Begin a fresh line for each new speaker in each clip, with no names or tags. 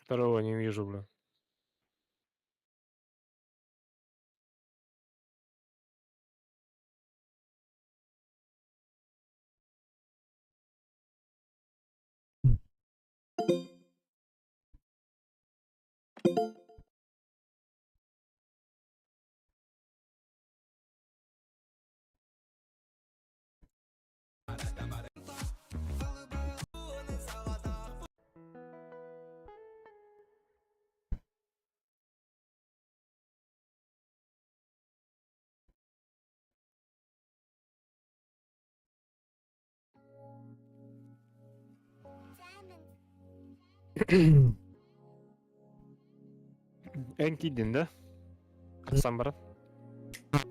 Второго не вижу, бля. Эн киирдин да? Хасан баран.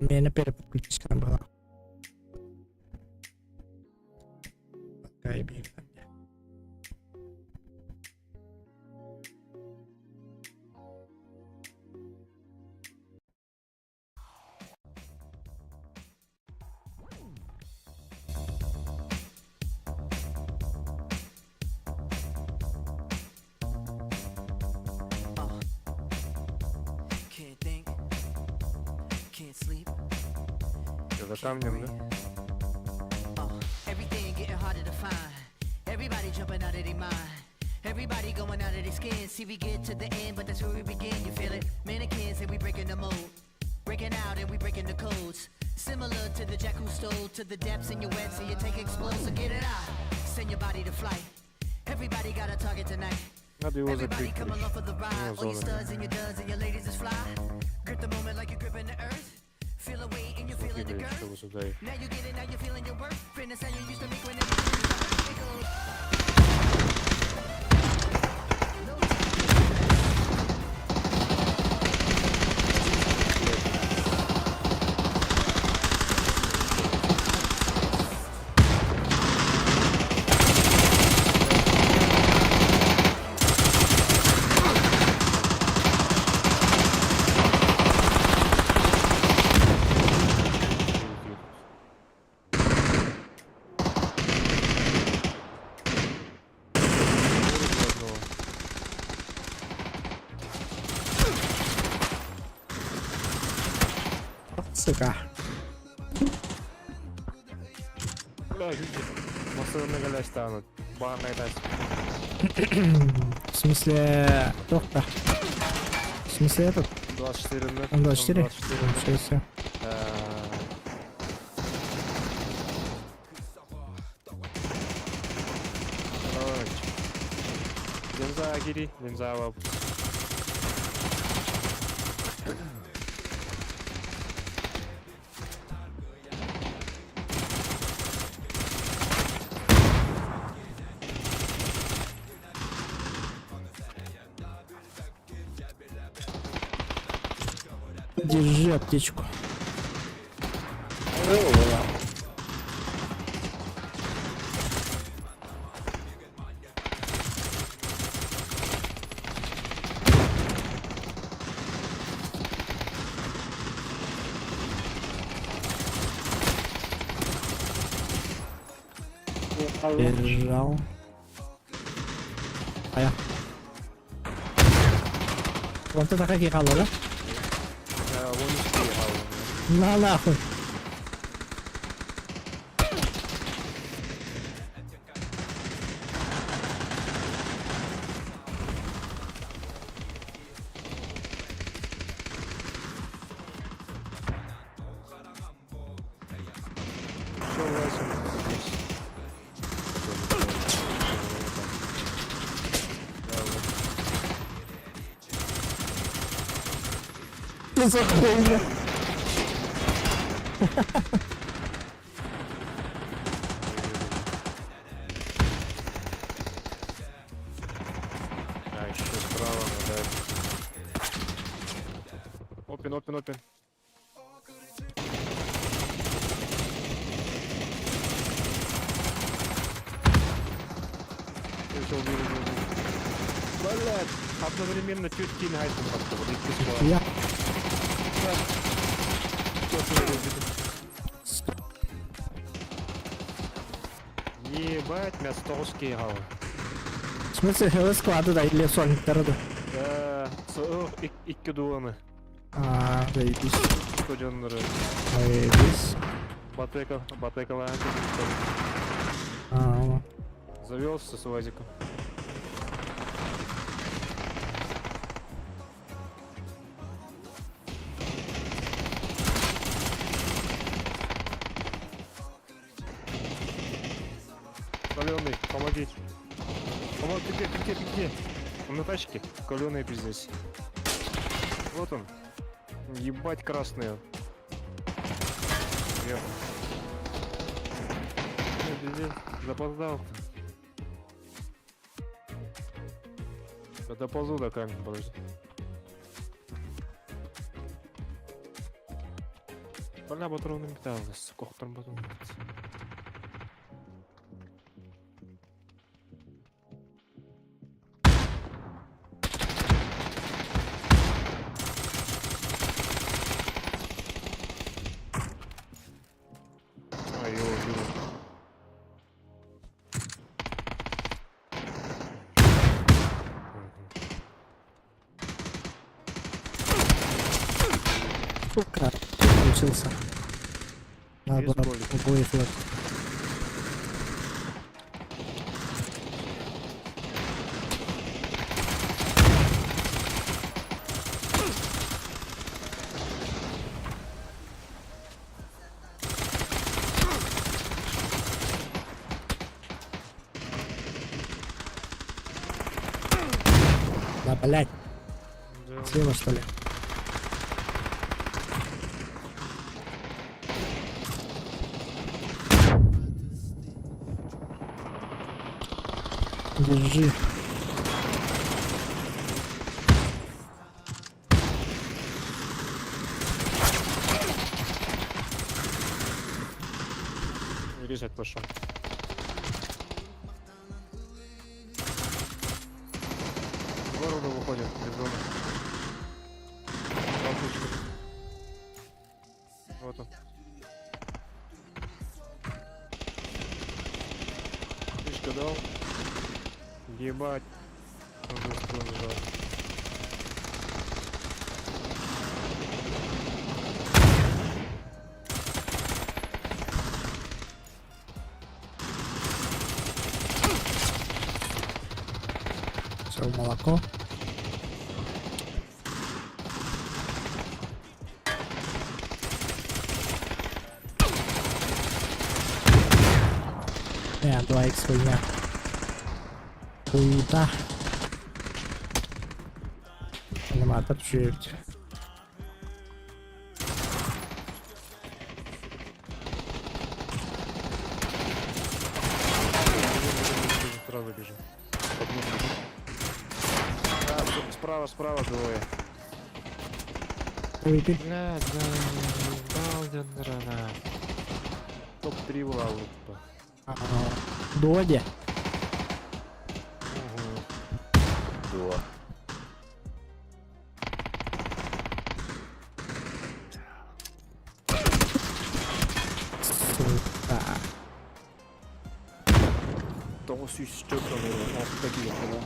Миэнэ переподключка была. Такая бега.
За камнем, да? Надо его закрыть, короче. У него зона. Смотри, блядь, чтобы сюда их. Одного.
Сука.
Бля, люди. Массовые галя станут. Бана
В смысле... Тохта. В смысле этот?
24 на.
Он 24?
24.
Все, все.
Короче. Денза гири, Денза вап.
Держи аптечку. Держал. А я. Вон ты такая хала, да?
Вон и
На нахуй.
Все, Вася, здесь.
Что за хуйня?
А, еще справа надо. Опен, опен, опен. Все, убил, убил, убил. Блядь, одновременно чуть кинь гайсом как-то, вот и
Я.
Ебать, меня столский играл.
В смысле, склады да или сольниктары да?
Икки дуоны.
А, заебись.
Стадионнары.
Заебись.
Батека, батекалаан.
А,
Завелся с УАЗиком. Каленый, помоги. Помоги, ты где, ты где, ты где? Он на тачке. Каленый пиздец. Вот он. Ебать красные. Сверху. Ну, пиздец, запоздал. Да доползу до камня, подожди. Бля, патроны металл, сука, там патроны. А, его убили. Мгм.
Сука, получился. Надо
Без
было
боли.
обоих вот. Да, блять,
Да.
слева что ли? Держи.
Резать пошел. К городу выходим, из дома. Толкучка. Вот он. Фишка дал. Ебать. Он за спину бежал.
Все, молоко. Не, 2х хуйня. Хуйта. Аниматор чуть.
Бежим, сразу бежим. Под ним бежим. А, справа, справа двое.
Выпей.
Блядь, да, да, Топ-3 была лупа.
А, Доди.
Угу.
Дуо.
Сука.
904 6 кило.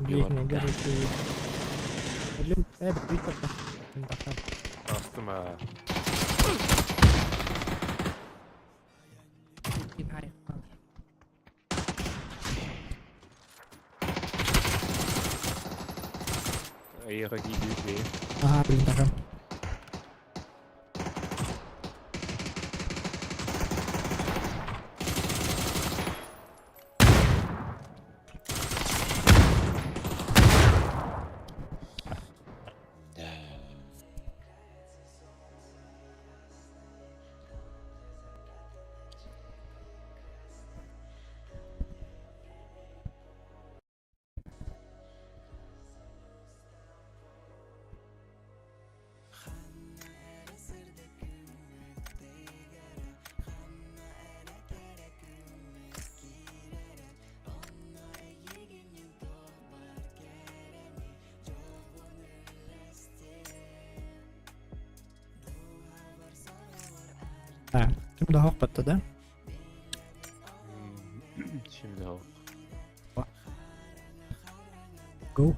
Ближний горячий. Блин, Виктор.
Астма. Ага,
Ага, блин, ага. Ким да хоқпатта да?
Şimdi o.
Go.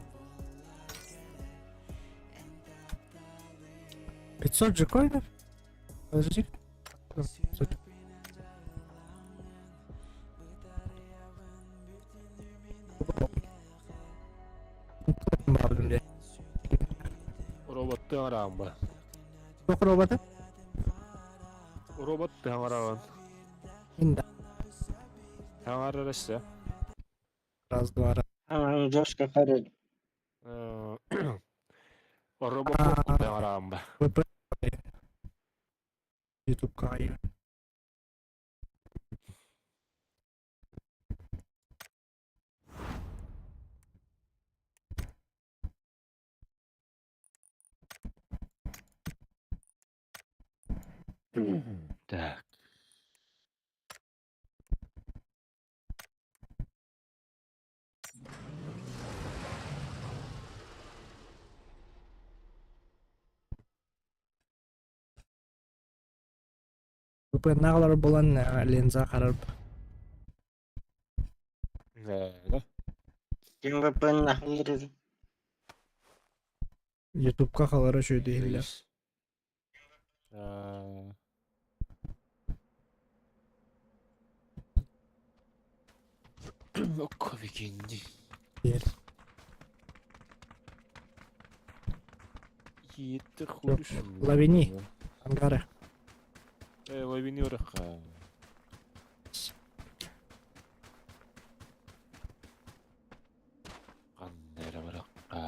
500 же коинов? Подожди. 500.
Роботты араан ба.
Туох робота?
Робот таҥараҕын.
Инда.
Таҥарар өссө.
Раз, два, раз.
А, жестко харит.
Робокоп таҥараҕын ба.
ВП. Ютуб кайы.
Так.
VPN-наҕалар буолан линза харар.
Да.
Ким VPN нахуй.
Ютубка халара үчүгэй
Окко викинди.
Диэр.
Иеттер худуш.
Лавини. Ангары.
Лавини ораха. Каннера баракка.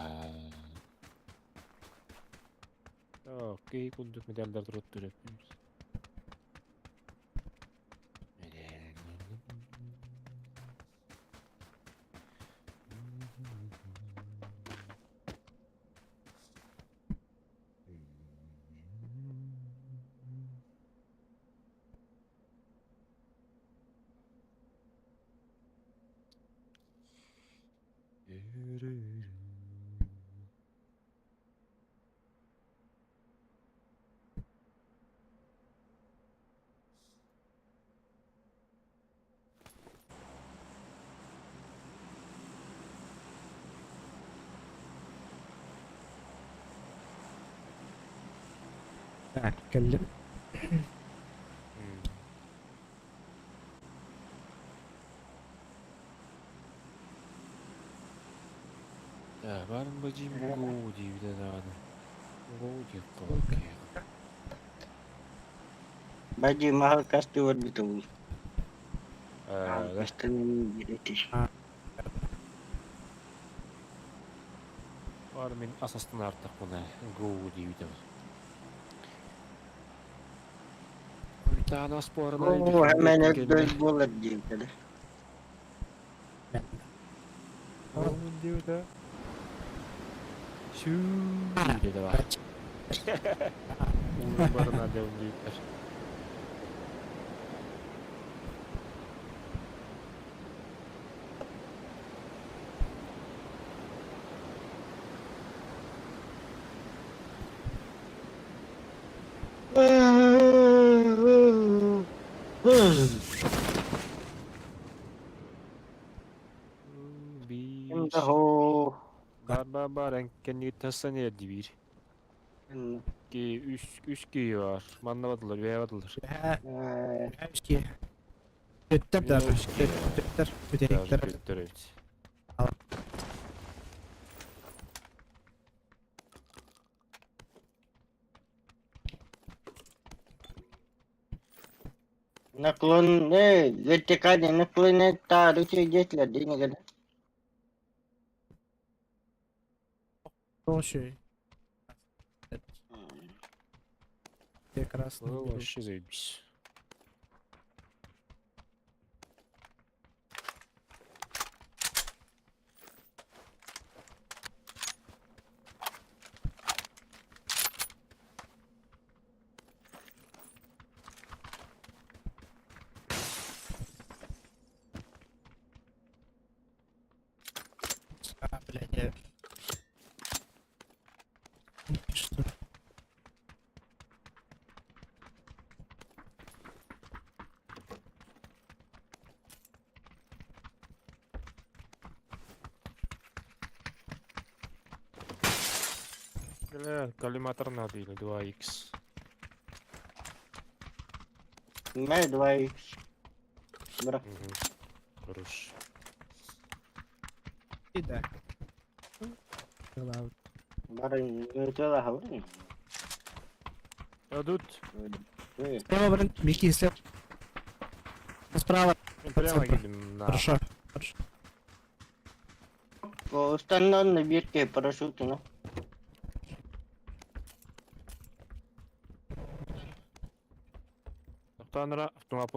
Окей, кундук медальдар туруттур.
Так, кэллим.
Да, барын бажим го дейбіде даҕаны. Го диэк кылыккыйа.
Бади махал касты вот биту.
Да.
Касты не берете.
Бар мин асастын артық бұны го дейбіде. Таана спорына
О, hemen öldü болар дейбіде.
Дейбіде. Сүү дейбіде бар. Улun барына деун дейбіде.
Ким да хо.
Бар бар бар энкенни тасан дибир. Ки үс үс ки бар. Манна бадылар, бэйэ бадылар.
Үске. Төттөр да, төттөр, бүтэриктер.
Төттөр эбит.
Наклон, вертикальный наклон, та, ручей детлер, денег.
Тоже. Прекрасно.
Ну, вообще заебись.
А, блядь, я... Что?
Бля, коллиматор надо или 2х.
Мэ 2х. Бра.
Угу. Хорош.
Да.
Бары нөтөлө
Идут.
Справа, блин, Микки, слева. Справа.
Прямо едем на.
Хорошо. Хорошо.
Устаннан бирке парашютuna.
Танра, автомат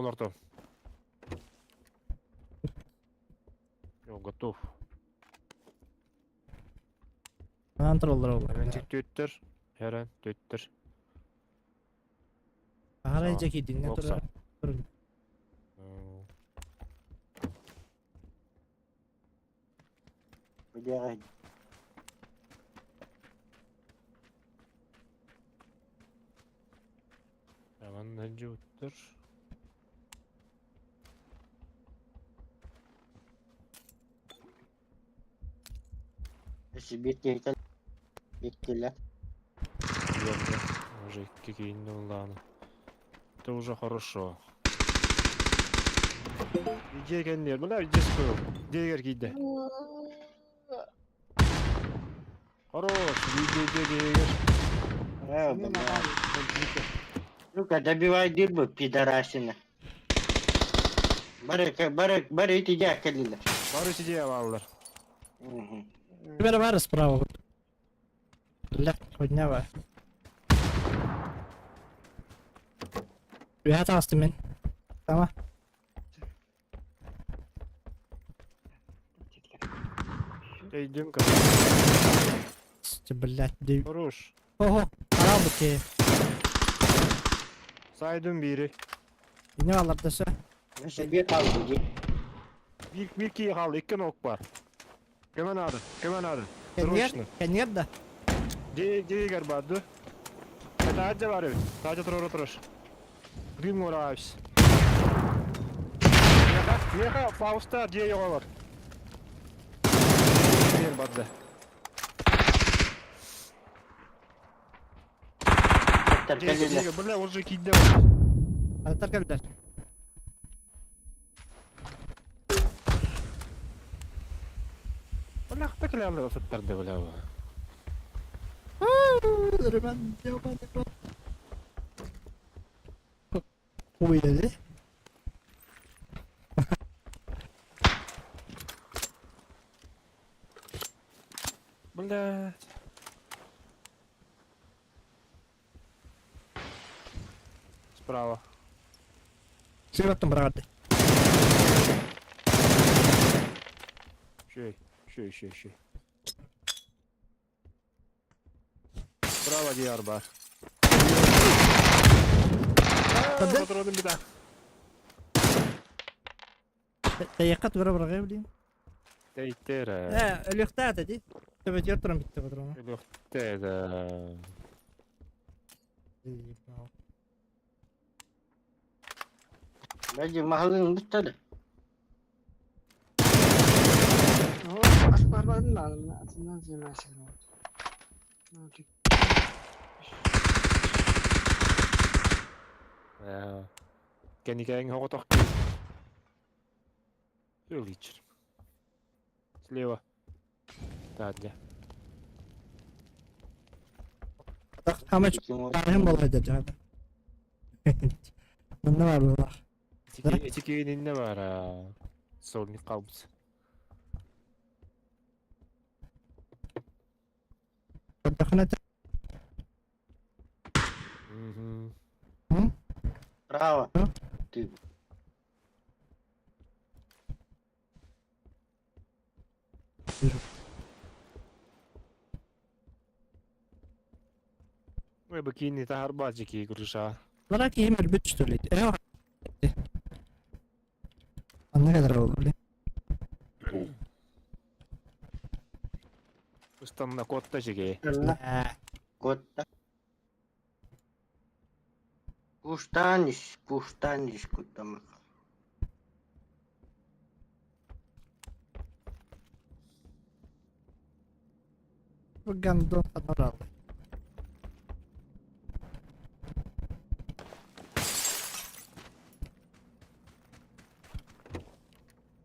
Все, готов.
Антр олар.
Hemen төттөр. Herен төттөр.
Ара жеки динге
Окса.
турар.
Бля.
Hemen өттөр.
Бирке Иккилер.
Уже какие ну ладно. Это уже хорошо. Иде кеннер, мына иде скоро. Дегер кийде. Хорош, иде иде дегер.
А, бля. Ну-ка, добивай дырбу, пидорасина. Бары, бары, бары, иди калила.
Бары сиде алалар.
Угу.
Бері бары справа. Бля, хуйня бар. Үһә тағысты мен. Тама.
Идем
Блядь, дей.
Хорош.
Ого, арал бу
Сайдым бири.
Не алар десе.
Себе kaldı.
Bir, bir ki kaldı, iki nok var. Көмөн ады, көмөн ады.
Кенер,
Срочно.
кенер да.
Дегер барды. Тажа бар эбит. Тажа турар отурur. Дым орабыз. Меха, меха, Фауста дие йоголор. Дегер барды.
Kalila.
Дегер, бля, уже кийде.
Атар кабилер.
Бля, так ли саттарды, бля.
Ребят, Ой, dedi.
Бля. Справа.
Сыграттым брат.
Еще, еще, еще, еще. Справа диар бар. Патроны беда.
Таяққа тура бір ғай
Тейтер.
Э, өліқта ди. Төбе жер тұрам бітті патроны.
Өліқта.
Бәлки mahallenin bitdi.
Кеникәң хоғытақ Өличер. Слева. Тадля.
Ama tarihim болайды жады. Мында бар бұлар.
Этикейін бар. Сольник қалбыз.
Көрдөхүнэ
Мгм.
Право. Ты.
Ой, бакини тахарбаджики груша.
Лара киһим өлбүт что ли? Анна кадar oldu бile.
Устанна котта жеге.
Котта. Куштаниш, куштаниш куттамак.
Бу гандон адмирал.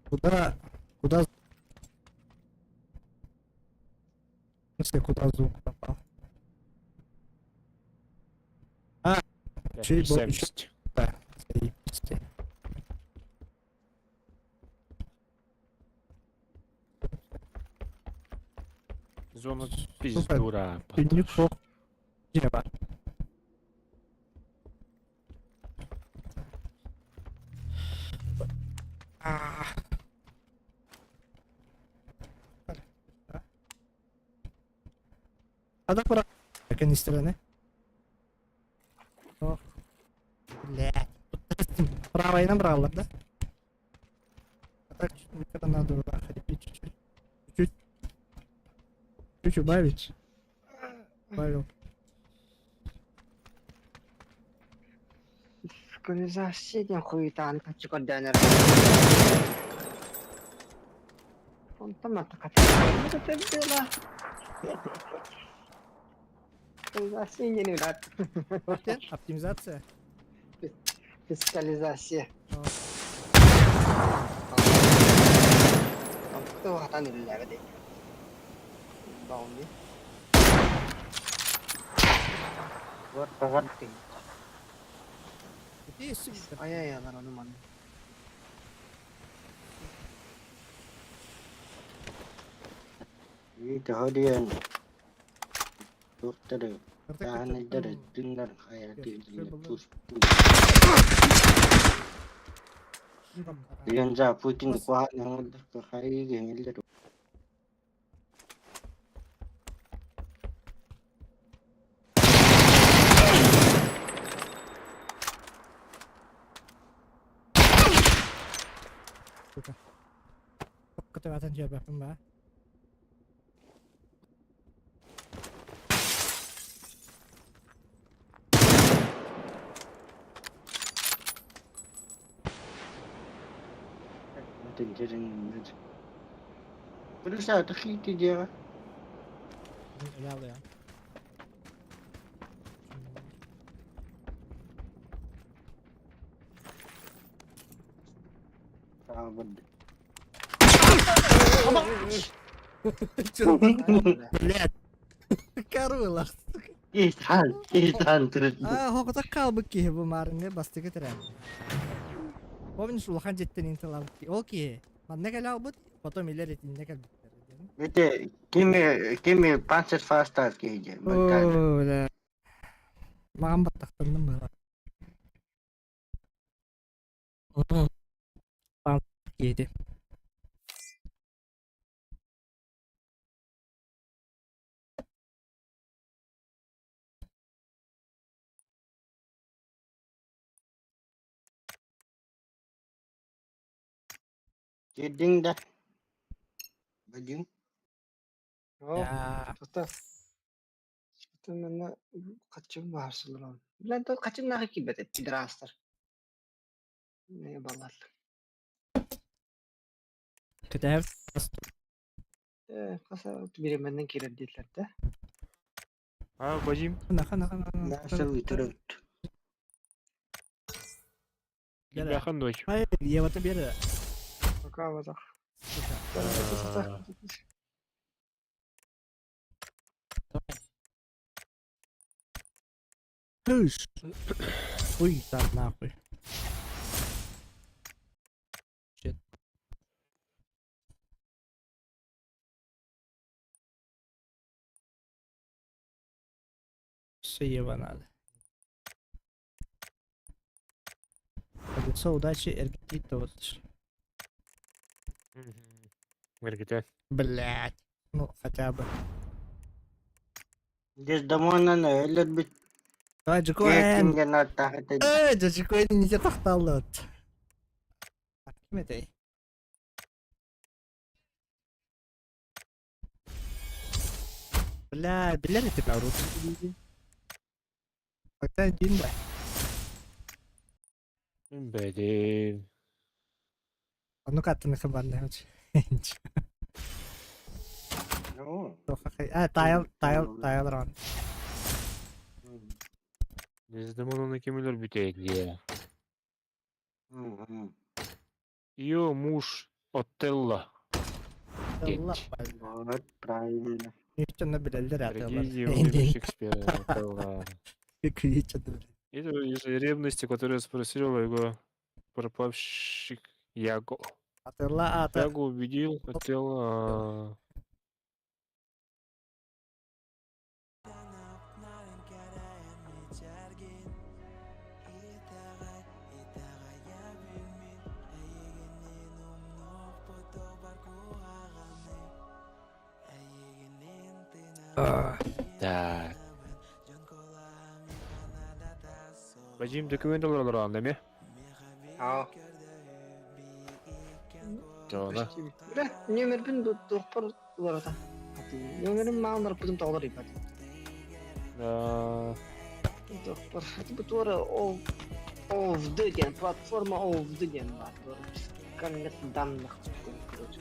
Куда? Куда? В смысле, куда звук пропал? А, чуть больше.
70.
Да, заебись.
Зона пиздура.
Неплохо. Дерево. А. Адам канистраны. Ох. Блядь. Правой набрала, да? А так когда надо хрипеть чуть-чуть. Чуть-чуть. Чуть убавить. Убавил.
Фискализация диэн хуйтаан хаччы көрдөөн Онтон манта Фискализация диэн брат.
Оптимизация?
Фискализация. Онтон хатан үллээбэт Баунди.
Вот.
Ай-ай-ай, ону манна.
Видео Доктор, таанайдар түннэр хайа тус Ленза Путин куаһан хайы
Сука. Көтөҕөтөн дьиэбэппин баа.
Плюса тахити дера.
Ялы. Блядь. Карыла.
Ихан, ихан түрүт.
А, хоқта қалбы киһи бу марыңы бастыгы тирэн. Помнишь, улахан жеттен инталабыт. Ол киһи. Манна кэлэ албыт, потом илер этинне кэлбиттэр.
Вите, кими кими панцерфаста киһи.
О, бля. Маған баттақтандым бара. Киһи.
Кидиң да. Бадин.
Я.
Тута. Тута манна качым баарсылар. Билен тот качым нахы кибет пидорастар. Не баллар.
Көтәр.
Э, каса биременнен киреп дийлер да.
А, Вадим?
Наха, наха, наха.
Насыл түрүт.
Бляха ночь.
Ай, Ева бері.
Пока вот.
Кыш. Ой, там нахуй. Shit. Все Ева надо. Колесо удачи Эргита вот.
РГТ.
Блять. Ну, хотя бы.
Дездемонаны өлөр бит.
Давай, Джекоэн.
Кимге тахты.
Эй, Джекоэн не тахталыт. Ким этэй? Бля, билер этим аурут. Пока один да.
Блин.
А ну-ка, ты на хабарный очень. А, тайл, тайл, тайл рон.
Дездемонаны ким өлөр бүтейт, Ее муж. Отелло.
Отелло.
Вот, правильно.
Ничего билэллэр атылар.
Трагедия Уильяма Шекспира. Отелло.
Күлүччэ билэр.
Это из ревности, которая спросила его пропавщик Яго.
Атылла ата.
Яго убедил Отелло. Так. Вадим документ олорор ме?
Аа.
Жона.
Бля, нүөмэрбин туохпар уларата. Нүөмэрим маалар бутум тоҕолор ибат. Туохпар. Бу туора ол ОВД диэн платформа ОВД диэн баар. Коннект данных короче,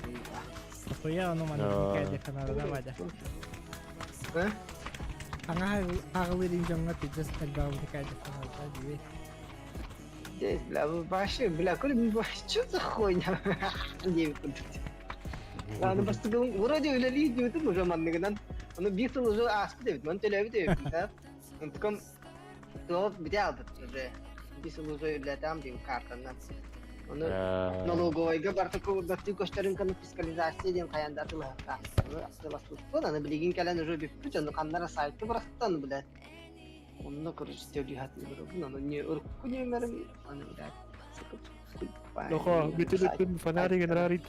Хуя ону манна кэлде каналына бада.
Э?
Аңа аҕылыырын дьоҥҥо пиздец элбэҕи кэлде каналда дии.
Здесь, бля, вы вообще, бля, коли что за хуйня? Аны бастыгын вроде үлэлии диэбитим уже манныгынан. Ону биир сыл уже ааспыт эбит, маны төлөөбүт эбиппин, да. Онтукам туох бүтэ албыт уже. Биир сыл уже үлэлэтэм диэн картанан. Ону налоговайга барта баттыы көстөрүн каны фискализация диэн хайаан да атылаһахтаах. Ону атыласпыппын, аны билигин кэлэн уже бүппүт, ону ханнара сайтка барахтан, блядь. Онно короче төлүү сатыыбын, ону не урукку нүөмэрим, аны, блядь,
Лоха, бүтүн фонарик нрарит.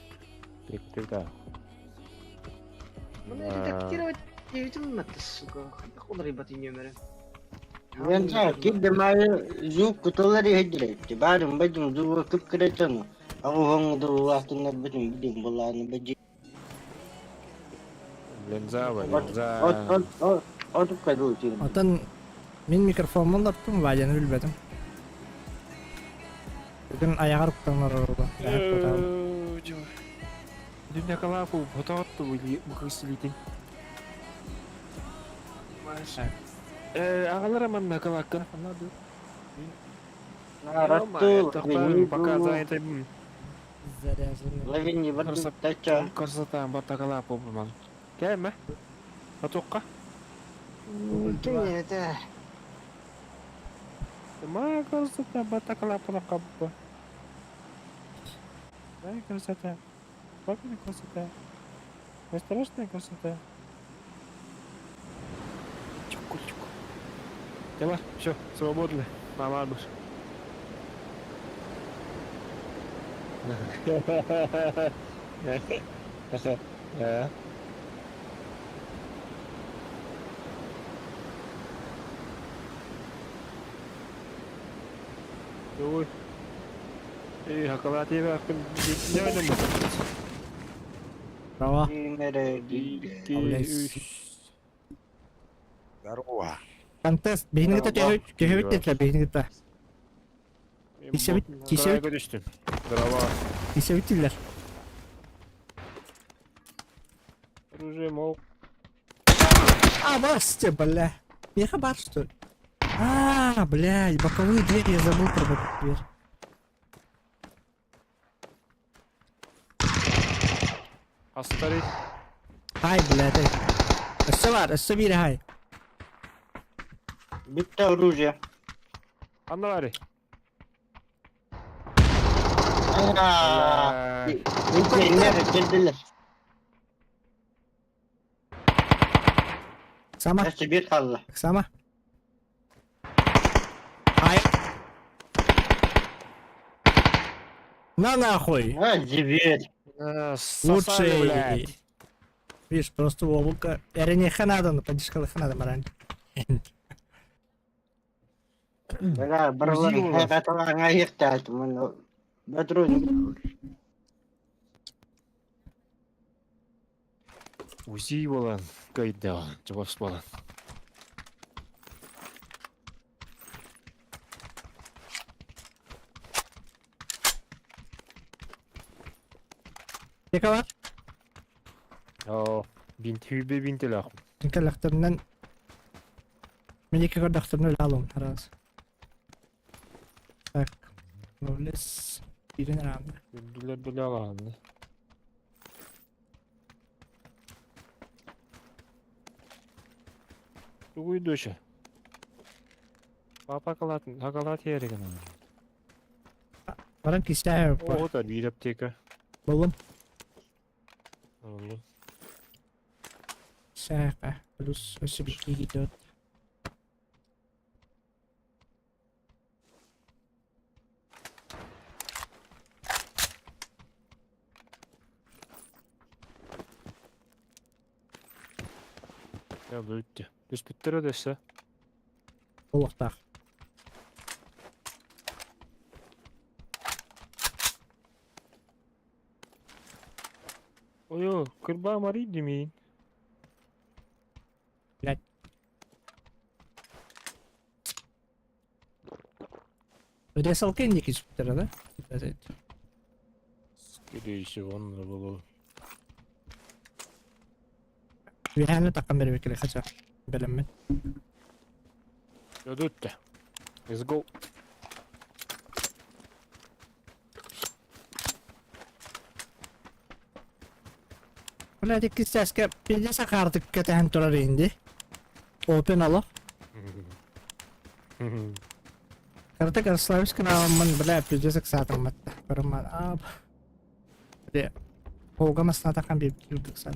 Тик-тик-та.
Маны редактировать диэбитим это, сука, хайдах уларыйбат нүөмэрим.
Мен кидде звук кутулар иһдирет. Барым бадым звук кып кыратан. Ағуһоң дулаатыннар битим бидим булааны бажи.
Ленза,
От
линза.
от от от каду тир.
Отон мин микрофоммун лаптым, Вадяны билбэтим. Бүгүн айаҕар уктанар орула.
Дүнне калафу, хототту букысылитин. Агалара манна калакка.
Ратту.
Пока занята.
Заряженный.
Лавини бардым тача.
Красота, батакала побуман. Кәме? Атоққа?
Ким это?
Ма красота, батакала палакаппа. Ай, красота. Папина красота. Ой, страшная красота. Чуку, чуку. Давай, все, свободны. Мама, душ. Ой. Эй, хакалати бакын. Не ойнамы?
Браво.
Мере.
Үш.
Здорово.
Контест. Биһини кытта төһөбүт диэтилэр биһини кытта. Кисэбит, кисэбит,
Көрүштүм. Здорово.
кисэбит дииллэр.
Оружие мол.
А, басте, бля. Меха бар, что ли? А, блядь, боковые двери, я забыл про боковую дверь.
Астари.
Ай, блядь, эй. Өссө бар, өссө биир хай.
Битте оружие.
Анна бари.
Аа. Иннер келдилер.
Сама,
Өссө бир қалла.
сама. Ай. На нахуй.
А, зибет.
Сосали,
Лучший.
блядь.
Видишь, просто облако. Эренеха надо, но поддержка надо, мораль.
Бара баралар
Узи олар.
хаталарга ехтаат мен батрон.
Узи болан. Кайда. Жабас болан.
Тека бар.
О, бинт хүбе бинтелах.
Кэлэхтэринэн мен екі көрдөхтөрүнэн алым тарас. Так. Лес бирин арамда.
Дүлер дүлер алан. Тугуй доча? Папа акалаат иһэригин.
Баран кистээх бар.
Оҕото биир аптека.
Буллум.
Алло.
Сээхэ. Плюс өссө бикки идет.
Я бүттү. Түспүттэр өдөссө.
Олохтаах.
Ой, кырбаа марий димиин.
Блядь. Ресалка инники түспүттэрэ да?
Скорее всего, онно было.
Үөһээни таххан бэрибиккэ хача бэлэммин.
Өдөттө. Let's go.
Блядь, иккис чааска пиздец акаартык кэтэһэн турар инди. Open олох. Кырата Ярославич каналаммын, бля, пиздец ыксаатымматта. Барымман, аа, бля, Волга маснатахан биир ыксан.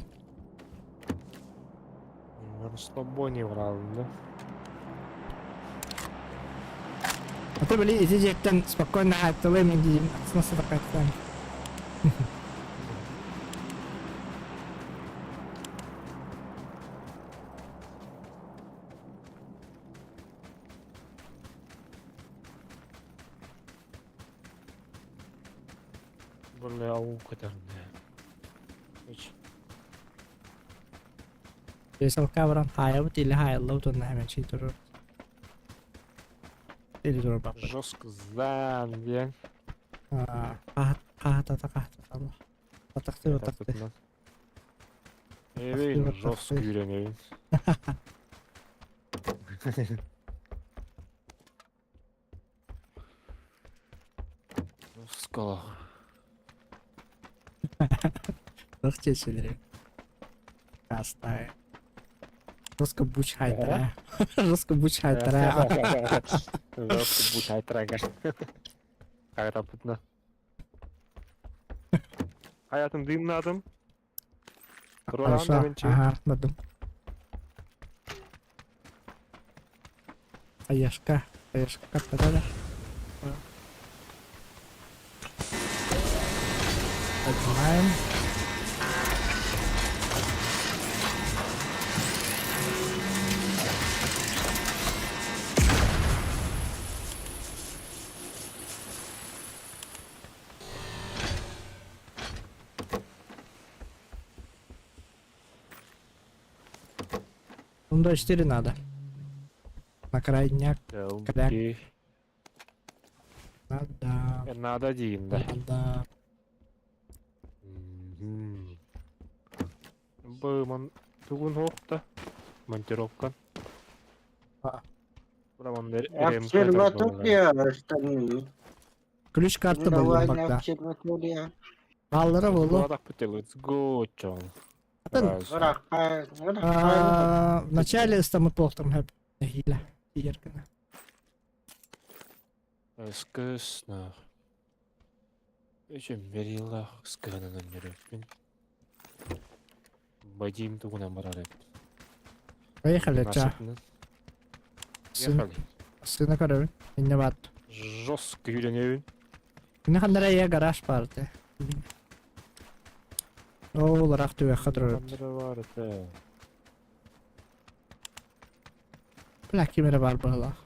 На расслабоне брал, да?
А ты, били, ити дьиэттэн спокойно аатталыам диим, атсына сатакаттан.
Бля, уу көтөрдө. Үч.
Ресалка баран хаайабыт или хаайаллабыт уонна хэмэнчий турар. Или турар
Жестко зан диэн.
Хаһатата хаһатата. Атахты атахты.
Эбин жестко үйренебин. Жестко.
Туох чечилери. Кастай. Жестко буч хайтара. Жестко буч хайтара.
Жестко буч хайтара. Хайрапытна. Hayatım dıyımladım.
Хорошо. Ага, бардым. Аяшка. Аяшка каттада. Поднимаем. Ну, до 4 надо. На крайняк
Окей.
надо.
Надо один, да.
Надо.
Быман тугун хоқта. Монтировка.
Обсерватория остальные.
Ключ карты был
Давай на
багда.
обсерватория.
Баллара болу.
Let's go, чон.
В начале стоматологтом хэп. Хила. Еркана.
Скысна. Үчүн берилах сканынан жүрөппүн. Бадим тугунан барар эбит.
Поехали, ча.
Ехали.
Сына көрөбүн. Инне бат.
Жестко үйренебин.
Инне хандара я гараж барды. О, ларах түбэххэ турар.
Хандара бар это.
Бля, кимере бар быһылаах.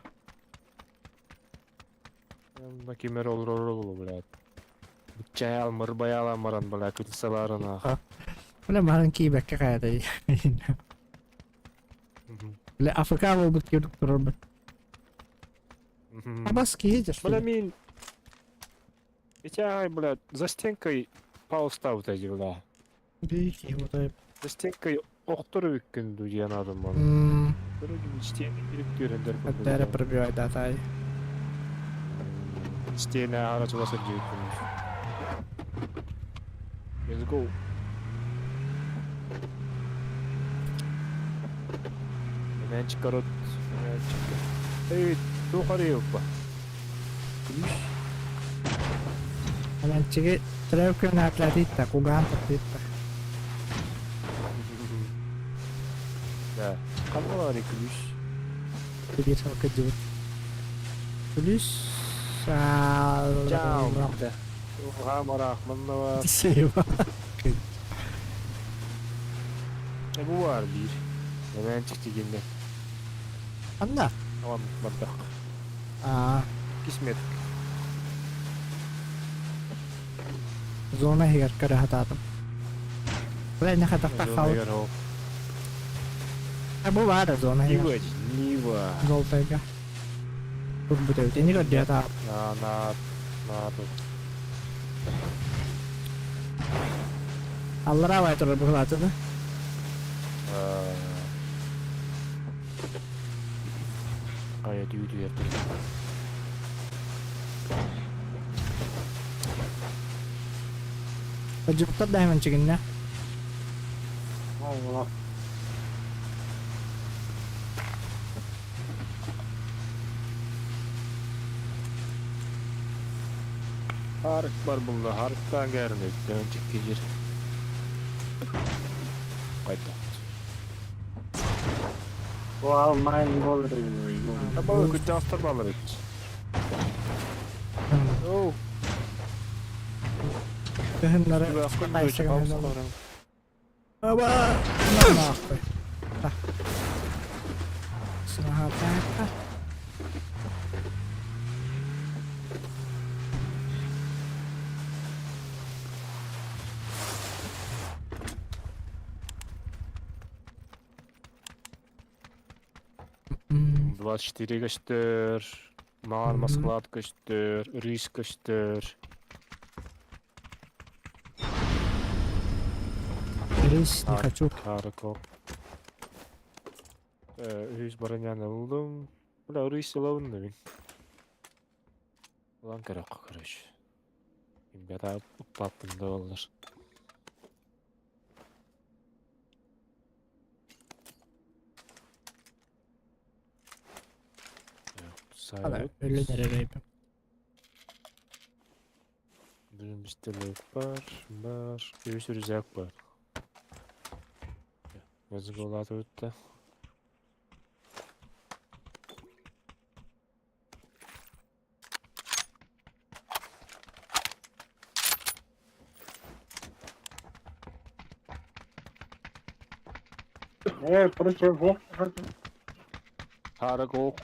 На кимер olur olur блядь. Чаял мырбаяла маран бля күтсаларына.
Бля, марын киибэккэ хайата. Бля, Африка буолбут киирдик турар бит. Абас киһи
Бля, мин... Итя, блядь, за стенкой пауста вот эти, бля. За стенкой охтору үккүн диэн адам бар. Стены кирип
Өттәрі пробивай да тай.
Стены ара чуласа жүйүккүн. Let's go. Мээчик корот. Мээчик. Эй, туох арыйыппа? Күлүс.
Мээчиги тревкön атлатитта, кугаан таттитта.
Да. Ханна күлүс?
Биир сылга дьыбыт. Күлүс.
Чао. Хамарах, манна
Сейва.
Бу бар биир. Мээчик дигенде.
Анна.
Аван бардах.
Аа,
Кисмет.
зона иһигэр көрө сатаатым. Бля, не хатахта хаалбыт. Бу баар зона иһигэр.
Нива, Нива.
Золотойга. Турбут эбит. Ини көрдүө таа.
На, на, на тут.
Аллара бай турар быһылаатыны.
Кая түү эртер.
Жуктар да hemen чигинне.
Allah.
Hark бар bunda. Harktan gәрін Dönecek gecir. Кайта.
Bu Almanya olur.
Табалы күтә балыр ит. Оу,
Кыһыннары Аба! Нахуй. Саха М,
24 көстөр, Маар Москват көстөр, Рыс көстөр.
Рис не хочу.
Харков. Үс бараняны булдум. Бля, Рыс лавын да мин. Улан керек, короче. Имбета уппаппын да болар.
Ала,
Сайт.
өлөн эрэ
Бүгін бізде лөк бар, бар, үс рюкзак бар. Өзі болады өтті.
Просто бок.
Харак оқ.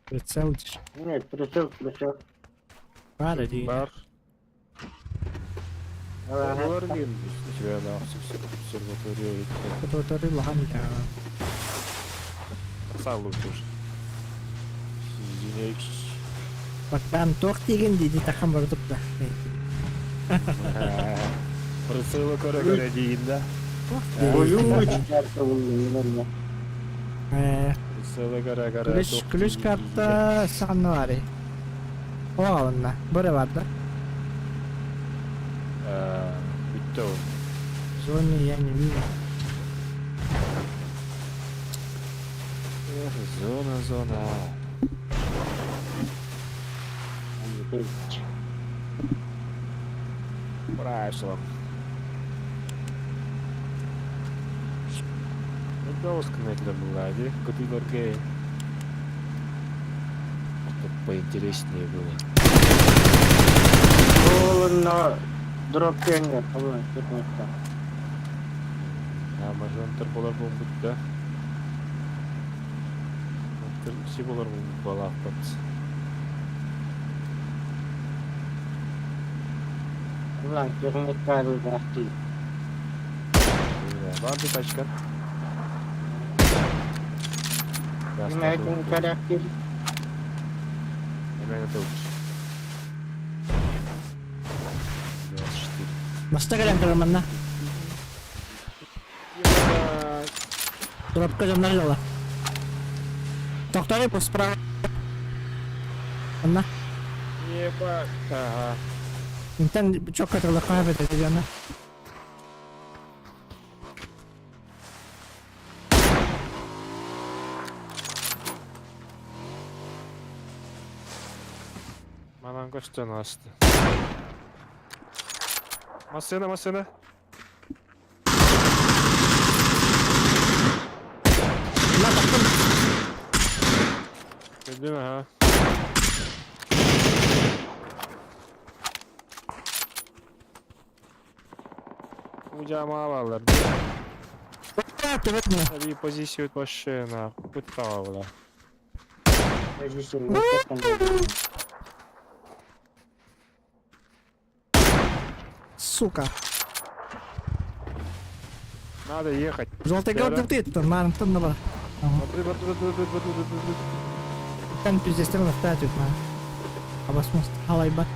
Прицел диш.
Нет, прицел, прицел.
Бар дии.
Бар. Олар мен у тебя на обсерватория.
Обсерватория лахан да.
Сам лучше уже. Извиняюсь.
Бактан тох деген дейді тахан бар да.
Прицелы көрө көрө дейін да.
Ой, карта булдum.
Прицелы көрө көрө.
Күлүш күлүш карта саҕанна О, онна. Бары бар да.
Бүтті ол.
Зоны я не вижу.
Эх, зона, зона. Брайсом. Это была, да? Кутыларге. Чтоб поинтереснее было.
Олонно дроп кенгер, tamam, tutmuşlar.
Амазон болар болбут да. Си болар балаппат.
Ulan kırmızı karı bıraktı.
Бар bir тачка.
Günaydın karakter.
Hemen это 24.
Баста кэлэн турар манна. Дропка дьоннор дьола. Тохторой справа. Манна.
Ебать. Ага.
Интен чокка тыллахха эбэтэ дьонно.
Манан көстөн ааста. Массыына, массыына.
Мына тахтым.
Көрдүм аха. Бу дьаамаҕа бааллар.
Төбөт мына.
Эбии позицию машина. Пыттаҕа
Сука.
Надо ехать.
Желтый гал Маарынтан да бар. Тан пиздестер лахтаа түт маа. Абасмас халайбат.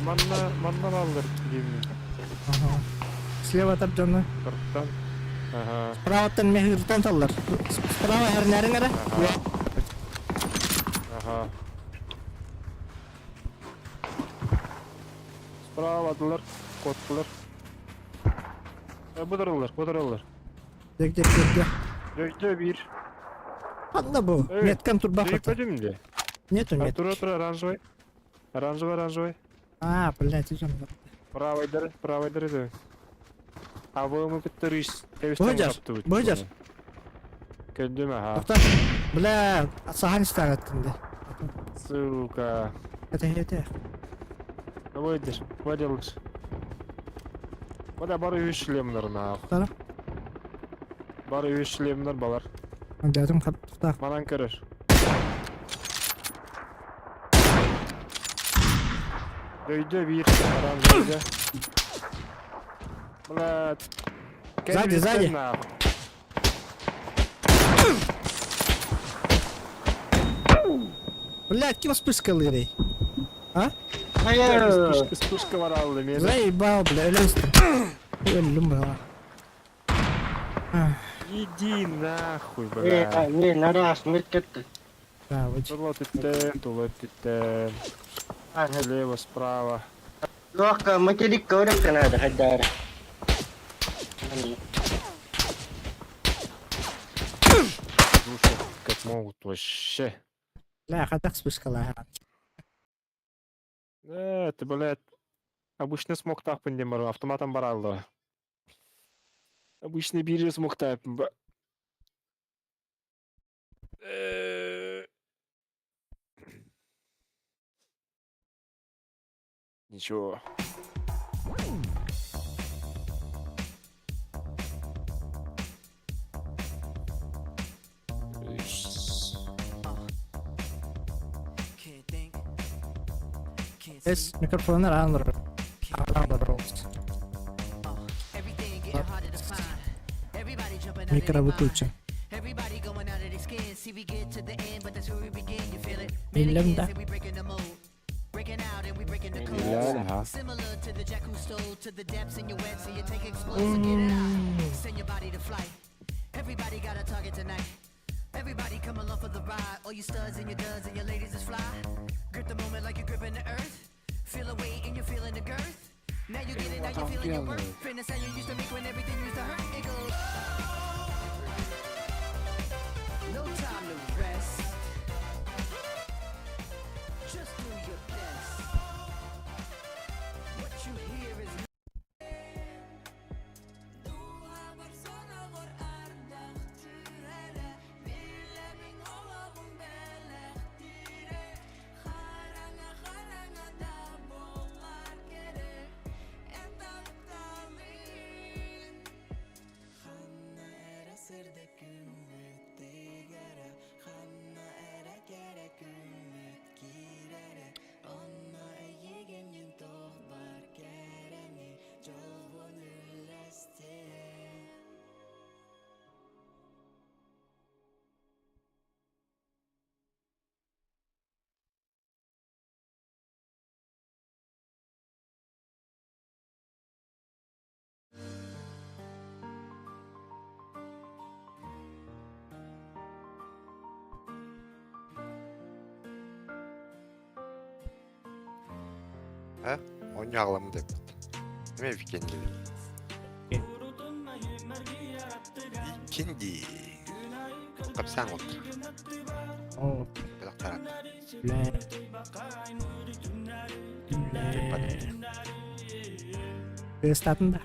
Манна манна бааллар диэмин.
Ага. Слева тап дьону.
Торттан. Ага.
Справаттан мехиртан саллар. Справа эрнэрин эрэ.
Ага. Справа адылар, коттулар. Бұдырылар, бұдырылар.
Дек дек дек дек.
Дöйдө bir.
Ханна бу?
Эй,
Меткам турбах.
Дөйпөдүм де.
Нету нет.
Тура тура оранжевый. Оранжевый, оранжевый.
А, блядь, идем.
Правый дыр, правый дыр ды. А вы мы кыттырыш.
Быдьар, быдьар.
Көндүм аха.
Тоқта. Бля, сахан истагаттын де.
Сука.
Это это.
Выйдешь, выделыш. Бада бары үш шлемнер нах.
Тара.
Бары үш шлемнер балар.
Дядым хап тоқта.
Манан көрөр. Дөйдө бир, оранжевый. Бля.
Сзади, сзади. Блядь, кем вспышка лырей? А?
Вспышка варалды мени.
Заебал, бля, өлөстүм. Өлдүм, бля.
Иди нахуй, бля.
Не, на раз, меткетті.
Да, вот.
Тула түттен, тула түттен. Слева, справа.
Лока, материк көріп надо, хайдар.
Душу как могут вообще.
Бля, хатах вспышка
Э, ты, блядь, обычный смог тапын дем бар, автоматом баралды. Обычный бири смог тапын ба. Ничего.
Эс микрофоннар анлар. Анлар Микро выключен. Биллем да.
Ага.
Everybody come along for the ride. All you studs and your duds and your ladies is fly. Grip the moment like you're gripping the earth. Feel the weight and you're feeling the girth. Now you get it, now you're feeling your worth. Fitness how you used to make when everything used to hurt. It goes. No time to rest. Just do your best. What you hear is
Оонньоҕаламмыт эбит. Эмиэ викенди. Иккинди. Капсан от.
О,
Бэлэхтарат.
бля. Тыастатын да.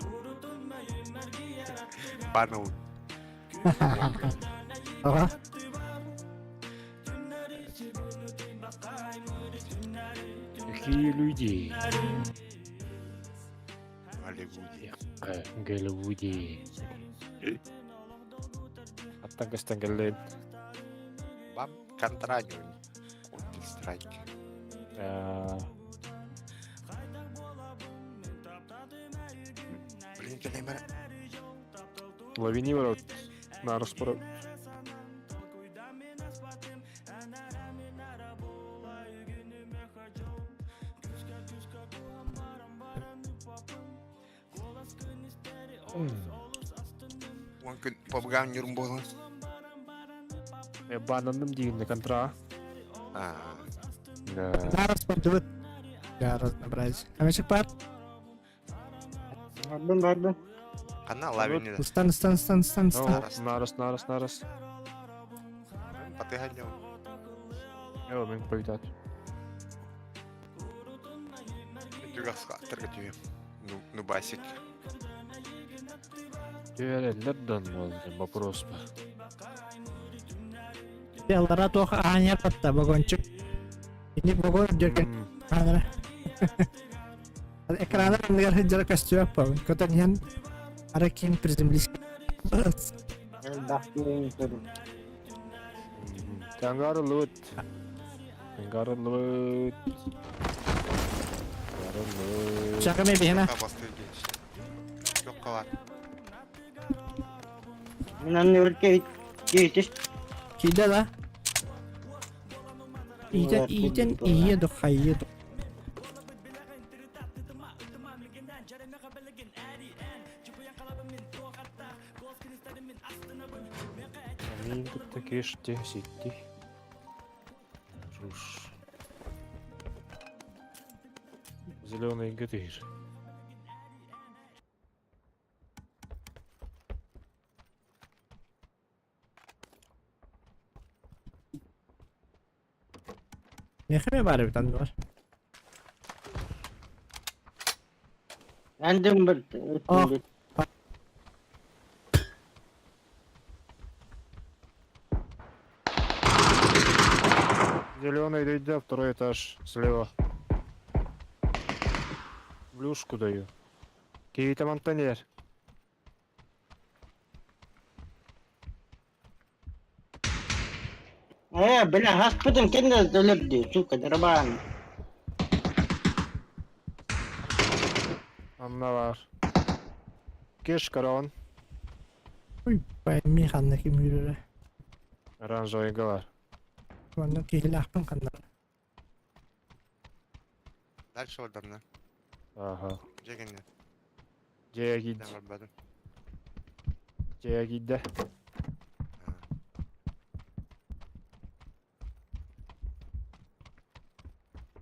Паныл.
Ага.
Какие люди?
Голливуде.
Голливуде. Аттан көстөн кэллин.
Бам контраню. Counter Strike. Блин, кэлэн бара.
Лавини бар Нарыс бар.
Уон күн побгам ньурун буолан.
Бананным диигинне контра.
Аа.
Да.
Нарас бардыбыт. Я разнообразие. Камешек бар.
Бардым бардым.
Ханна лавини да.
Ыстан, ыстан, ыстан, ыстан, ыстан.
Нарас.
Нарас, нарас, нарас.
Батыһан дьон.
Йо, мен пойтат.
Түгас аттарга түйем. Ну, ну басик.
Түөрэллэр дан вопрос ба.
Яллара туох ааньар батта вагончик. Ини вагон дерген аанара. Экрана анныгар сылдьара көстүбэт буолан. Көтөн иһэн ара киин приземлись.
Элбэх көрүм.
Тангарылыт. Тангарылыт. Тангарылыт.
Шакаме биһина.
Бастыр генш. Çok kavar.
Мин анны өлкө кийтиш.
Киде да. Иитэн иитэн ийе до хайе до.
Мин кытта кеште ситти. Руш. Зеленый гытыр.
Нехме бар эбит анныгар.
Эндим бір.
Ах.
Зеленый дойдя, второй этаж слева. Блюшку даю. Кейта Монтанер.
Э, бля, хаспытым кенде өлөрдү, сука, дарбан.
Анна бар. Кеш караон.
Уй, пойми ханна ким yürürэ.
Оранжевый голар.
Манна киһилээхпин ханна.
Дальше oradan da.
Ага.
Жегенне.
Джея гид.
Ben barbadım.
Джея гидде.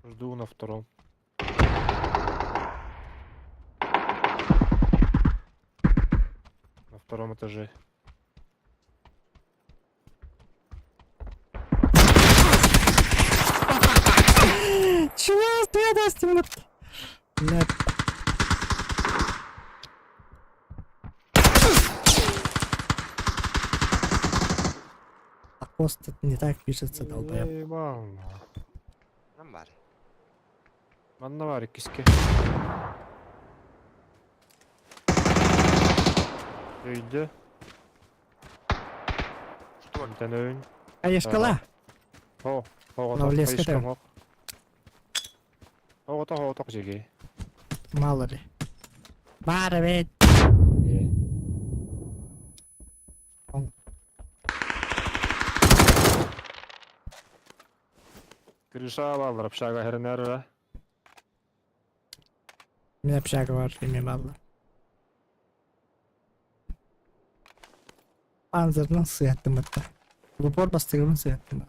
Жду на втором. На втором этаже.
Чего ты даст ему? Бля. Лакост это не так пишется, долбоеб.
Ебал.
Lan bari.
Манна бар иккиске. Өйдө.
Что var?
Онтон өйүн.
Хаешкала.
Хо, хо,
Мынау леске тәу.
Хо, хо, ток жеге.
Мало ли. Бары бит. Оң.
Крыша баллар, общага хернер.
Мин общага бар, эме баллар. Панзернан сыяттым атта. Упор бастыгыбын сыяттым.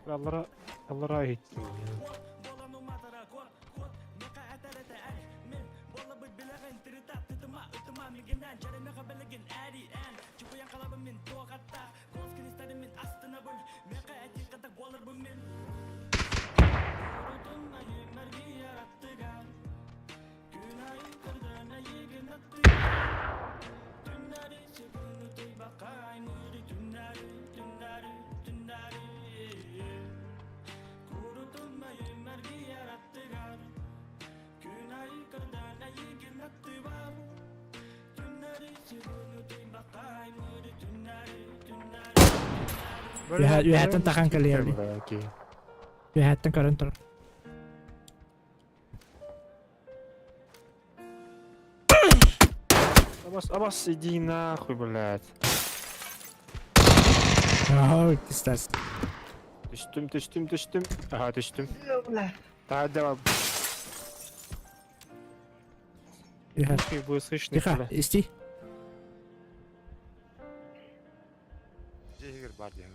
Аллара, аллара айт.
Үөһэттэн тахан кэлиэли. Үөһэттэн көрөн турар.
Абас, абас, иди нахуй, блядь.
Ага, кистас.
Түстүм, түстүм, түстүм. Ага, түстүм. Та, давай.
Тихо.
Будет слышно.
Тихо, исти.
Дьиэ баар диэн.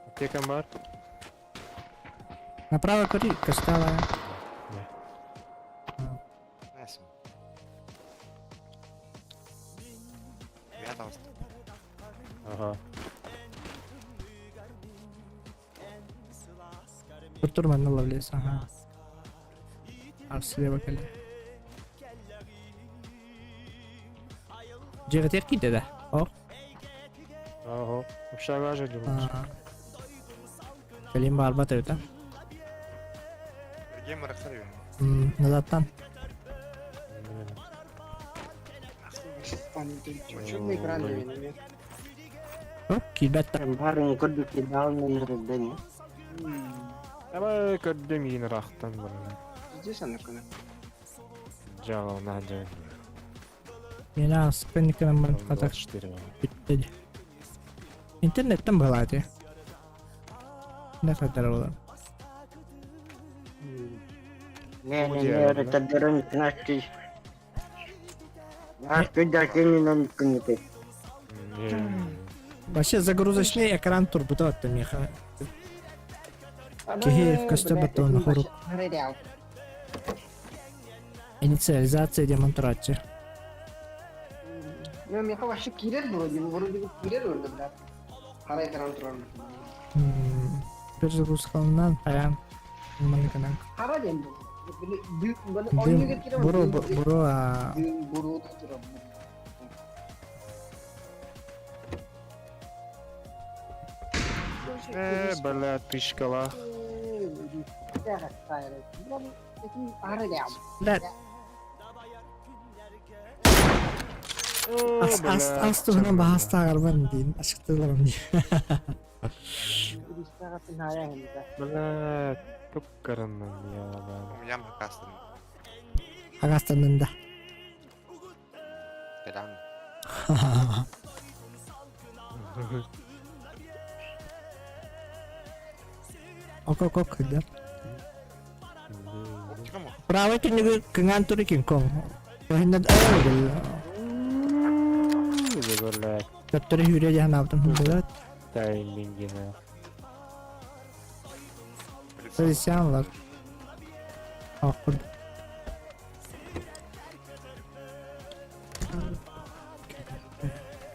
Аптека бар.
Направо кори, костала.
Näsum. Үһэ таҕыста.
Ага.
Тур манна ловлес, ага. А слева кэлэ. Дьиэҕитигэр киирдэ да? О.
Ага. Общага же лучше.
Кэлин баарбат эбит а.
Эргиэн барахсар үһү.
Назадтан.
Чудный экран диэн.
О, киирбэт да.
Барын көрдүк даалынан эрден.
Давай көрдüm yine рахтан барын.
Здесь она кына.
Жа, на жа.
Мен спенникынан хата
24.
бүттэ. Интернеттен быһалааты. Не хатар олар.
Не не не тадырын кнашты. Ах, когда кенинен күнүтэ.
Вообще загрузочный экран турбута атта меха. Киһи көстө баттон хорук. Инициализация демонстрация.
Ну, меха вообще кирер вроде, вроде бы кирер вроде, да. Хара экран турар.
Перезагрузкалынан аян. Маныканан.
Хара диэн бу. Били
Буро буро а
Буро турар.
Бля, тышкала.
Бля, ас ас ас туһунан баһастааҕарбан диин ашыктыларым дии.
Бля, tukkarannan я, да.
Умням хакастан.
Хагастаннын да.
Кэлэн.
Ок ок ок да.
Оптика мо?
Правый түнүгү кыҥаан тур Кинг Конг. Оһинна оо
Бля,
Төттөрү хүрэ дьаһан аабытым булат.
таймингина.
Полициянлар. Ах, курдук.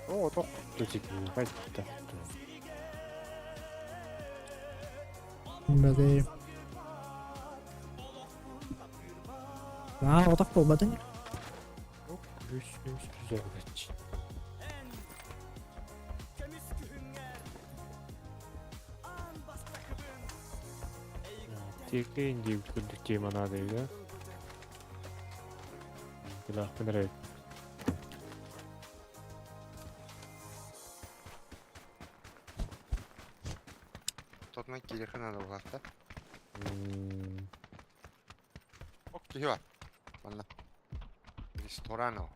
О, тох. Тутик, хайта.
Бәдей. Аа, отақ болбатын.
Үс, үс, үс, Текин дип күрдүк темана дейdi. Билах бинерек.
Тотман кириэхэ наада буолаахта. Ок, киһи бар. Манна. Ресторано.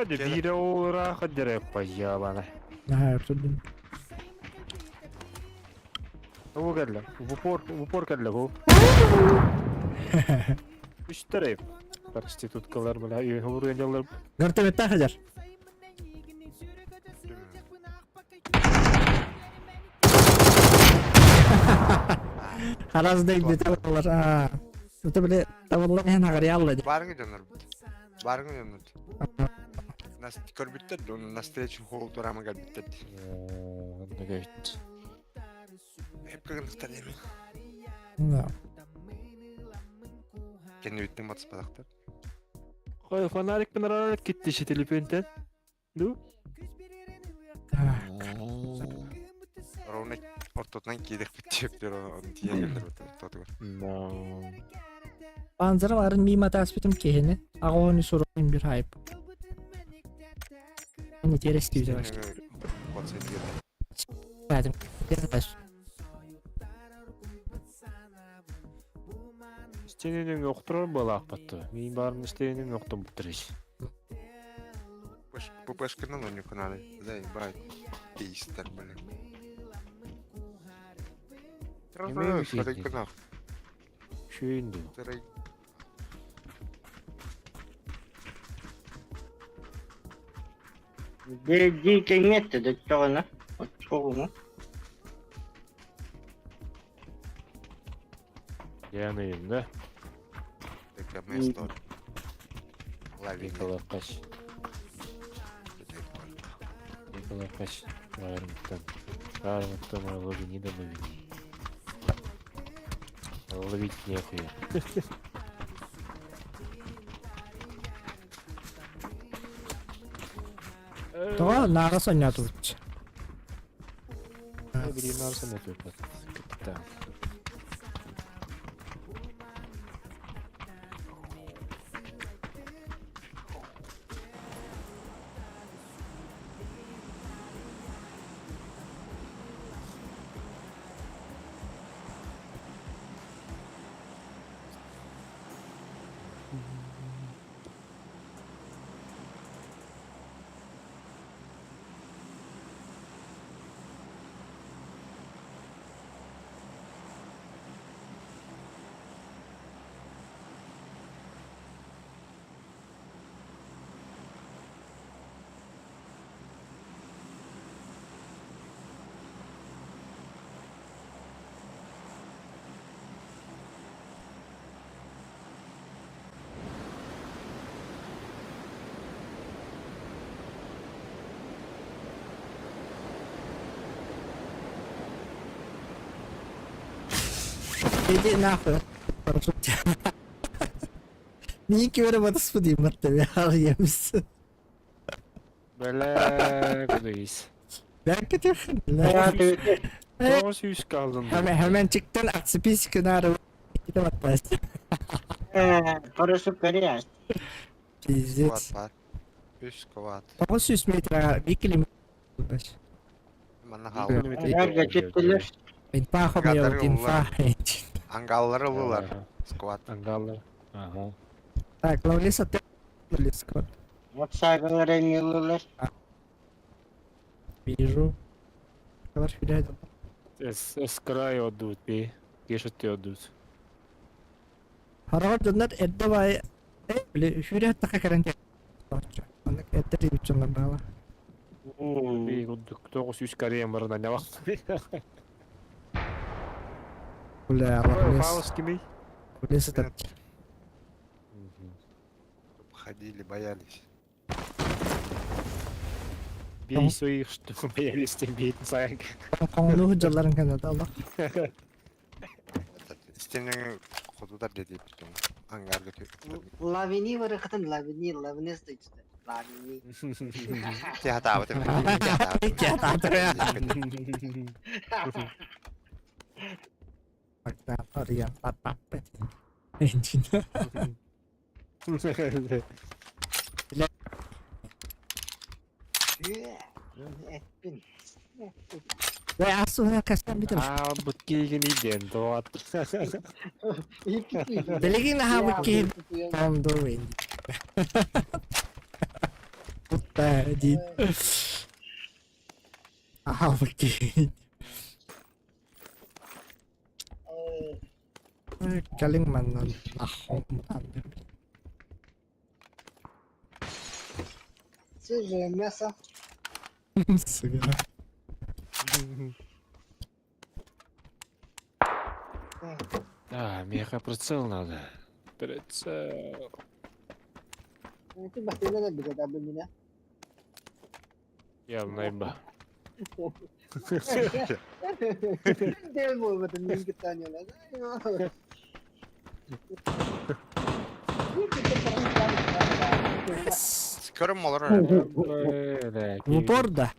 Бире олара хаддere паябана.
Наһаа турдум.
Бу кэллэ. В упор, в упор кэллэ бу. Үстере. Проституткалар бля, үйгөргөнлөр.
Вертолетта хадar. Хараз да где олар. Аа. Это биле табыллан эн хагарьялла.
Барыңы дьоннор. Барыңы дьоннор. Нас көрбүттэр, на встречу холл турама кэлбиттэр.
Нэгейт.
Эп кыгынныктар эми.
Да.
Кэннибиттэн батыспатахтар.
Ой, фонарик пенарар кетти ши телефонтен. Ну?
Так.
Ровно ортотунан киириэхпит диэбиттэр, оны тиийэн кэллэр ортотугар.
No.
Панзер баарын мимо тааспытым киһини аҕоһуну суруйун bir хайп. Интересный
Стенеҥэ подсветила.
Стененең охторор буолаахпат Мин баарым стененең охтон буттарыс.
ППшканы ну не каналы. Заебать. Пистер, блин.
Эмиэ
Сарай канал.
Шүйін дуу.
Сарай.
Дии кэҥиэтте доччоҕуна, оччоҕуна.
Яны да?
Таке место. Лавина.
Николай Каш. Николай Каш. Баарымыттан. Баарымыттан ловини да ловини. Ловить нехуя.
Тоҕо нааҕа сонньоотубут.
Билин арсан өтөпөт. Кытта.
Иди нахуй. Niye böyle batı diyeyim hatta bir al yemişsin.
Бля, кудайс.
Ben kötü.
Тоғыз жүз қалдым.
Hemen hemen çıktın atsı kenarı. Gidip atmaz.
Парашют коряш.
Пиздец.
Квад бар. Үс квад.
900 метр, 1 километр.
Манна хаалла.
Nerede çıktılar?
Инфа
Гадары
хомьёт, инфа.
Ангаллары ыллылар. Сквад.
Ангаллар. Ага.
Так, ловлиса ты ловлиса.
Вот сагалар эмилилер.
Вижу. Калаш филяет.
С, с края отдут, би. Кешетте отдут.
Харагар дьоннор эрдэ баайы били үһүрэ таха кэлэн Оннук эрдэ диэбит дьоннор баала.
Би кудук тоғыз жүз корея барына не бақ.
Бля, ловлес.
Паус кимей?
Ловлес это
Ходили, боялись.
Бей своих, что боялись тем бейтін сайын.
Коңнуу дьалларын кэннэ алла.
Этот, Стенеҥэ хотудар диэти бүтүн. Ангарга тү.
Лавини барахатын лавини, лавини стоит. Лавини.
Театаабыт. Театаабыт.
Пакта арыйан паппаппет. Энчин.
Эппин.
Ve aslında kaçtan bitir.
А, бұт кейген иден, тоғат.
Билигин аһаабыт киһи там дуин. Кутта диин. Аһаабыт киһи. Кэлиҥ маннан ахом.
Свежее мясо.
Сука.
Да, меха прицел надо. Прицел.
Ты бастыйна да билет абы меня.
Явно имба.
Del буолбатын мин кыттааньолар.
Көрөм олор.
В упор да.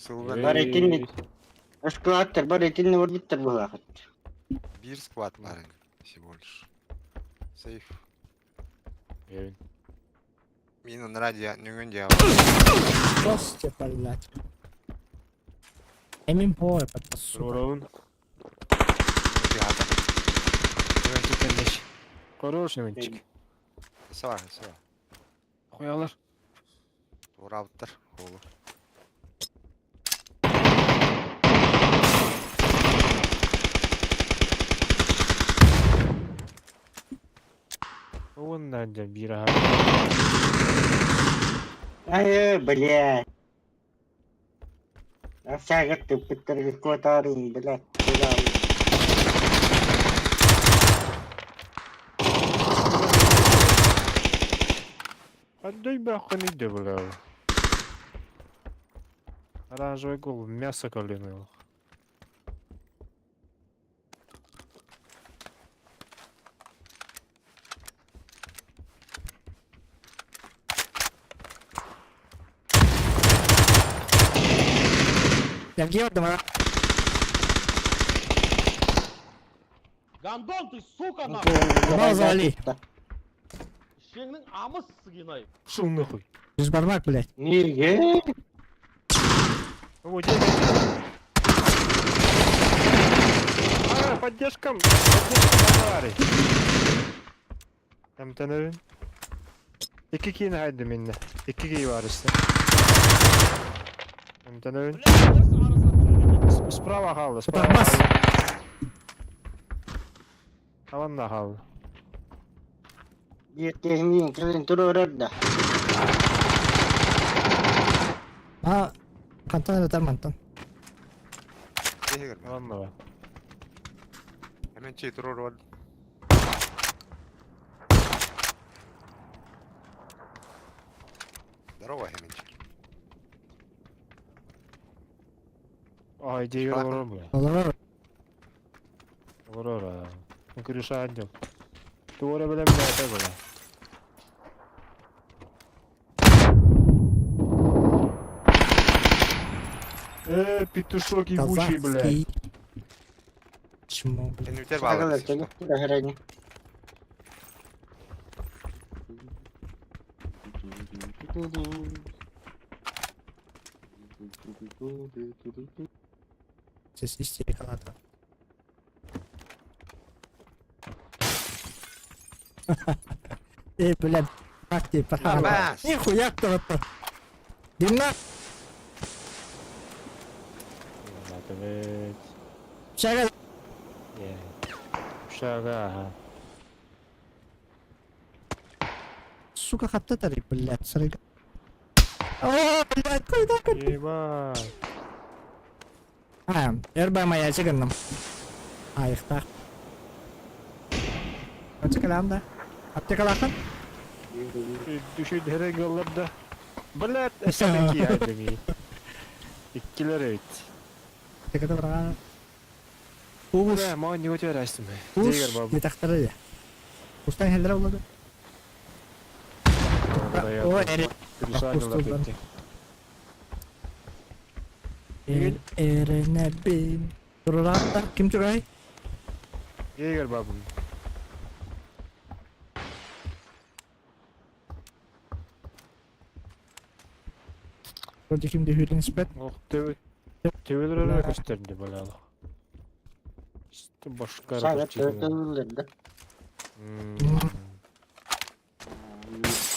Сыллар
Бар итинник. Складтар бар итинник барбыттар быһаахыт.
Биир склад баар всего лишь. Сейф.
Эвин.
Мин анараа дьиэ нөҥүөн дьиэҕэ
Просто, блядь. Эмин по, это сука.
Туруорабын.
Тыаһата.
Хороший мальчик.
Сава, сава.
Хуялар.
Туораабыттар уолу.
Уонна дьэ биир аһа.
Ай, блядь. Саагат тыппыттарга куотаарым, блядь.
Отдай бахуй иди, бля. Оранжевый голову, мясо калиное.
Явгий ордумара.
Гандон, ты сука нахуй!
Мазали.
Шеңнің амыс сыгинай.
Шел нахуй.
Бешбармак, блядь.
Неге?
Вот А, поддержка! Поддержка товарищ! Там тönövün. İki кийин haydi minne. İki кий var işte. Там тönövün. Справа kaldı, справа
Тормоз.
kaldı. Tamam da kaldı.
Биир киһини кэлин туруорар да.
А, хантан ытар мантан.
Киһи көрбө.
Tamam da var.
Hemen чей туруор Здорово, Хеменчик.
Ай, дегер
Справа.
olur mu?
Олорор.
Olur ha. Kırışa annem. Duvara böyle bir yerde böyle. Петушок ебучий, блядь.
Казахский. Чмо, блядь.
Энүтер
Сагалар
баалар.
кэлин тураһарани.
Здесь истерика надо. Эй, блядь, как тебе пора?
Нормас.
Нихуя кто-то. Димна,
Evet.
шага.
Шага, ага.
Сука, хаттатары, блядь, сарыга. О, блядь, куда ты?
Ебать.
А, РБ моя чыгынным. Айықта. Очыкалам да. Аптекалахан?
Düşün her yollarda. Блядь, эсәнеки айдыми. Иккилер evet.
Аптекада барған. Уус,
Бля, маған не өте растым.
уус,
Дегер бабы.
детақтары да. Устан хелдер болады. О, эре. Эренебин. Туруракта ким чугай?
Егер бабым.
Вроде кимде хүрін спет.
Ох, төбе. Төбелер öyle gösterdi böyle. İşte başka
Сагат туруорар да.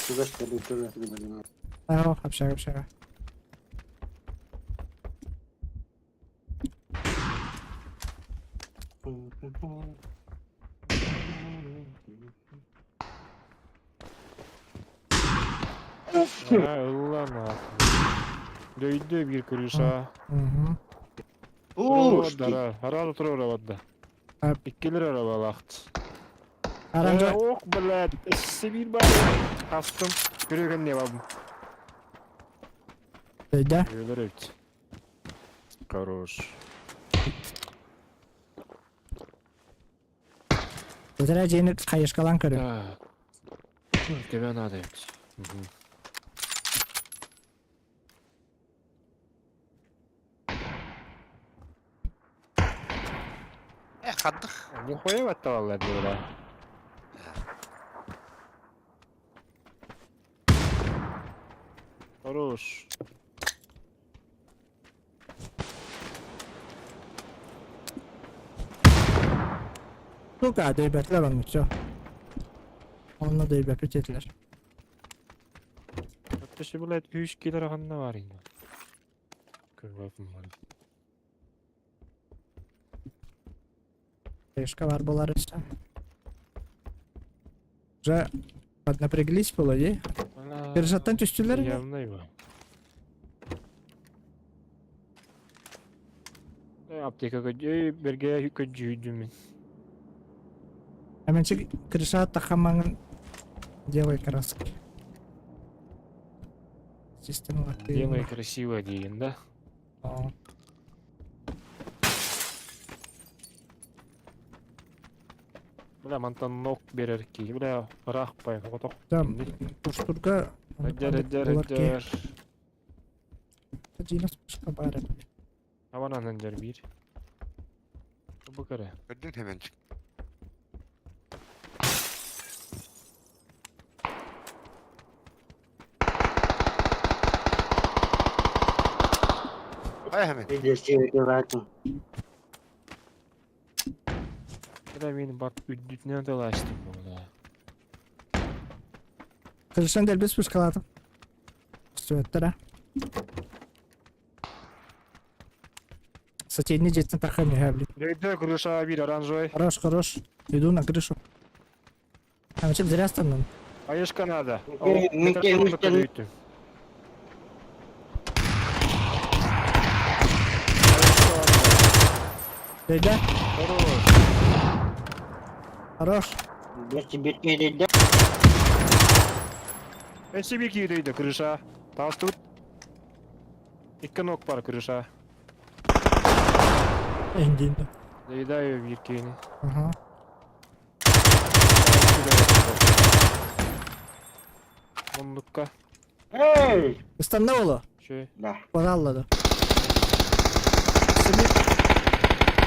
Тугас кэлин туруорар.
Aa, хапшага, хапшага.
Allah Дөйдө bir крыша.
Мгм.
Ух ты.
Арал турура бадда. Иккилер арабалакт.
Аранжа.
Ох, блядь, Сибирь бар. Астым. Көреген не бабым.
Да.
Өлөр Хорош.
Өтөрө жени кайышкалан көрө.
Так. Тебе надо. Мгм.
Хаддах.
Нихуя батталалар бля. Хорош.
Сука, дөйбөтүлэр оннук всё. Онно дөйбөппүт этилэр.
Өттөсө блядь үс килер ханна бар инде. Көрбөпүм бар.
Решка бар болар өссө. Уже поднапряглись было, дии? Биржаттан түстүлэр ини?
Явно его. Аптека көдьүй, берге көдьүйдүм мин.
Әмэнчик крыша тахамаңын делай краски. Система
Делай красиво деген, да? Бля, мантан нок берер ки. Бля, ырах пай, хотох.
Там туштурга
Эдер, эдер, эдер.
Динос пушка баар.
Аванан эдер бир. Бу кere.
Көрдүн hemen. Ай hemen.
Видео
Бля, мин бар үддүтүнөн талаштым бу, бля.
Крышан дэлбис пушкалаатым. Сөттөрө. Соседний дьиэттэн таххан үһэ блин.
Дойду крыша бир оранжевый.
Хорош, хорош. Иду на крышу. Әмэнчик зря станным.
Аешка надо.
Микки, Микки.
Дөйдө.
Хорош.
Хорош.
Бир
Эсибики дейді крыша. Тас тут. Икки ног бар крыша.
Эндин.
Доедаю биркени.
Ага.
Мундукка.
Эй!
Ыстанна оло.
Шö.
Да.
Пожаллады.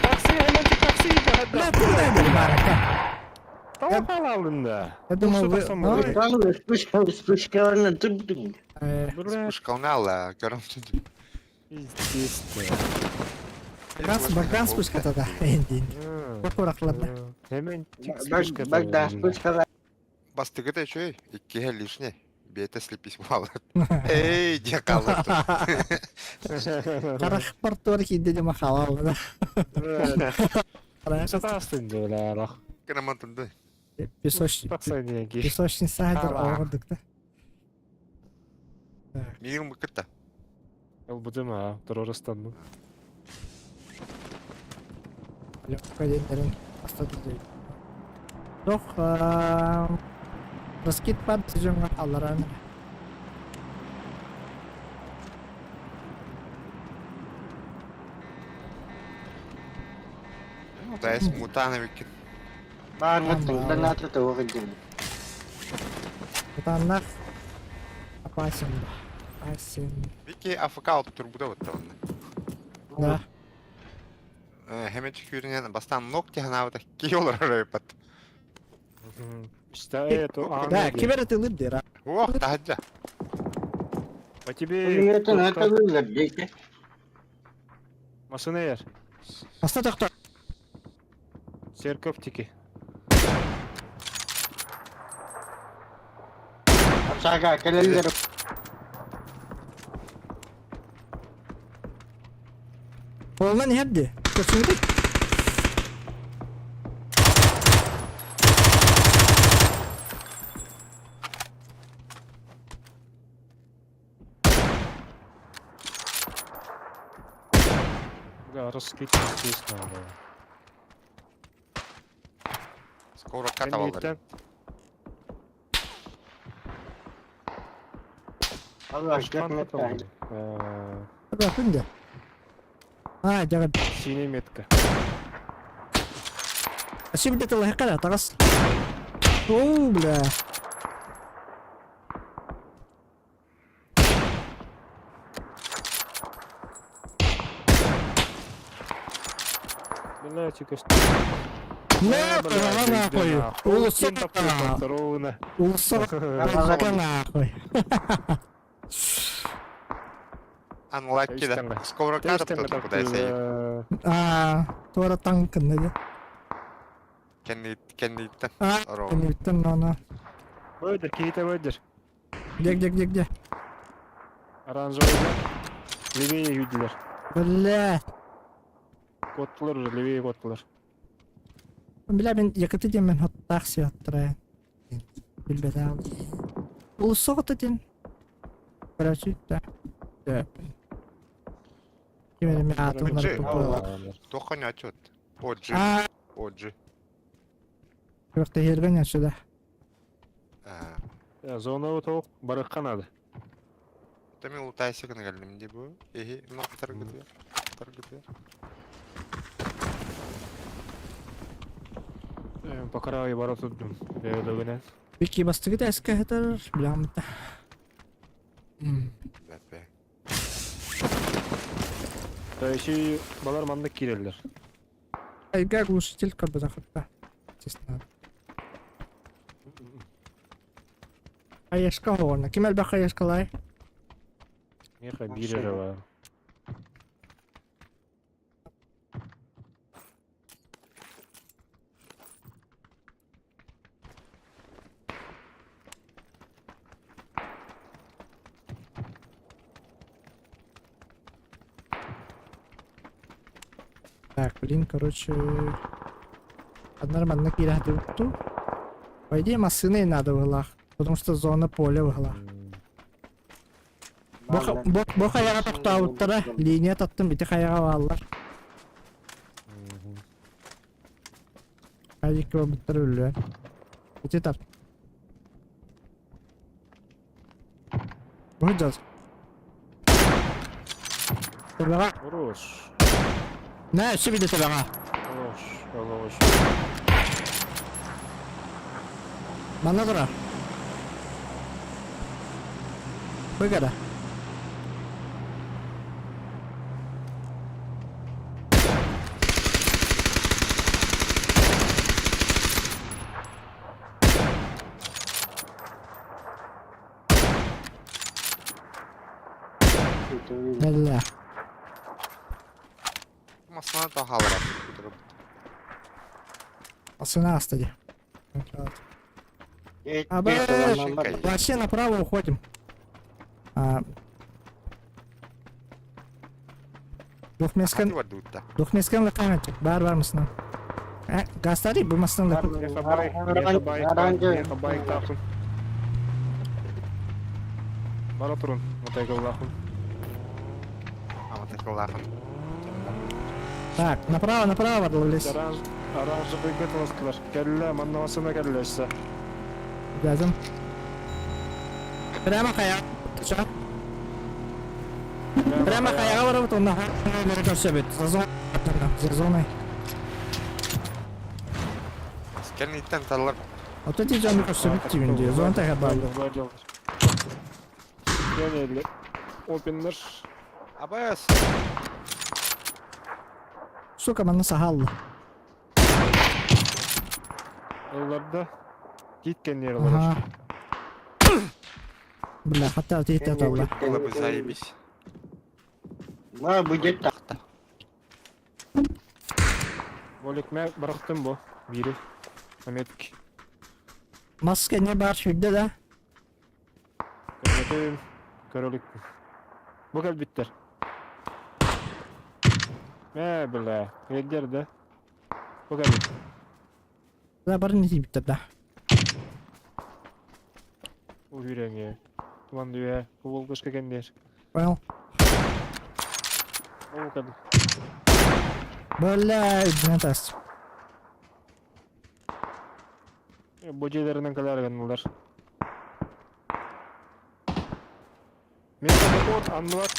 Такси, hemen такси.
Бля, куда это барака?
Tamam aldın da.
Я думал, вы...
Ой.
Ой, Вспышка, вспышка, тут.
Э,
Вспышкалнала, көрөм.
Пиздец.
Бакан вспышка тогда. Эндин. Курахларда.
Hemen
Бак, да, вспышка.
Бастыгыта чөй, иккиһэ лишне. Бете слепись малы. Эй, де қалды.
Карах портуар хидде де махалал.
Сатастın diyorlar.
Кырамантынды.
Песоч... Песочница хадыр оҕордук да.
Мигин быкытта.
Ылбытым а, террористтан.
Легко дендерин астады. Тох раскид пад жыңга алларан.
Дайс мутана викин.
Бар мутан, да надо того
Мутаннах опасен. Опасен.
Вики АФК алып турбуда батталынды.
Да.
Hemen чүкүрүнен бастан ног технабыта кийолор райпат.
İşte evet o
Да, кибер это лыбдер.
Ох, тахаджа.
По тебе
Это надо было,
Машина ер.
Аста тохто.
Церковь тики.
Сага, календарь.
Олан хәбди. Көсүнү.
Бля, раскид здесь надо.
Скоро катабалар.
Allah aşkına.
Bakın da. А, жага.
Синяя метка.
Şimdi de Allah kadar takas. Oo бля.
Бля, Бля, көстөр.
Нахуй, нахуй. Улуса.
Ровно.
Улуса. Нахуй.
Unlucky да. Сковородка да куда сей.
Аа, туора таҥкынна дии.
Кенни кенниттен.
Аа,
Ровно.
кэнниттэн ана.
Бөдер, киһитэ бөдер.
Где, где, где, где?
Оранжевый. Левее юдилер.
Бля.
Коттулар уже, левее коттулар.
Бля, мин якыты диэн мен хоттаах сиаттара. Билбэтэ. Улуссоҕо диэн. Короче, да. Да. Ким эрэ мен аатын
Джи.
барыппын
Туохха ньааччыт. Оджи.
Аа,
Оджи.
күрэхтэһиэргэ ньаччыда.
Аа.
Зона тоқ барыққа надо.
Та мен лутайся гына кэллим дии бу. Эһи, мына таргытыар. Таргытыар.
Пока бара турдум. Бэйэлэгинэн.
Вики бастыгыта эскэ хэтэр, биляммыта.
Бэпэ.
Тайши балар маннык киирэллэр.
Айга глушитель көрбөтө хатта. Честно. Хаешка хоҕорна. Ким элбэх хаешкалай?
Меха биир эрэ баар.
Так, блин, короче... Одна манна киирэ По идее, массыны надо было, потому что зона поля была. Бу хайаҕа тохтообуттара, линия таттым, ити хайаҕа бааллар. Айык барбыттар өллүөр. Ити тар. Бу жаз. Төбөҕө.
Хорош.
Нэ, өссө биде төбөҕө.
Хорош. Хорош.
Манна турар. Быгара. Бэллэ.
Массана тахалара.
Асына аста дии. А, Вообще направо уходим. А... Двухмескан, двухмескан лаканчик. Бар бар мысынан. Э, гастари бу масынан лакы.
Меха байк, меха байк, меха байк тахын. Бара турун, мотайгаллахын.
Аматакаллахын.
Так, направо, направо лес.
Оранж, оранжевый көтөлөскүлөр. Кэллэ, манна масына кэллэссе.
Газым. Прямо хая. Чё? Прямо хаяга барабыт, онна көрсөбүт. За зоной. За зоной.
Кенниттен таллар.
Вот эти зоны көрсөбүт дибин диyor. Зона тахар бар.
Кэллэ. Опеннер.
Абас.
Сука, манна сахаллы.
Ылларда. Кит кэннер олорор.
Ага. Бля, хатта тиит алла.
Было бы заебись.
Ма будет так.
Волик мэ барахтым бу. Бири. Аметки.
Маска не бар шүрдэ да.
Көрбөтүм. Көрөлүк. Бу кэлбиттер. Мэ бля. Элдер да. Бу кэлбит.
Да бар не тииптер да.
Бу хүреңе. Туман дүө. Бу волгушка кэннер.
Понял?
Бу кэлбит.
Бля, үдүнэн тас.
Бу жерлеринен кэлэр гыннылар. Мен код аннылар.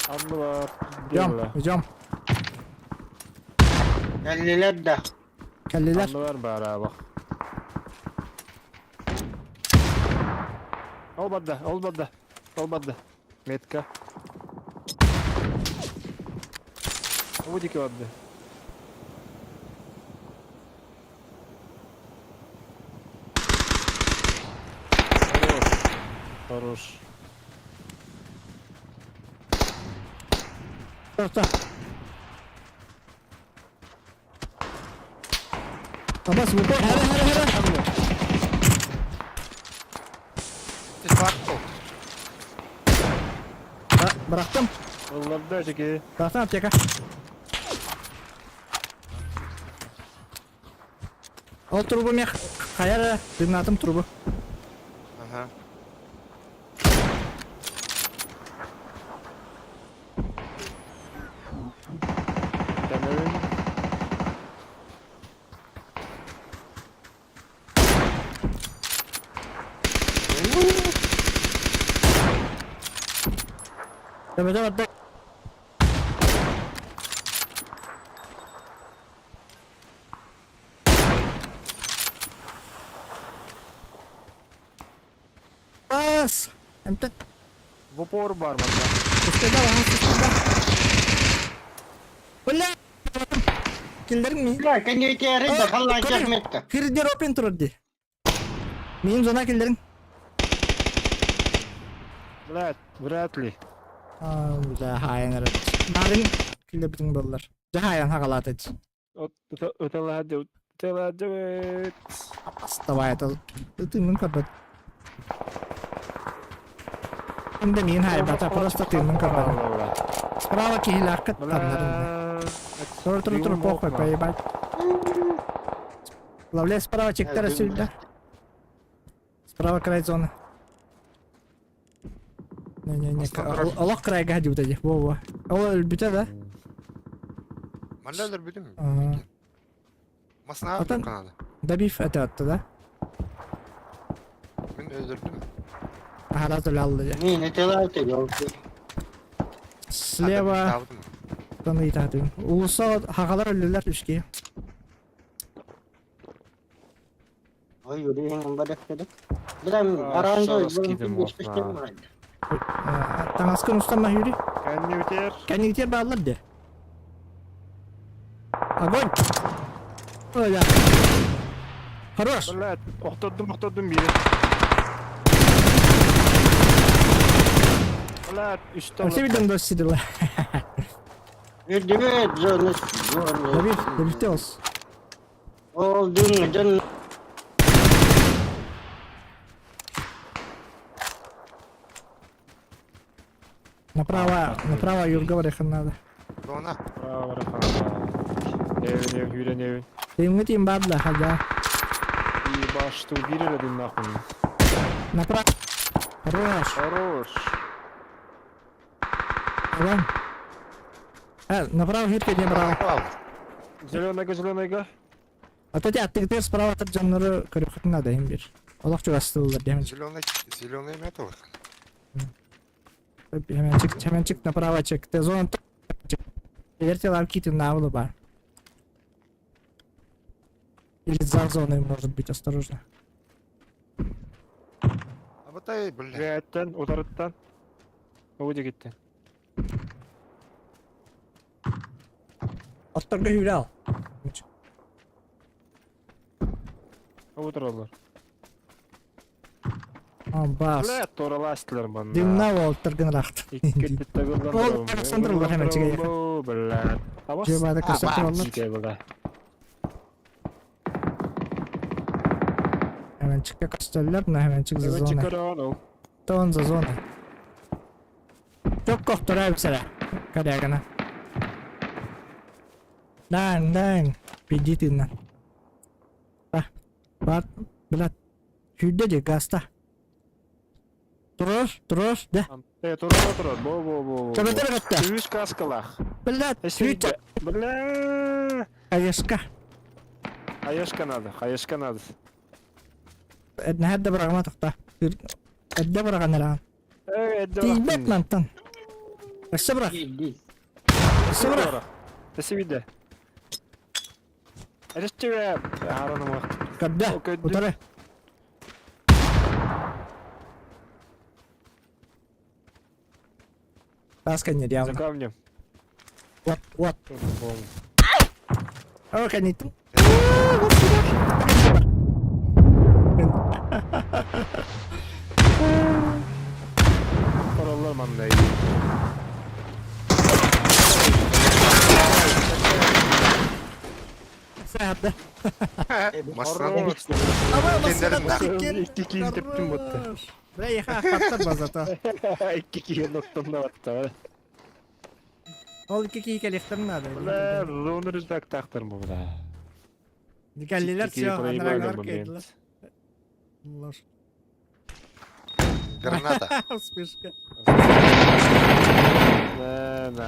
Аннылар.
Идем, идем.
Кэллилэр да.
Кэллилэр.
Аннылар бара бак. Ол бадда, ол бадда. Ол бадда. Метка. Бу диэки барда. Хорош. Хорош.
Торта. Абас, выпал. Хара, хара, хара.
Ты фактов.
Бырахтым.
Ылларда эчеки.
Бырахтым аптека. Ол трубу мех хайа дымнатым трубу.
Ага.
Тәнәвин.
Төбөтө барда. Бас! Эмтэн.
В упор бар манна.
Устада аһас устада. Бля! Киллэриҥ ми?
Бля, коньютеры да халлаан метка.
Кирдер опен турар дии. Миин зона киллэриҥ.
Блядь, вряд ли.
Аа, бля, хаайан эрэ. Барын киллэрбитиҥ буоллар. Дьэ хаайан хагалаатыч.
Ыталаады, ыталаады.
Вставай, это тыынын көрбөт. Инде мин хайбата, просто тыынын көрбөт. Справа киһилээххит таннарын. Тур тур тур похуй, поебать. Главле справа чектер сюда. Справа край зоны. Не-не-не, олох крайга дии дии. Во-во. Ол өлбүтэ да?
Манна өлөрбүтүм.
Ага.
Масна
Атын-
канада.
Добив это атты да?
Мин өлөрдүм.
Аһара төлө дии.
Не, не телайте, елки.
Слева таны Улуса хагалар өллүлэр үские.
Ой, юрийин барахтады. Бирам
А,
аранжо
шарас кидем окна.
Таҥаскын устан Юрий.
Кэннибитигэр
Кэннигитигэр бааллар дии. Огонь! Ой, да. Хорош!
Блядь, охтордум, охтордум бири. Блядь, үстэ
Все видим дос сидела.
Үрдүбүт зона зона.
Добив, добивте ос.
Ол дын дын
Направо, направо Юрга барыахын надо.
Зона.
Право, Невин, невин, юрэ невин.
Тыымҥа тиин баадла, хага.
Ебашь, что убили один нахуй.
Направо. Хорош.
Хорош.
Вон. Э, направо хитка не брал.
Зеленого, зеленого.
А то тебя ты теперь справа от дьоннору көрүөххүтүн надо им бир. Олох чугастыыллар диэмин.
Зеленый, зеленый металл.
Хэмэнчик, хэмэнчик направо чек. Те зона Верьте лавки на бар. Или за зоной может быть, осторожно.
Абатай, бля.
Бэттэн, утарыттан. Уу диэкиттэн.
Отторго хүрэл.
Уу тураллар.
А, бас.
Бля, тураластылар манна.
Дымна олтаргын рахт.
Икки тагыллар.
Ол Александр Улар хэмэнчигэ.
Бля. Абас.
Жебада көстөр оллар.
Бля.
Хэмэнчикке көстөллөр, но хэмэнчик за зоной.
Зона.
То он за зоной. Çok koktur abi сара. Корягана. Дан, дан. Пиди тынна. Ба. Бар, блядь. Сүүрдэ дии, гаста. Турар, турар, да.
Э, турар, турар. Бо, бо, бо. бо.
Төбөтөр кытта.
Үс каскалах.
Блядь, сүүрдэ.
Бля.
Хаешка.
Хаешка надо, хаешка надо.
Эднэһэр да быраҕыма тохта. Эрдэ быраҕан эрэҕин.
Э, эдде
Тиийбэт мантан. Өссө бырах, өссө бырах.
Өссө биирдэ. Эрэсчүгэ. Араным
Көрдө,
Көрдүм.
утары. Таас кэннэ
За
явно.
камнем.
Вот, вот.
Тоже, по-моему.
О, кэнниттэн.
Параллар манна.
Саада.
Массыына
Ама
Кендерин
массыынаттан иккиэн.
Икки киһи тэптим батта.
Бля, еха ахпаттар базата.
Икки киһи ноктонна батта.
Ол икки киһи кэлиэхтэрин наада.
Бля, зону рюкзак тахтар бу, бля.
Кэллилэр
Икки
все,
киһи проебали
анарагалар
момент.
кэллилэр. Ложь.
Граната.
Вспышка.
Да, да.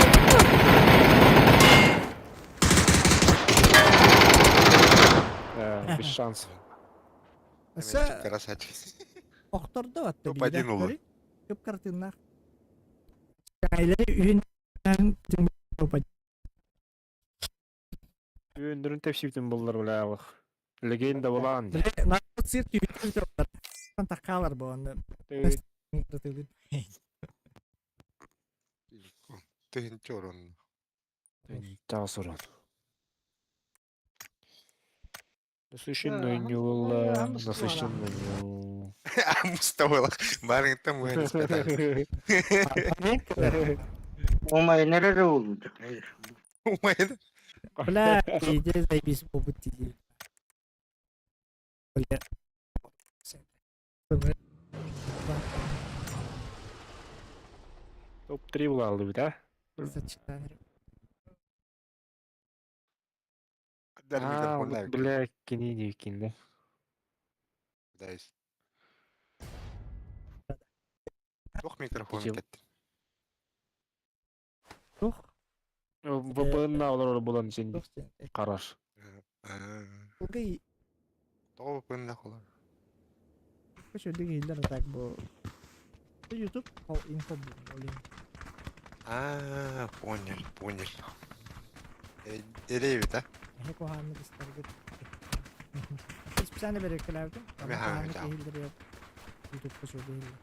Да, без шансов.
Өссө
Красавчик.
охтордо атта
Топ один улы.
Көп картиннах. Айлары үйін
Өндөрүн тепсиптин буллар бля алых. Легенда булан.
Сир түйүттүр. Такалар бу аны.
Тыһынча орон.
Тасуран. Насыщенную нюла, насыщенную ню.
Мустабылах. Барыңтан муэн испетар.
Умай nerede oldu?
Умайын.
Бля, иде заебись болбут диди. Бля.
Топ-3 булалды бит, а?
Дәл
А,
микрофонда.
Бля, кини кин да.
Дайс. Туох микрофон
Кичи-
кетти.
Тух,
VPN олар булан сен
тух.
караш.
Угай,
Тоҕо быппын холор.
көшөдүг ийлер так бу. YouTube ол инфо бу. Олин.
А, понял, понял. Эрейбит, а?
Эхе коханны бистаргыт. Специально берекеләбдим.
Мен хаҥа жаам.
YouTube көшөдүг ийлер.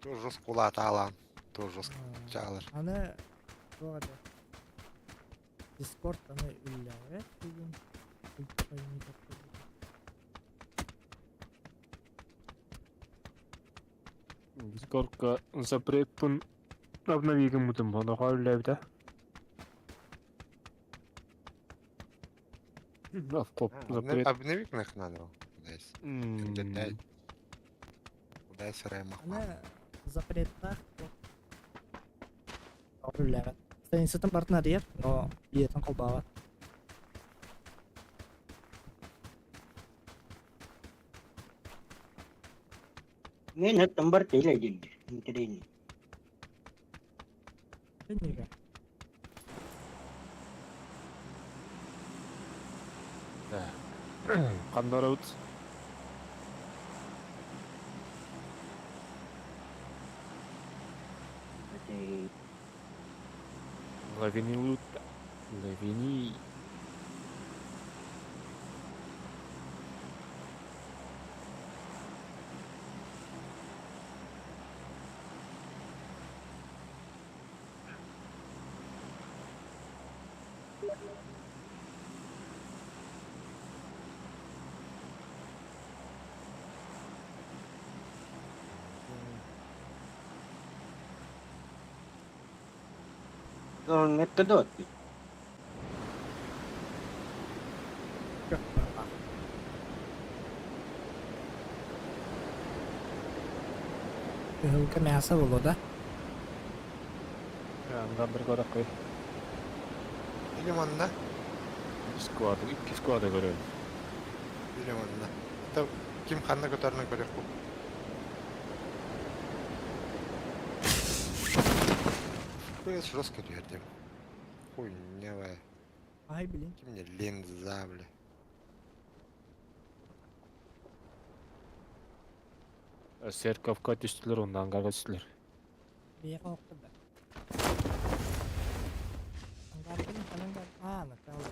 Тоже жестко улаата алаан. Тоже жестко чаалар.
Аны туох этэ? Discord аны үллээбэт бүгүн.
Дискордка запретпын обновигин мутум боно хауллабит, а? Авкоп запрет.
Обновить нах надо. Дайс. Дайс райма.
Аны запреттаах үллээбэт. Страницатын бартын арыйар, но биэтин холбаабат.
Men hep tambar teyla edildi. Intereni.
Эннигэ.
Кандарабыт. Лавини лута. Лавини.
Ne kadar?
Кыһылга мясо боло да.
Ангар көрөк кой.
Или манна.
Сквад, икки сквада көрөм.
Или манна. Это ким ханна көтөрүнө көрөх бу. Пыс жестко двердим. Хуйня
Ай, блин.
Ким мне линза, бля.
Церковка түстүлөр, онда ангарга түстүлөр.
Бияка окту да. Ангар канан бар. А, накал.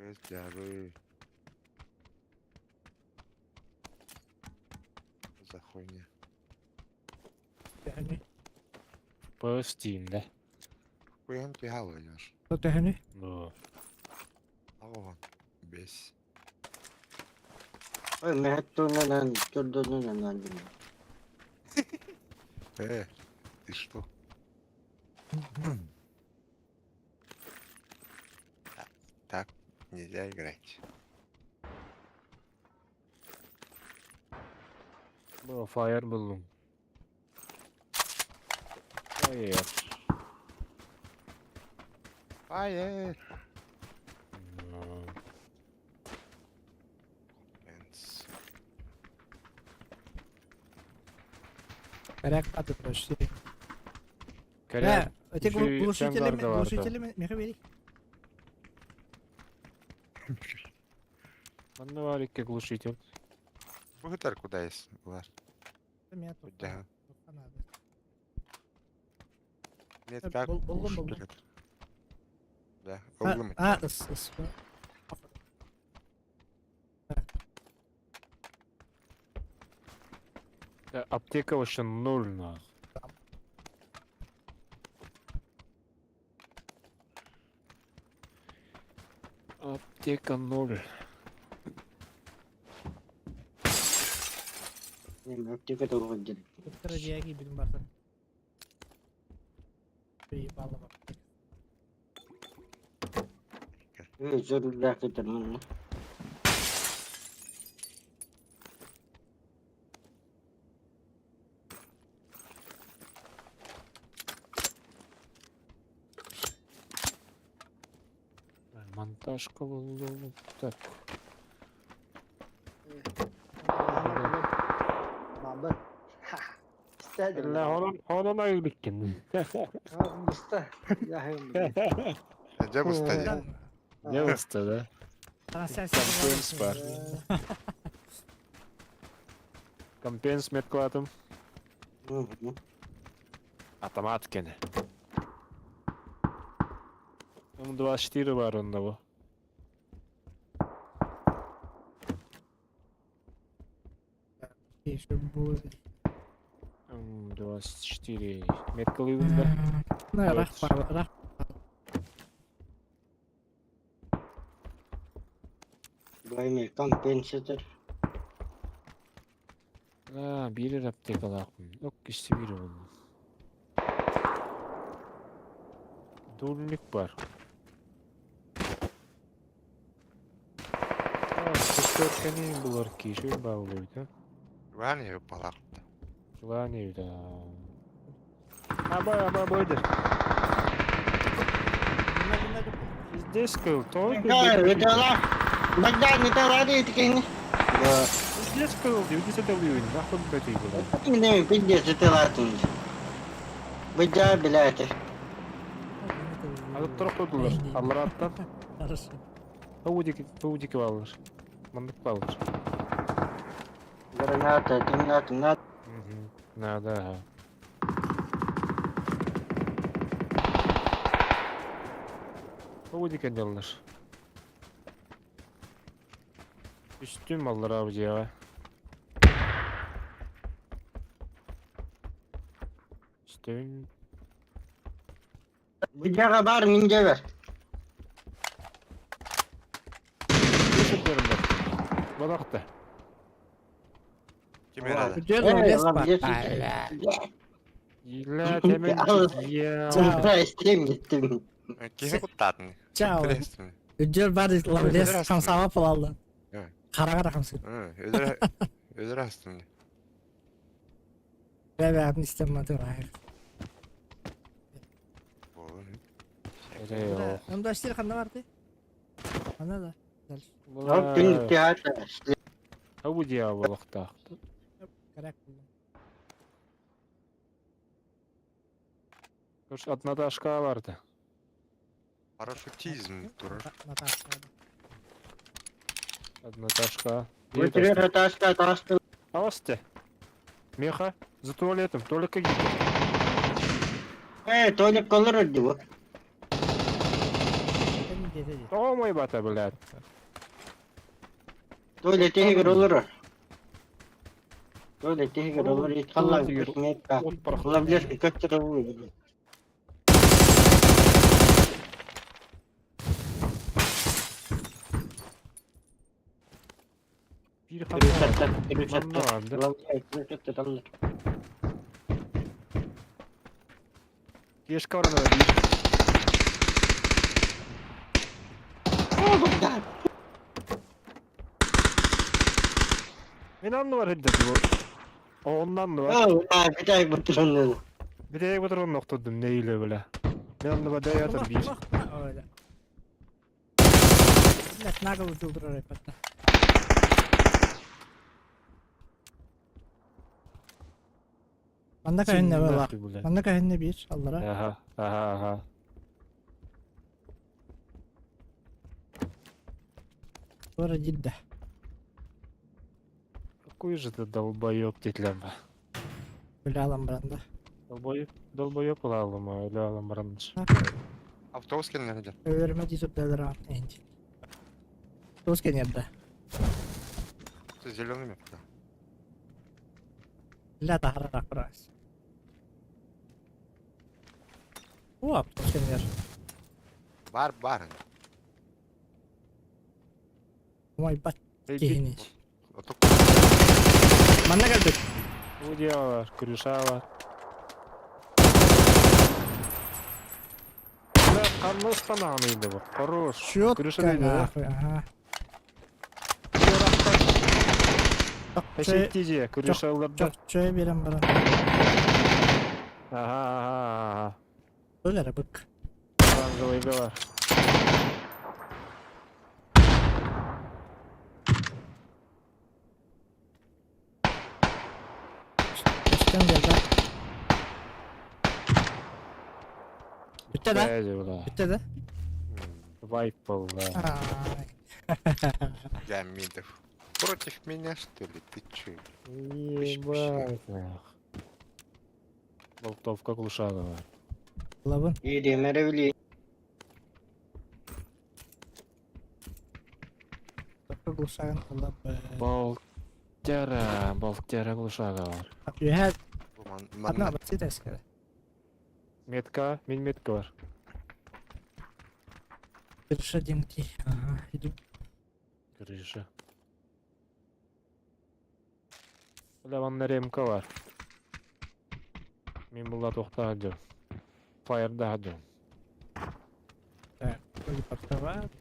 Эс дьаабы. За хуйня.
Төһөнүй?
По Steam, да?
Хуйан ты халаешь.
Төһөнүй?
Ну,
Аҕа бес.
Ой, меһеттуунан турдунунан
Ты что? Так нельзя играть.
бу Fire буллум. Fire.
Fire!
Ну,
Энс.
Коряк аты почти.
Коряк.
Эти
Еще и
глушители,
Чангарда бар, да.
глушители меха бери.
Манна бар икки глушитель.
Быһытар куда есть, Улар?
Меня тут.
Да.
Надо.
Нет, как?
Буллум, буллум.
Да, ыллым.
А, ыс, ыс.
Да, аптека вообще ноль нах. Аптека ноль.
Аптека тоҕо дьин.
Кыра дьиэги билим барсан. Приебало.
Зоруллаах кытармын.
Монтажка буллум. Так.
Бабы. İsterdim.
Ла онон онон айылыккин.
Usta. Ya
Дьэ буста дии.
Не уста, да? Компенс бар. Компенс меткалатым. Автомат кене. М24 бар онда бу.
Еще будет.
М24 меткалыйбын да.
Ну, рах бар, рах.
Байме компенсатор.
А, бирер аптекалаахпын. Ок киши бир болду. Дульник бар. А, шестеркани булар киши баулуйт, а?
Ваня балакта.
Желание, да. Аба, аба, бойдер. Здесь кыл, только
Это Богдан, это рады такие. Да.
Здесь кыл, 90 уровень, нахуй блядь, было.
Не, пиздец, это латун. Быдя, блядь.
А тут трохтодулар, аллараттан.
Хорошо.
Паудики, паудики баллар. Мандык баллар.
Граната, граната, надо.
Угу. Надо, ага. Паудики делалар. Үстüm аллар abi ya. Üstüm.
Быдяга бар, минде бар.
Teşekkür ederim. Balakta.
Ким эрада?
Лес бар.
Ила темен я.
Истем,
Киһи куттаатын.
Чао.
Интересно.
Үддер бар лес хамсама палалды.
Э.
Карага хамсы.
Өдөрө өдөрө астым.
Бә бә истем матыр.
Болун.
Эре
Анда иштер канда барды? Анда да. Дальше.
Оп, күн театр.
Абу дия балакта.
Коряк булдым.
Короче, одноташка барды.
Парашютизм турар.
Наташка.
Одноташка.
Өтірер таска, таска.
Аласте. Меха, за туалетом, только гид.
Э, Толик колор диво.
Диэтэ дии.
Тоҕо умайбата, блядь?
Толя тиһигэр олорор. Толя тиһигэр олорор. Халлаан
Тиһигэр
көтмөккө.
от парах.
Лавлер көттөрө буолуо.
Биир ханна
Рүсәттер,
Манна
рүсәттер.
бар да.
Лавлер рүсәттер аллар.
Кешка баран биир.
О, да.
Мин анныбар сылдьар бу. Онно анныбар.
Аа, битай бутурунун.
Битэйик бутурун охтордум нэһиилэ бля. Мин анныбар даятар биир.
Öyle. Блядь, наголо дылдырар эппэтэ. Манна кэһиннэ бар. Манна кэһиннэ биир аллара.
Аха, аха, аха.
Туора дидда.
Какой же ты долбоеб, детлям.
Бля алан баран да.
Долбоеб, долбоеб ылаалым, өлө алам баранныш.
Автобус кэлэн эрэ.
Өлөрмө дии турдалар аат. Туос кэнердэ.
Зеленый метка.
Бля таһарар аккурас. О, туос кэнер.
Бар бар.
Ой, бат киһини.
Отук.
Манна кэлбит.
Удиала, Крюшава. Бля, ханна ыстанаҕын ыйда бу. Хорош.
Чётко
Крюша дейdi да?
нахуй, ага.
Эшеттиже, Крюша ылларда.
Чокчой берем баран.
Ага, ага, ага.
Өлөр бык.
Оранжевый бар.
Көстөн берді. Бүтті да?
Бля, бля.
Бүтті да?
Вайп был, да.
Ай.
Гамидов. Против меня, что ли? Ты чё?
Ебать, нах. Болтовка Глушанова.
Лабын.
Иремere били.
Глушаган лабы.
Болтяра, Болтяра Глушанова.
Үһә
Бу ман-
одна
манна
бацит эскere.
Метка, мин метка бар.
Крыша демти. Ага, иду.
Крыша. Бля, манна ремка бар. Мин була тоқтаа Фаерда хадым.
Так, телепортовать.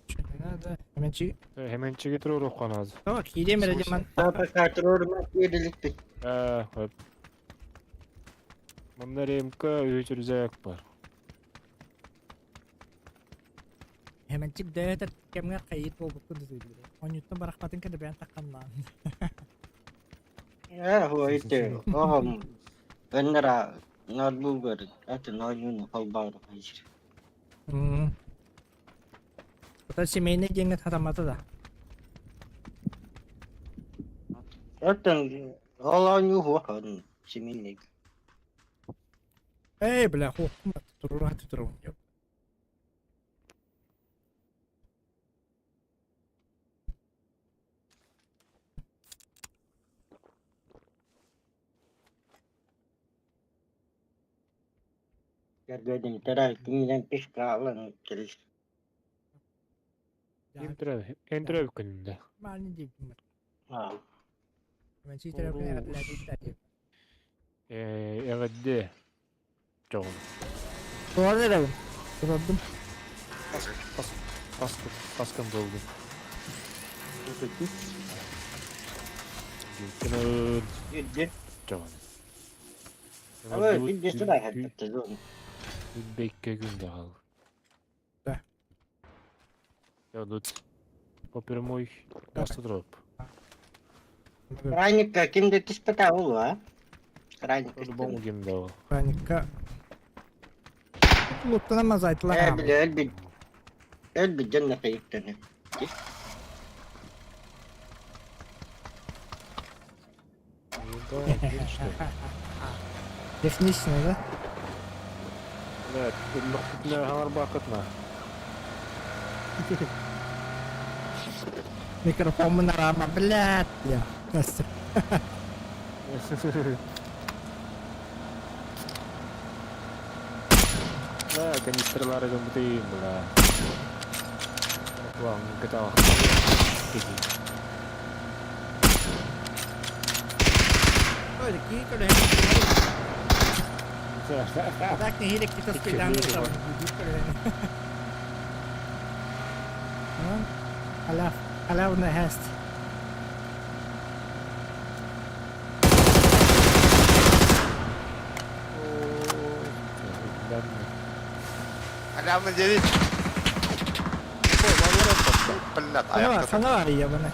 Что не надо. Hemen
Hemen чиги турур ухканаз.
Tamam, киирем эрэ
Слушай.
ман.
Папа катырор берилик.
Э, хөп. Манна ремка үч рюкзак бар.
Hemen чик дөтөр кемге кайыт болбуп күндүз үйдү. Онюттан барахпатын кенде бәян такканнан.
Э, хуайты. Охом. Өннера ноутбугер. Это нойнун холбар хайыр.
Это семейный деньги хатамата да.
Это холоню хуахан семейник.
Эй, бля, хохма, турура туру.
Көргөдүм тара кимден пишка алан кел.
Энтер, энтер күнүндө.
Мани дип.
А.
Мен читер күнә кадәр дип.
Э, эвэдде. Жогун.
Туар эрэ. Турдум.
Каскы, каскын болду. Күнүн
Үдде.
жогун.
Ама үдде сыра хатты зон.
Бекке күндө кал.
Да.
Я тут по прямой гастодроп.
Раника кимде түспөтө болу, а? Раника.
По-любому кимде ол.
Паника. Луттан мазайтла.
Э, биле өлбүт. Өлбүт жонна кайыптаны.
Ебать, видишь, что ли?
Технично, да?
Блядь, лохтутна хаңар бакытна.
Микрофоммун араама, блядь, я. Настя.
Да, канистралары гыммытыйым, бля. План кытаах.
Ой, кии көрөһөн. Так нэһиилэ кита спайдаан көрөһөн. Халяв, халявная хэст.
Халявно делить. Блядь,
Саҥа саҥа арыйа баны.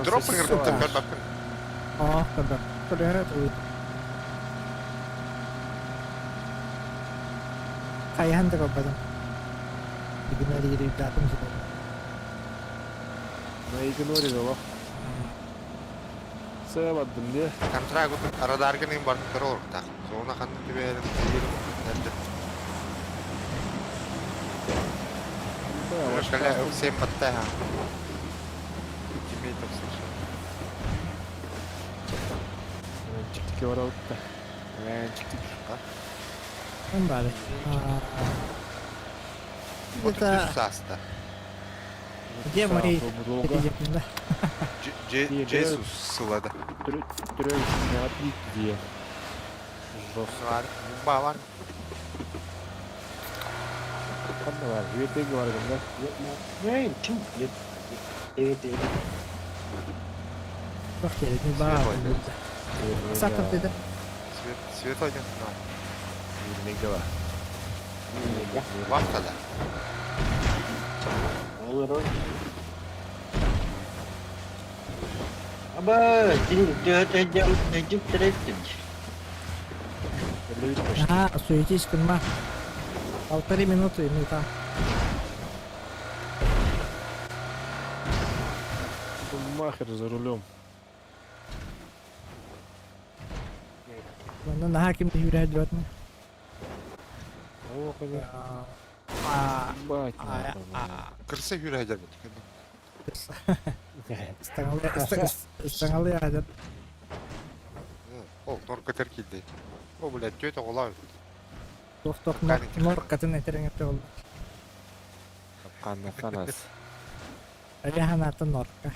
Дроп ыҥырбыттар көрбөппүн.
Аа, көрбөп. Көрөөрө туй. Хайаан да көрбөтүм. Бүгүн эрийдатым сытар.
Наигнорировал. Сыабадым дии.
Контрагы радаргын иң барын көрө олоруктаах. Соҕуна ханна түбэһэрин тиийэрин эрдэ. Кэлэ ыксыан баттаа. Тиммейтов слышал.
Чиктики барабытта. Чиктик.
Ким бары?
33 сааста.
Где мои передепнила?
Джесус сылада.
Трёх
Бар. Бар.
Ханна бар? Үөтеги бар да?
Эй, чум. Evet, evet.
Бах не бар. Сатып dedi.
Свет, свет ойден.
Неге бар?
Вахтада.
Olur olur. Аба, дин дөтөжөм төжүп тиреттим.
А, суетись, кунма. Полторы минуты, и мы там.
Махер за рулем.
Онно наһаа ким да үүрэр дуотна.
О, конечно.
А,
Ебать,
а,
нахуй,
а.
Кырса хүрэ дьэрбит.
Ыстаҥалы адар.
Ол норка килди. О, блядь, тетя ола.
Туох-туох норкатын этэрэҥэтэ ол.
Капканна ханас.
Ряханата норка.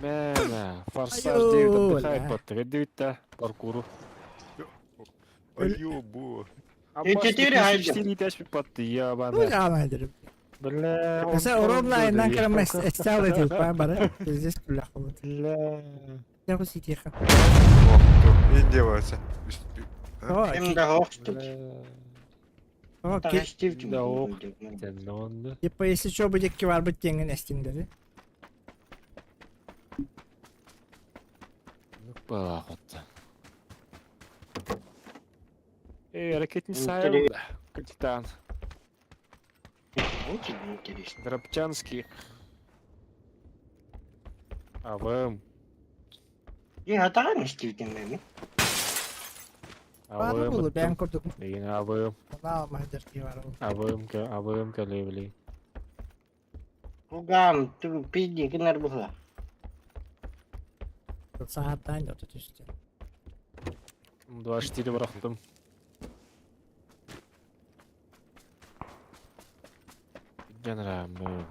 Мэнэ, форсаж
Айоо,
9 отдыхает
бля.
под 9 паркуру.
Ой, бу.
А
четыре айда.
4 этаж под
Ну,
ебаная.
аана
Бля, он
Mesela оронна иннан
я
кэлэн эстял этил бары. Здесь кулях вот.
Бля.
Я бы тихо.
О, индиваться.
О,
Ким да хоштук.
Бля.
о,
Таштив.
Да ох. Теннонды.
Типа, если что, будет кивар быть теңин эстиңдери.
Ну, балахотта. Эй, ракетный
Интерес-
сайл, капитан.
Очень интересно.
Дробчанский. АВМ.
И хатаган истивдим мен.
Бары
АВМ.
булу, бэйэн курдук.
Деген АВМ.
Она алмаһдыр кивар ол.
АВМ, АВМ калевли.
Кугам, ту пиди кынар була.
Сааттан жоту түстү.
24 бырақтым. Генера мы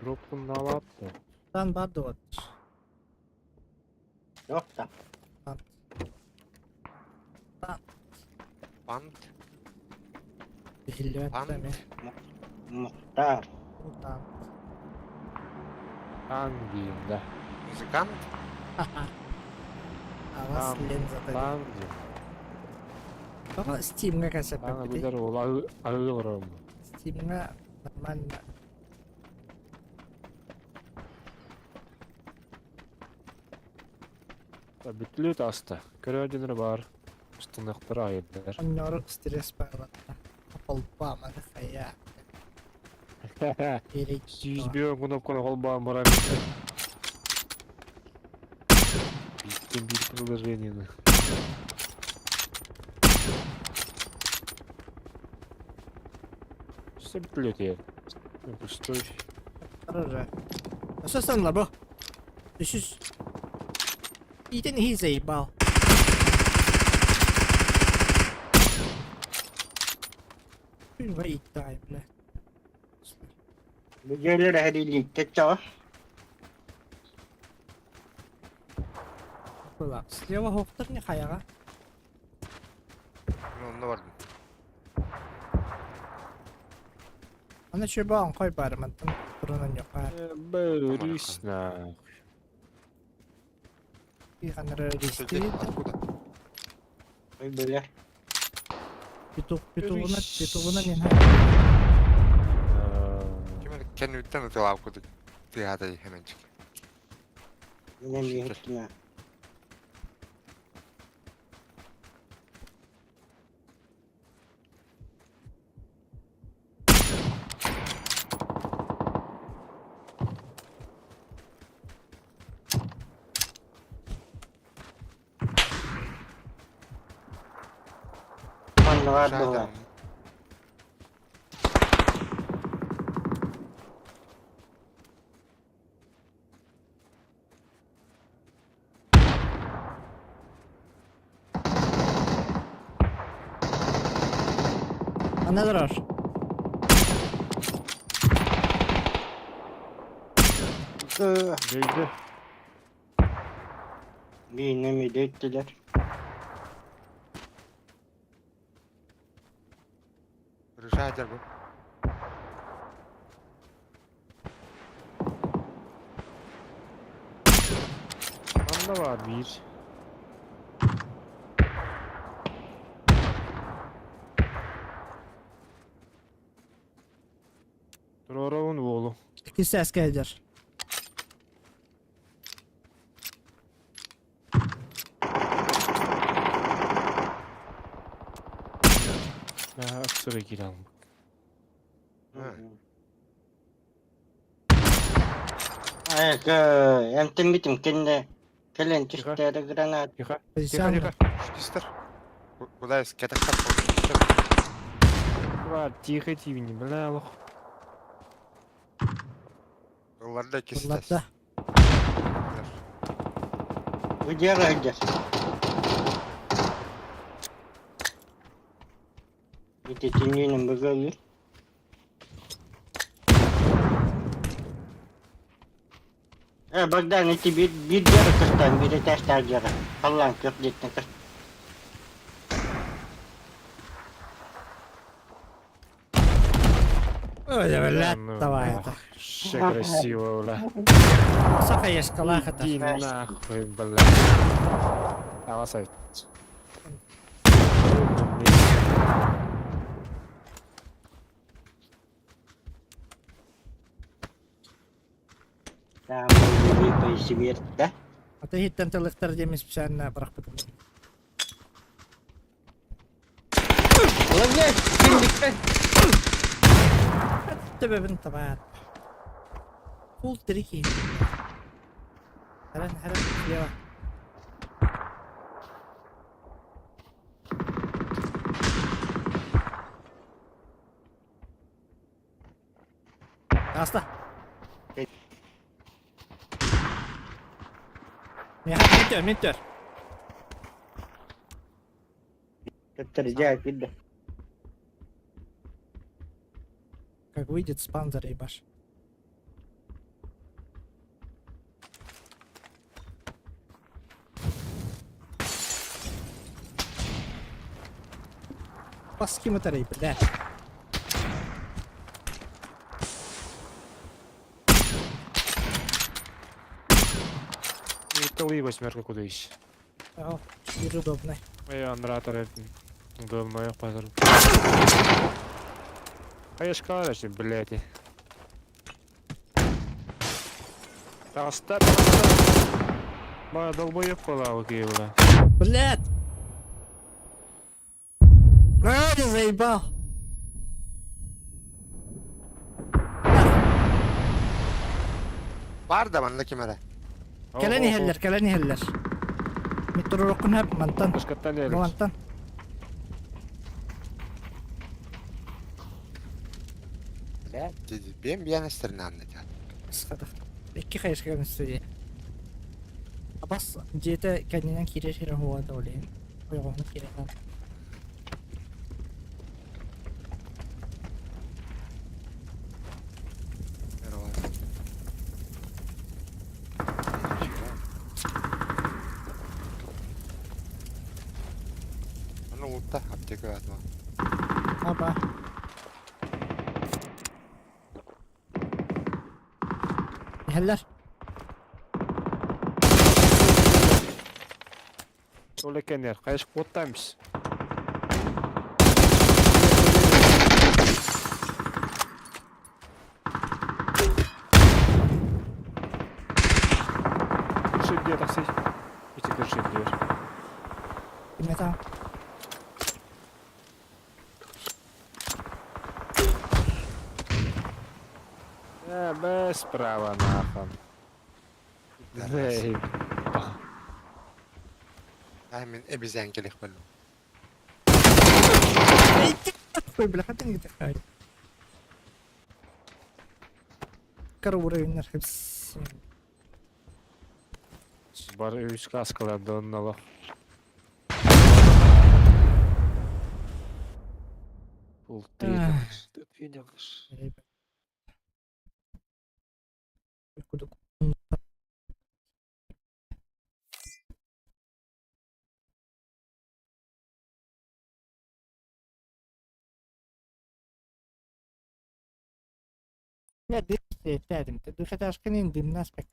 Дропкун налатты.
Тан бар дуот.
Yok da.
Пант.
Бихиллибэт
Пант.
эми.
Мухтар.
Тан.
Ангин, да.
Музыкант.
Авас
Там,
ленза.
Тангин.
Тоҕо Steam'га
Тана
кэсэппэппитий?
билер ол агылырым.
Steam'га нормально.
Бүтлүт аста. Көрөөдүнөр бар. Устунуктар айырдар.
Онньоору стресс баалатта. Холбааманы хайа. Эрэй.
101 кнопканы холбоон баран бииртэн биир приложениены. Все бүтлүт Пустой.
Уже. Сасан лабо. Үсүс. Итен иһи заебал. Wait time, бля.
Бу дьиэлэр эһэрилииттэ чаҕа.
Была. Слева хоқтар не хаяға.
Мен онно бардым.
Ана чөбө оҥхой баар мантан турунан йоқаар.
Борис нахуй.
Ханара
Сидеть
рестит.
откуда?
Ой, бля.
Петух петугуна петугуна не
Ким эле кэнниттэн ытылаап курдук тыаһатай хэмэнчик.
Мен иһиттим. Манна баар буолар.
Ана дорож.
Бейді.
Биинэми дэттилэр.
Рыжа бу.
Анда бар биир. Туруорабын уолу.
Кисәс кәдер.
Аксыра киирэн.
Айка, эмтэммитим кэннэ кэлэн түстээри гранат.
Тихо. Тихо,
Позиция.
тихо.
Штистер. Куда есть кэтэх
Бар, тихо тивини, бля, лох.
Ылларда кистес.
Бурлатта.
Бу дьиэҕэ сылдьар. Ити түннүүнэн быгалыы. Э, Богдан, ити биир биир дьиэҕэ кыстаан, биир этээстээх дьиэҕэ. Халлаан күөх дьиэттэн кыс.
Ой, бля,
Ну,
давай
нах,
это.
Все красиво, бля.
Сахаешкалаах это.
Иди нахуй, бля. Давай,
Там да?
Ата хиттен тылыктар демес псәнна бырахпытым.
Молодец, киндикпен.
Төбөбүн табаат. Фул трики. Харан харан слева. Аста. Мен мен төр.
Көттөр кидде.
Как выйдет с панзера ебаш. Паски моторей, бля.
Италии восьмерка куда ищ.
О, теперь удобно.
Эй, андратор, удобно, я пазар. А я шкала, блядь. Таста, таста. Ба, долбоеб была, окей, бля.
Блядь! А, ты заебал!
Бар да манна ким эрэ.
Кэлэн иһэллэр, кэлэн иһэллэр. Метророккун хөп мантан.
Башкаттан
Бу мантан.
Бэм биэн эстерин
Ысхатах. Икки хайысхаҕа студия. Абас дьиэтэ кэннинэн киирэр сирэ уһуга да ол иһин. Ойоҕоһун киирэн.
Аны уутта аптека атма.
Аба. Иһэллэр.
Ол экеннер, хайыс куоттаймыз. Крыши где такси? Эти крыши где?
Кимэтэ?
Э, без права нахуй. Эй,
Ай мин эбизэн келих боллум.
Ой, бля, хатын где Кара уровень хипс.
Бар үс каскалар доннало.
Я дым. Ты хотя дым нас как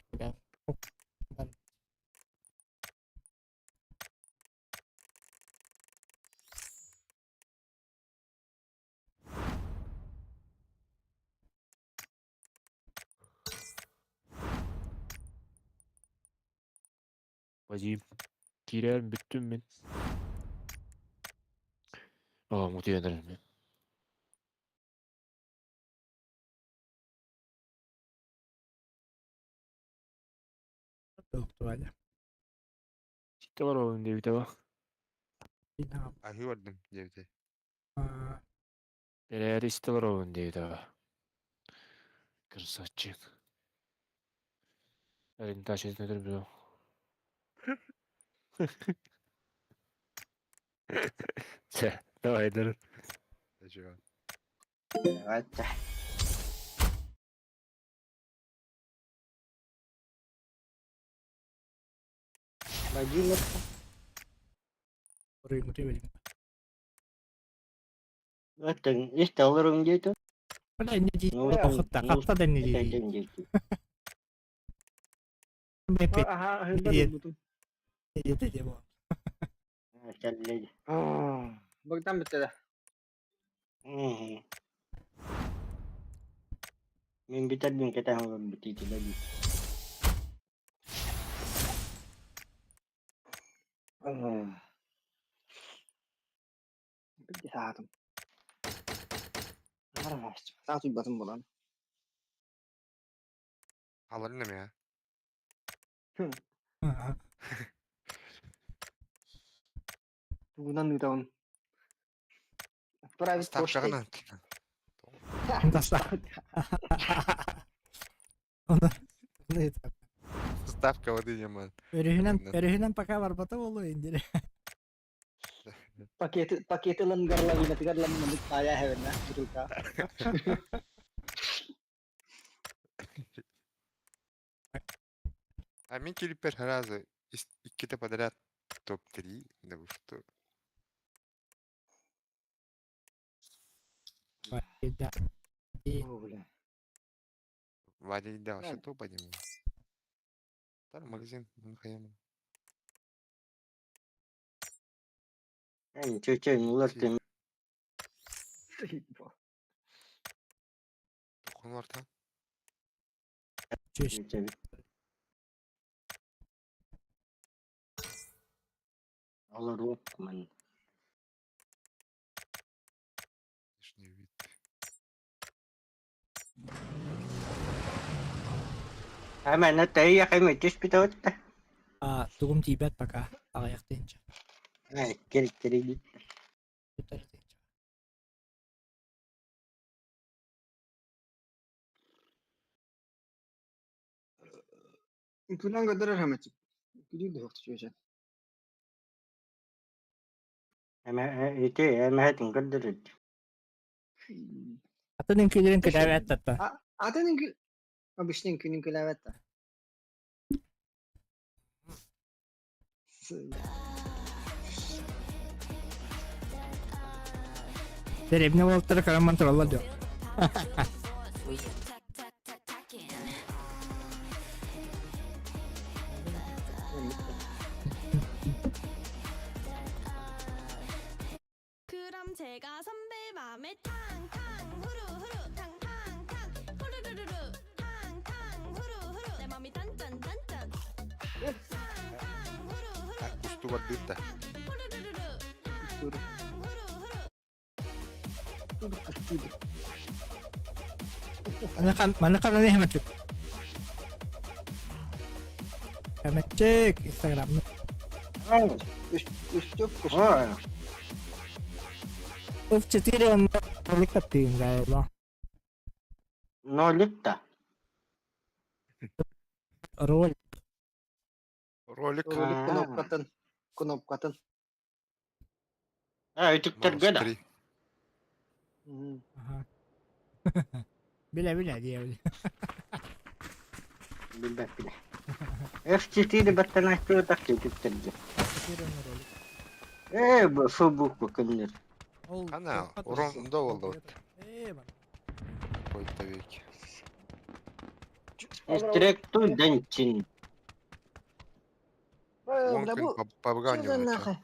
Вадим. Кирер бүттүм мин. О, мутияныр мен. Ситте бар ол деп ба.
Ахи бардым диэбите.
Берер исте бар ол деп ба. Красавчик. Ориентация нөтөр бу. Чэ, давай дыр.
Жива.
Ата. Вадим, это есть алырым где-то?
Бля, не ди.
Ну,
Хатта,
ну,
хатта да не ди.
Аха,
Привет.
бутум.
Ди бу.
Богдан бүттэ да.
Мен битер бин кете бити lagi.
Bitti саатым. Саат уйбатым булан.
Алырын я.
Тугунан ыытабын. Отправить почтой.
Ставкаҕын
Доста. Оны это.
Ставка воды нема.
Өрүһүнэн, өрүһүнэн пока барбата болу индире.
Пакеты пакеты ылан горловинатыгар ламманык пая хэвенна бутылка.
А мен келиппер сразу икките подряд топ-3. Да вы что?
Да.
О, бля.
Вадя да,
Да.
что топ один. Там магазин, ну хаем.
Ай, чө нулар тем.
Тохун варта.
Чөш.
Олоруох манна.
Внешний вид.
Эмэнэ тэйиэх эми түспүтэ да.
А, тугум тиийбэт пока. Аҕыйах тыһыынча.
Кэлтэрийбит.
Бүтэр тыһыынча.
Күнэн көрдөрөр хэмэчик. Күлүү да чүөчэ.
Эмэ ити эмэһэтин көрдөрүт.
Атын үҥкүүлэрин күлээбэт татта.
Атын үҥкүү обычный үҥкүүнүн күлээбэт да.
Дэриэбинэ уолаттара көрөн тураллар дьон.
그럼 제가 선배 맘에 탕탕 후루후루 탕탕탕 후루루루루 탕탕 후루후루 내 맘이 단짠단짠 탕탕 후루후루
Так, кусту бардыта.
후루루루루
Тур.
후루후루
Маны ханан Хэмэтчик. Хэмэтчик Инстаграм.
Үстүк
О,
F4 он ролик таттыын гайла.
нолик та.
Ролик.
Ролик.
Ролик кнопкатын. Кнопкатын.
А, үтүктэргэ да.
Три.
Ага. Билэ билэ диэбил.
Билбэппин. F4 баттанааччы так үтүктэргэ.
F4 он ролик.
Э, бу футбол көмнөр.
Ол
Ана, урон да болду.
Э, бар.
Какой-то веке.
Эстректу дэнчин.
Вон
Бля, бу
по
нахуй.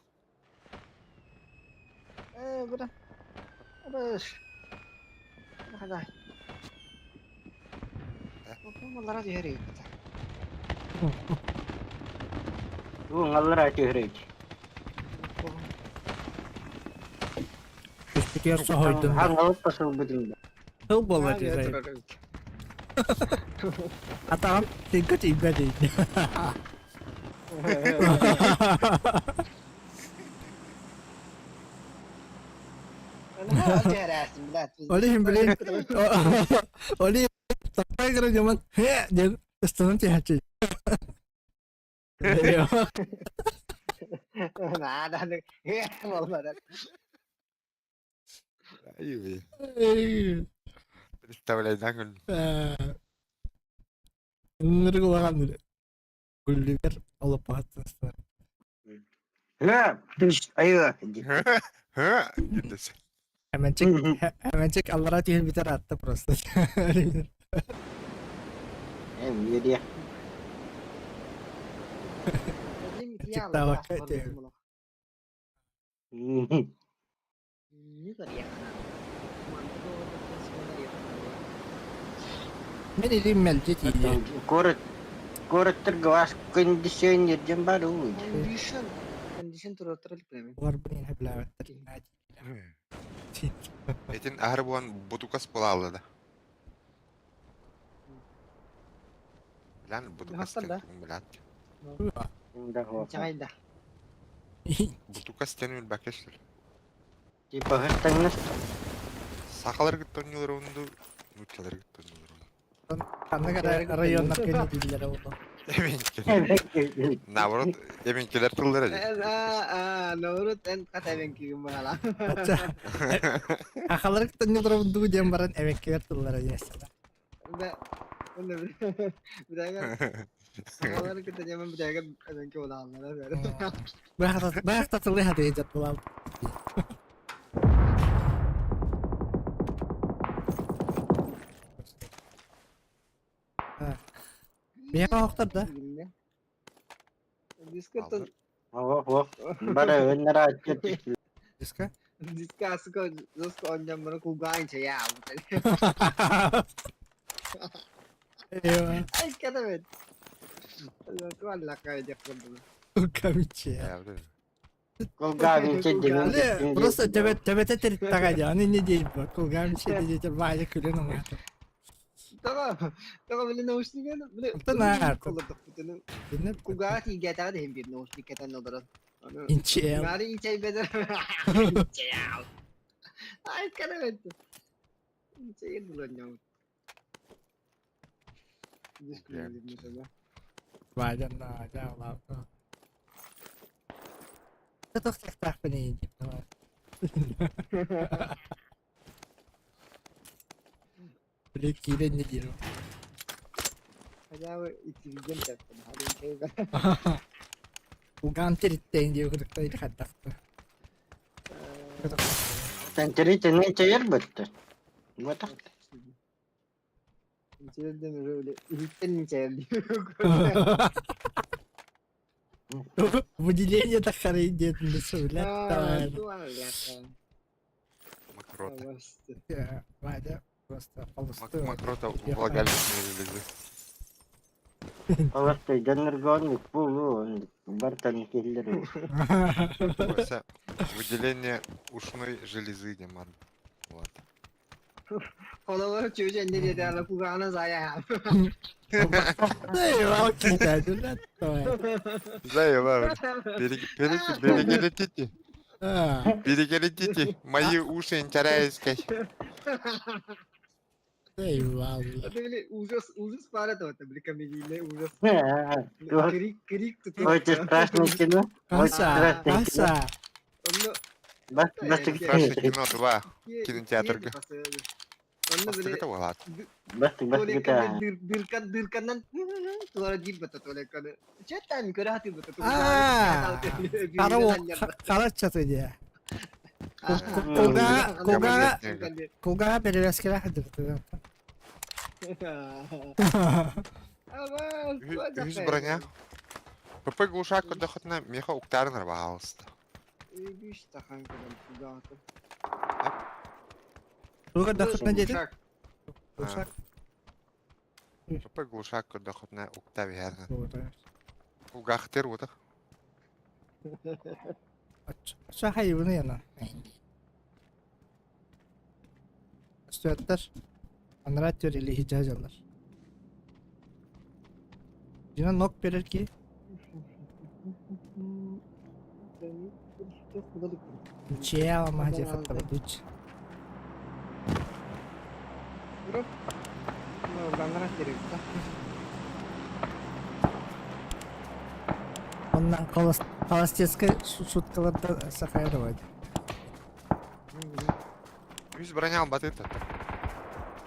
Э, бля. Быш. Хада. Малара дьиһэр
Туун аллара түһэрэж.
Түспүтүгэр соһойдум.
Хангалып басылбытын да.
Тыл буолла дии. Атаҕым тыҥка тиийбэт иһин. Ол иһин билин ол иһин таппай гына дьоммун «Хэ» диэн ыстанан түһээччи.
Представляй, да, күн.
Ынырык улахан Гулливер олоппоһоттон ыстар.
Ха, айы.
Ха, дедес.
Хэмэнчик хэмэнчик аллара түһэн бүтэр атта просто.
Эм, үөрүө.
Чиктаабакка этиэм. Мин илиим мэлдьи тиийэр.
Город городтар глаз кондиционер дем бар уу.
Кондишн. Кондишн турар премин.
Олар блин хэблээбэттэр.
Этин ахыр буан бутукас болалы да. Билан бутукас
Хастар да.
тен билат.
Чайда.
Бутукас тен үл бакешлер.
Типа хаттаңнас.
Сахалар гыттон онду, нучалар гыттон онду.
Ханнык районнар кэнни дииллэр ол.
Эменкелер. Наоборот, эменкелер тыллар эди.
А, наоборот, эн катабен кигим багала.
Ахалар төннө дуу диэн баран эбэккилэр тыллара диэсэлэр.
Да. Бидага. Алар кытта жаман бидага эбенке болалар.
Баахта тылы хатыы жат булал. Бэйэҕэ оһохтор да?
Дискотон
Ох, ох. Бара өннара аччыт.
Диска?
диска асыка жоско онжан бара кулгаанча я.
Эйва,
Ай катабет. Туаллакка деп кылды.
камиче.
Я, блин.
Кулгааҕын чэйдигин
Бля, просто төбөтө тириттэҕэ дии, аны не диир бу. Кулгааҕым чэйди диэтэр баайа күлэн оҥоһутар.
Тоҕо, тоҕо били наушнигын, били
Онтон аар.
Колордохпутуну кулгааҕа тиийгээтэҕэ да иһин биир наушник кэтэн олорон. Ону
Инчээл.
Наары инчэйбэтэр. Инчээл. Ай, карабет. Инчэйэр булан
Тохтохтаахпын дип Били киирэн не диир.
Хотя бы итирген тэптим.
Уган тириттэн диye кырыкта или хаттахта.
Тэнтэри тэнэн чэйэр бытты. Батах.
Инчэйэрден уже иһиттэн инчэйэр
Выделение тахары диэтин бисулят.
Мокрота.
Вадя просто холостую.
Мокрота влагалищной железы.
Холостой доноргон пулу бартан киллер.
Вася, выделение ушной железы, Диман. Вот.
Хололор чүжэн не диэт ала кугаана зая.
Заебал. Перегорите. Перегорите. Мои уши интересные.
Ужас, ужас пара то это, бли комедийный ужас. Крик, крик тут.
Очень страшное кино. Очень страшное кино. Бас бас
Страшное кино 2. Кинотеатрга. Бас
бас бас гыта.
Дыркан дырканнан туара дип бата толеканы. Четтан көрө хаты бата.
Кара чаты дия. Куга куга куга перевязкалар хадырты.
Үһүс броня. ПП глушак көрдөхөтүнэ миэхэ уктаарын ырбаалыста.
Туга дахытна деди. Глушак.
ПП глушак көрдөхөтүнэ укта биһэрнэ. Кулгаахтыр уотах.
Шахай bunu yana. Стюаттар Анраттер или хижазалар. Дина нок берер ки. Чеа махಜа хатта бутуч. Оннан холостецкай суткаларда сахайрывать.
Үс броня албаты татта.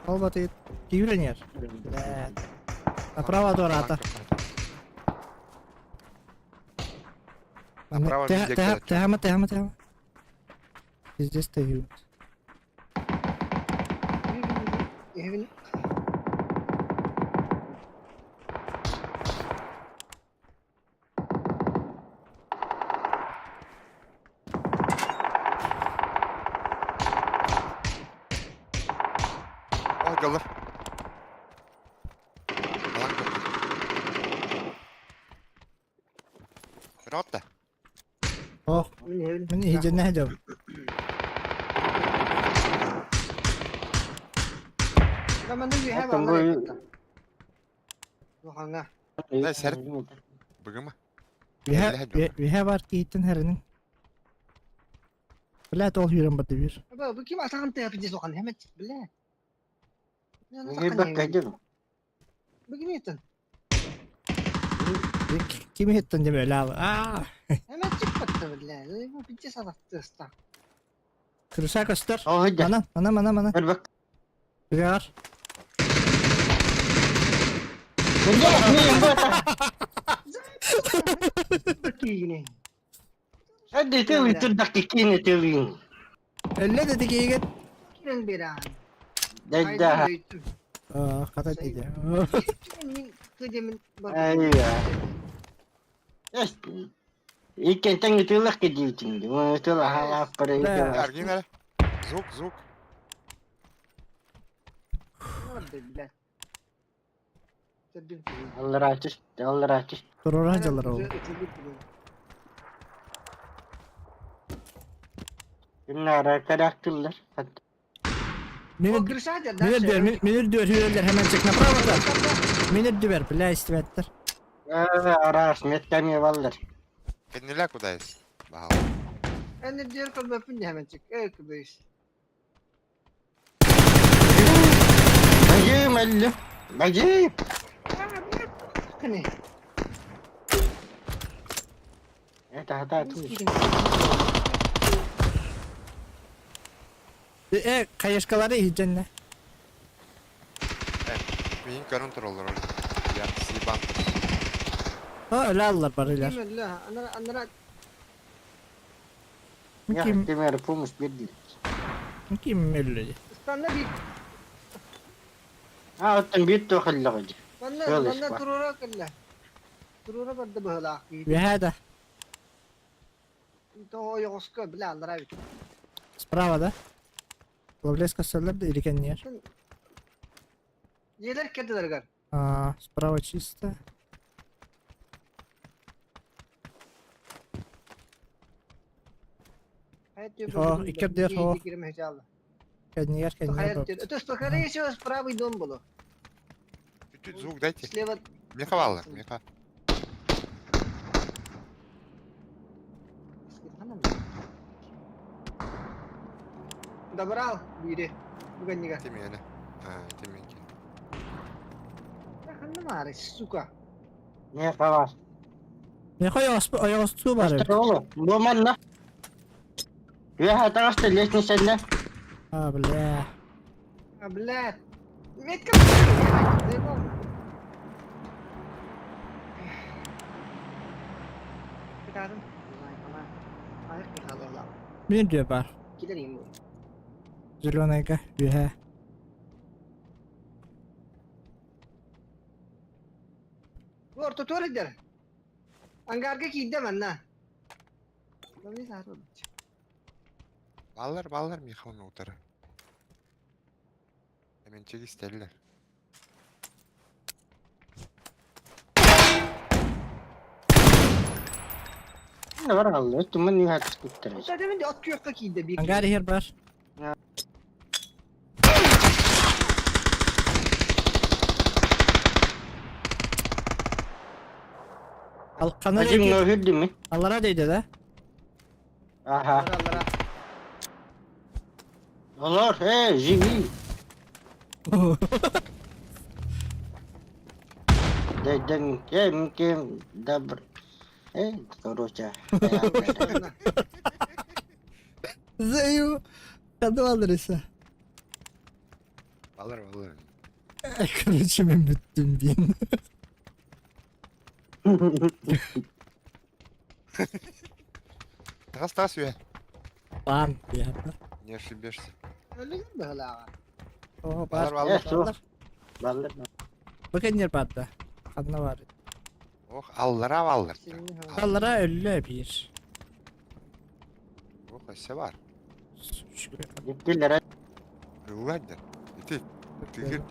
Албаты кивренер. Направо до рата.
Направо везде
Тэхама, тэхама, тэхама. Везде стою.
О, голов. Рота.
Ох, мен иһдьэннэ дьом.
Бүгүн
Үһэ бар киһиттэн хэринин. Бля, ол хүрэн барды бир.
Бу ким атаҕын тыапы сохан хэмэт бля.
Не баккайдым.
Бу ким еттен?
Ким иһиттэн дем өлө Аа.
Хэмэт чыкпатты бля. Бу пиче сататты ста.
Крыша көстөр.
О, да.
Мана, мана, мана, мана.
Бер бак.
Бигар.
Не бата.
Кигине.
Hadi тылы турдак кикине тылын.
Өллө деди киигет.
Кирен беран.
Да да.
Аа, хата диде.
Ай. Эс. Иккен тең тылык кедитин. Оны тыл ха пары.
Аргин Звук, звук.
Аллар ачыш, аллар ачыш.
Турора жалар ол.
Кимнара карактыллар.
Мин
О, крыша дьэ,
мин
дальше.
үрдүбэр, мин мин үрдүбэр сүүрэллэр hemen чек направо да. Мин үрдүбэр, бля, истибэттэр.
Араас метками баллар.
Кенниле кудайс. Баал.
Эн үрдүөр көрбөппүн дии hemen чек. Эй, күбөйс.
Бажым әллі. Бажым.
Кини.
Это хата ту.
Э, хаешкалары иһдьэннэ.
Мин көрөн тураллар ол. Я сибан.
О, өлө аллар барылар.
Ким өллө? Анара анара
Я
Ким
кемер помощь берди.
ким өллө?
Станна бит.
А, оттон бит тохаллаҕы.
Манна
Кылыс
манна
бар.
турура кэллэ. Турура барда быһылаах.
Үөһээ да.
Тоҕо ойоҕоско бля аллара бит.
Справа да. Ловлес көстөллөр да иликенниэр.
Дьиэлэр кэрдилэригэр.
А, справа чисто. О, икки үрдүгэр о. Кэннигэр кэннигэр бар.
Это что, скорее всего, правый дом было.
Чуть-чуть звук дайте.
Слева.
Меха баллар, меха.
Добрал, бири. Бүгеннига.
Ты меня. А, ты меня.
Ханна мары, сука.
Не хавас.
Меха ойоҕостуу бар эбит.
Оğlum, bu manna. Я таҕаста лестницанна.
А, бля.
А, блядь. Метка.
Мин үрдүө бар. Зеленайга үөһээ.
Ортотуор идэр. Ангарга киирдэ манна.
Баллар, баллар меха оны утары. Hemen çek isterler.
Ne var Allah, туман не хатыктыр.
Ота от күөххэ киирдэ биир.
Ангар иһэр бар. Ал ханна
Бажым
диэки?
нөхүрдүм.
Аллара дейди да?
Аха.
Аллара.
Олор, э, живи. Деден кем кем добр. Э, короче.
Заю. Ханна алырыса.
Баллар, баллар.
Короче, мен бүттүм диэн.
Тас, тас, юэ.
Бан диэн.
Не ошибешься.
Өлүгэр быһылааҕа.
О,
Баллар,
бар.
баллар.
Э, Баллар.
Бу кэннер бар да. Ханна бар.
Ох, аллара баллар.
Аллара өллө биир.
Ох, өссө бар.
Диптилер.
Рылладыр. Ити, тыгыр.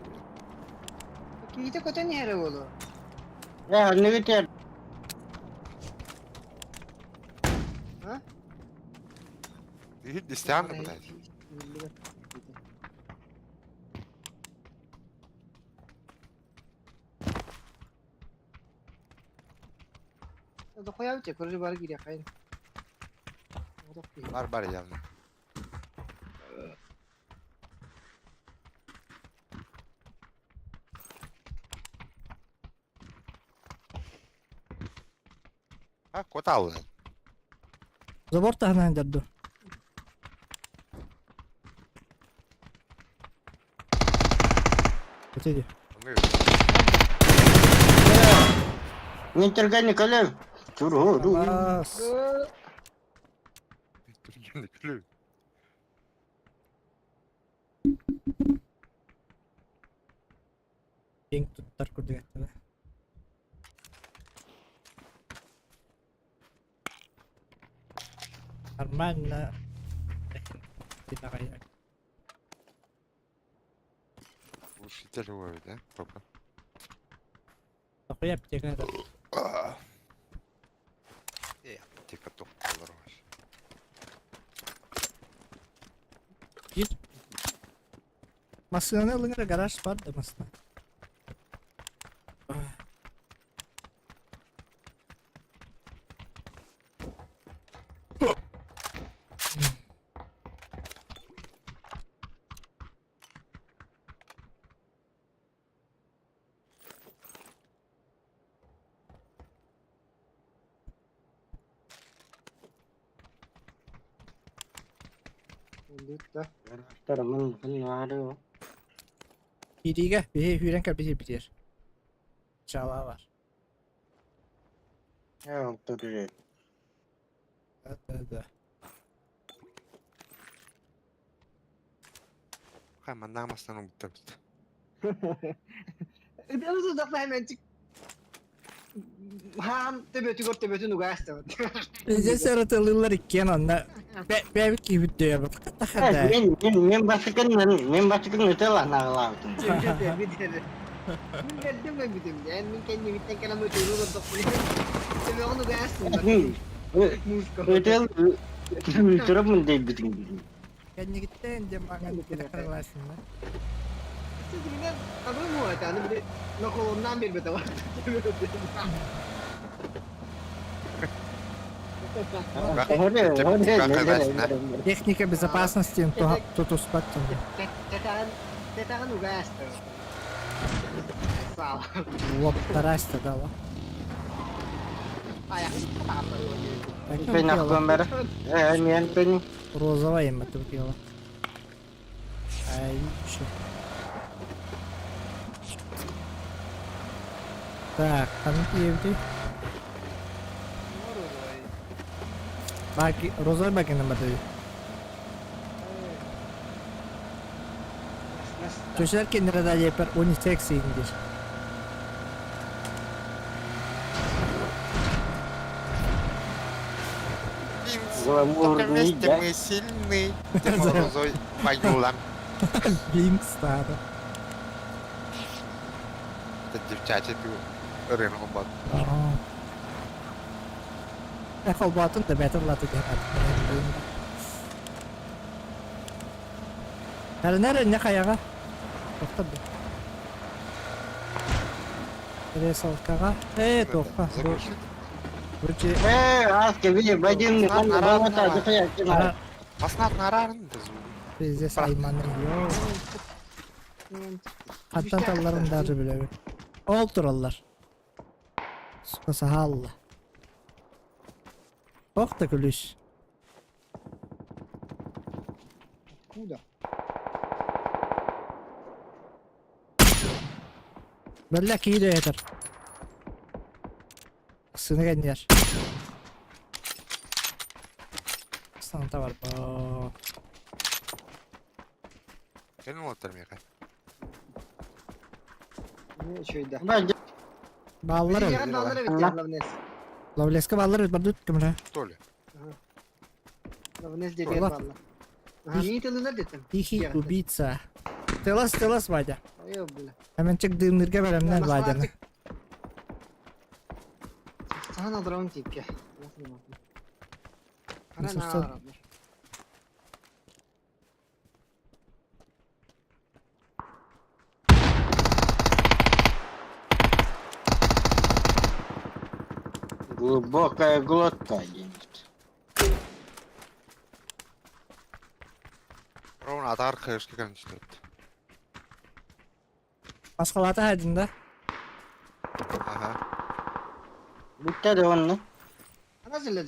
Киитэ көтөн иһэрэ буолуо.
Э, не битер.
Тыгыр дистян кудай.
Дохуя короче, бар киирэ хайын.
Бар, бар явно. А, кот алла.
Забор таһынан дэрду. Өтеди.
Не тергани колем. Туру, ру.
Бас.
Түргенді күлүү.
Кең туттар курдук эттэ. Нормально. Титагай.
Глушитель ловит, да? Папа.
Дохуя аптека да.
Э, аптека тоқталар вообще.
Gir. Массыынаны ылыҥ эрэ гараж бар да массыына. Киириигэ биһи сүүрэн кэлбит сирбитигэр. Чалаа бар. Да, да.
Хай манна мастан убуттарбыт.
Хаан төбөтүгэр төбөтүн угаастабыт.
Здесь ырытылыылар иккиэн онно бэйэбит киһибит дөйөбүт. Хата
Мен мен мен бастыкын мен бастыкын ытыла наҕылаабытым.
Мин бэрдим өлбүтүм дэн мин кэннибиттэн кэлэн ытыыры олордохпуна төбөҕүн угаастым.
Ытыл ытырабын дейбитиң.
Кэннигиттэн диэн маҥан кыралаасынна.
Ситигинэн хабыр муота аны били ноколоннаан биэрбэтэ бар.
Техника безопасности тутуспат
Тэтаҕын угаастым.
Лоптараста дала. Розовая мотокила. Ай, еще. Так, ханнык ийэбитий? Баки, розовый бакина батый. Чөчөр киндere да жепер унисекс индир.
Только вместе мы сильны. Розой Маюла.
Бинг стары.
Это девчачий ты рынку бат.
Холботун да бэтэ латы Эрэнэр эннэ хайаҕа? Тохтор да. Ресалкаҕа. Ээ, туохха. Бу
Ээ, аас кэбили бадин
Маснат нарарын да звук.
Пиздец айманы йоо. Хантан талларын даже билэбин. Ол тураллар. Сука саһаалла. Ох да күлүс.
Откуда?
Бэллэ киирэ этэр. Сыны кэннигэр. Санта бар бо.
Кэлин уолаттар миэхэ.
Үчүгэй да.
Бааллар эбит.
Бааллар эбит Лавнес.
Лавлеска бааллар эбит бардыт кымра.
Что ли?
Лавнес диэн бааллар. Нии тылылар детим.
Тихий убийца. Тылас тылас Вадя.
Ой, бля.
Hemen дымнырга бэлэмнэн Вадяны.
Сахан алдырабын тииккэ.
Сапсан.
Глубокая глотка диэн.
Ровно атаар кыышка кэлэн түстэрбит.
Басқалата хайдын да.
Ага.
Бүттэ да онно.
Ана зілі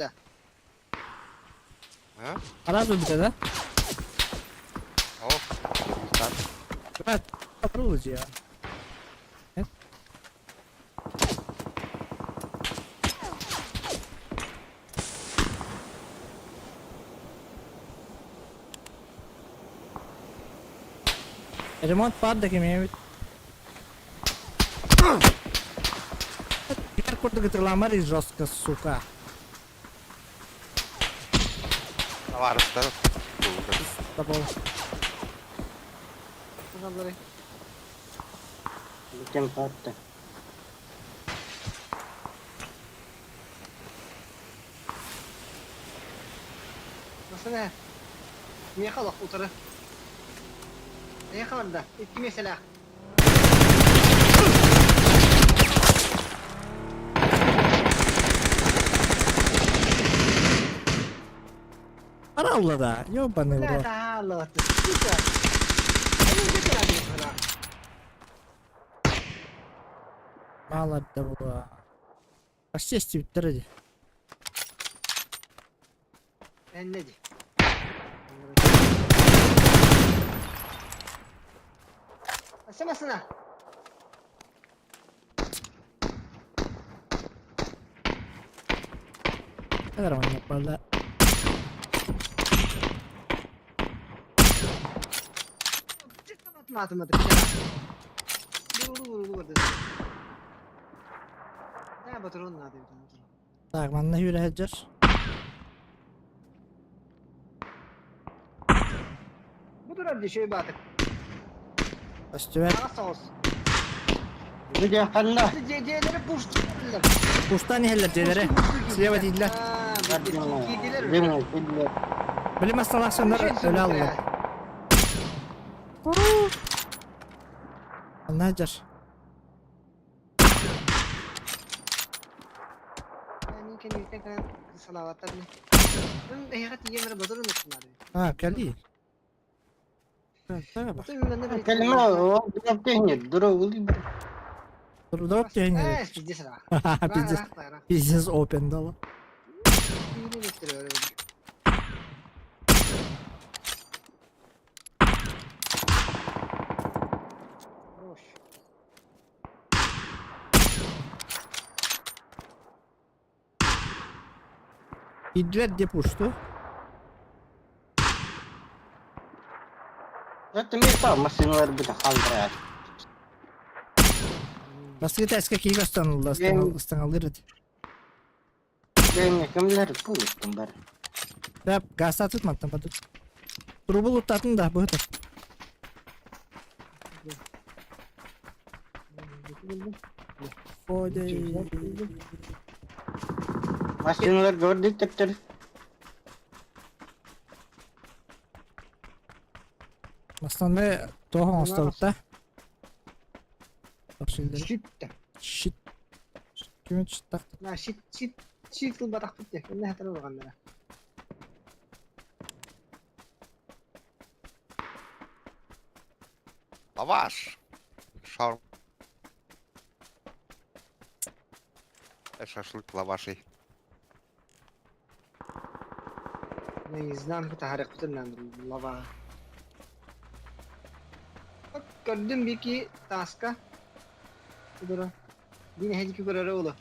А?
Араас бүттэ да.
О, результат.
Evet. Kapırılız ya. Ремонт бар да кемеме. Бер курдук ытырламар и жестко, сука.
Товарыстар.
Табол.
Бүтэн патта.
Nasıl ne? Niye kalak otarı? Эйиэхэ барда. Икки миэстэлээх.
Аралла да, ёбаный в
Бля,
рот.
таалла. Сука.
Мало того. Почти стиптер иди.
Энне ди. Асамасына.
Нормально, правда. Так, манна хүрэ сылдьар.
Бу турар дешевый баатык.
Көстүбэт.
Аҕас соҕус.
Бу дьэ ханна?
Дьиэлэри пуштууллар.
Кустан иһэллэр дьиэлэри. Слева дииллэр.
Дымы, киллэр.
Били массалаах соннор өлө аллар. Анна сылдьар.
Мин кэнниттэн кэлэн салаабаттар. Эһиэхэ тиийэн эрэ бодорун ыксынары.
А, кэлии.
Кэлимэ, ол дроп түһүнэр, дроп ылый.
Дроп түһүнэр.
Э, пиздец ра.
Пиздец. Пиздец open дала. Идлер деп ушту.
Это мир массыыналар быта хаалларар.
Бастакы тээскэ киһи көстөн ылла, ыстаҥалыыр этэ.
Бэйэҥ кэмлэр пуустун бар.
Бэп, гаастаатыт мантан батыт. Трубул уттатын да, быһыта. Ой,
Массыыналар көрдүк тэптэр.
Основной туох оҥостобут да? Тохсилдери.
Щит.
Щит. Ким щиттах?
На щит щит щит ылбатахпыт дии. Иннэ хатар улаханнара.
Лаваш! Шаурма. Шашлык лавашей.
Наизнанку таһаарыахпытын лава. Көрдүм бики тааска. Кудура. Дин эһэдики көрөрө оло.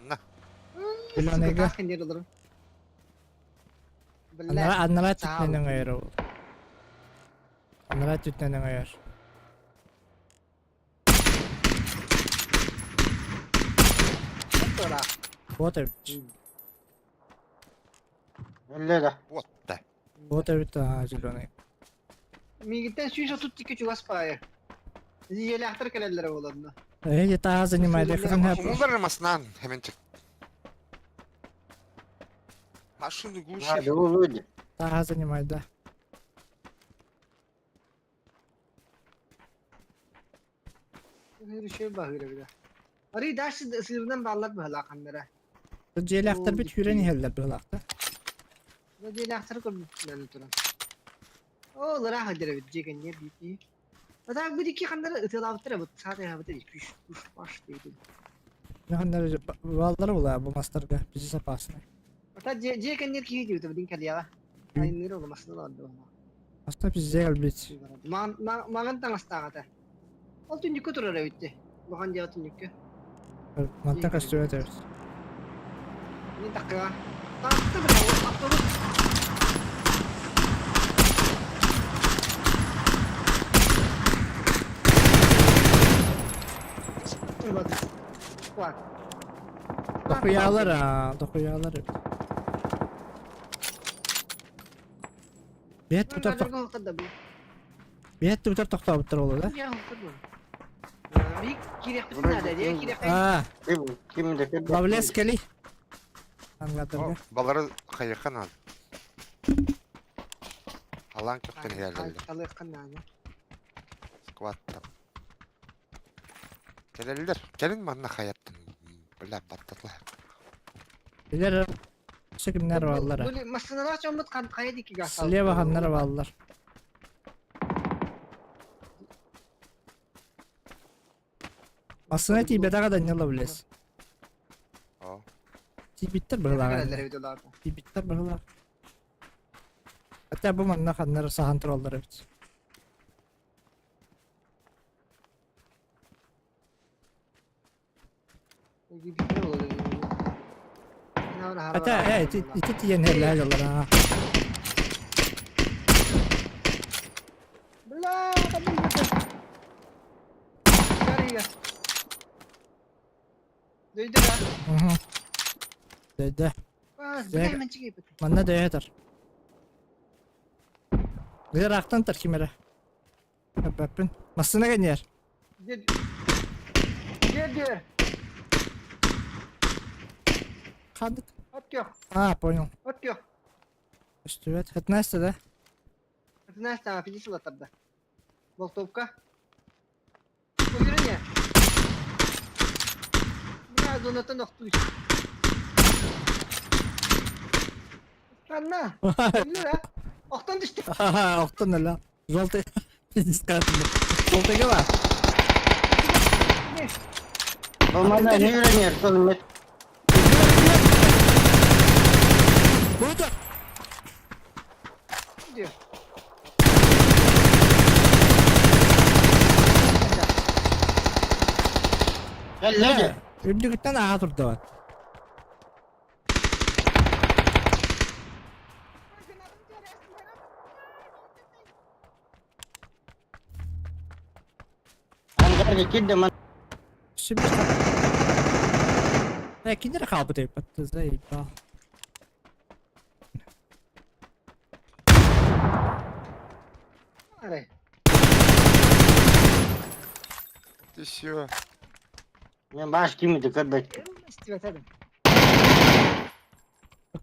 На.
Биланега.
Тааска диэн олорун.
Анара анара түтнен өҥөйөр ол. Анара түтнен өҥөйөр. Вот эбит.
Өллө да.
Вот да.
Вот эбит зеленый.
Мигиттен 132 чугас паайы. Ийэлээхтэр кэлэллэрэ буоланна.
Эһиги таа занимали хатан хэп.
Умулар маснан хеменчик. Машину глуши.
Надо улуди.
Таа занимай, да.
Үчүгэй баһыыра бile. Арый дальше сыырынан бааллар быһалааханнара.
Дьиэлээхтэр бит сүүрэн иһэллэр быһалаахта.
Дьиэлээхтэр көрбүттэрин туран. Оо, лыраах сылдьар эбит дьиэ кэннигэр биир Атаак бу икки ханнары ытыалаабыттар эбит. Саата ыһаабыттар үс үс баш диэбитим.
Ханнары бааллара була бу мастарга бизи опасный.
Ата дьиэ дьиэ кэннигэр киһи диэбитэ бу дин кэлиэҕэ. Айынныыр ол массыына барда буолла.
Аста пизде кэлбит.
Маҥан таҥастаах этэ. Ол түннүккэ турар эбит дии. Улахан дьиэҕэ түннүккэ.
Мантан көстүбэт эбит.
Мин такыга. Таҥаста бля, автобус. Куат.
Дохуялар а, дохуялар эбит. Биэт тутар тох Биэт тутар тохтообуттар ол да? Аа,
Ким да ким
Лавлес кели. Ангатарга.
Балары хайыха надо. Алаан көхтөн иһэллэр.
Талыахха наада.
Скваттар. Кэлэллэр. Кэлин манна хайаттан. Бля, баттатла.
Билэр өссө кимнэр бааллар.
Бу массыыналаах дьоммут хайа диэки
Слева ханнар бааллар. Массыына тиийбэтэҕэ Данила блес.
О.
Тиийбиттэр быһылааҕа. Тиийбиттэр быһылаах. Хотя бу манна ханнар саһан тураллар эбит. Хотя, ити, ити тиийэн иһэллээх дьаллар аа.
Бля,
Угу. Дөйдө. Манна дөйө Ыраахтан тар ким эрэ. Эппэппин. Массыына кэннигэр.
Дед,
Ханнык?
От көх.
А, понял.
От көх.
Көстүбэт. Хатнааста да?
Хатнааста, физисила тарда. Болтовка. Уверение. Бля, зонаттан охтуй. Анна! Өллөр, а? Охтон түстэ.
Охтон өлө. Желтый. Желтыйга бар.
Болмана не үйренер, сол
Буду.
Кэллэ
Үрдүгүттэн ааҕа турда
Ангарга кирде ман.
Э, кинилэр хаалбыт эбит, заебал.
Ты все.
Мен баш кимди көрбөт.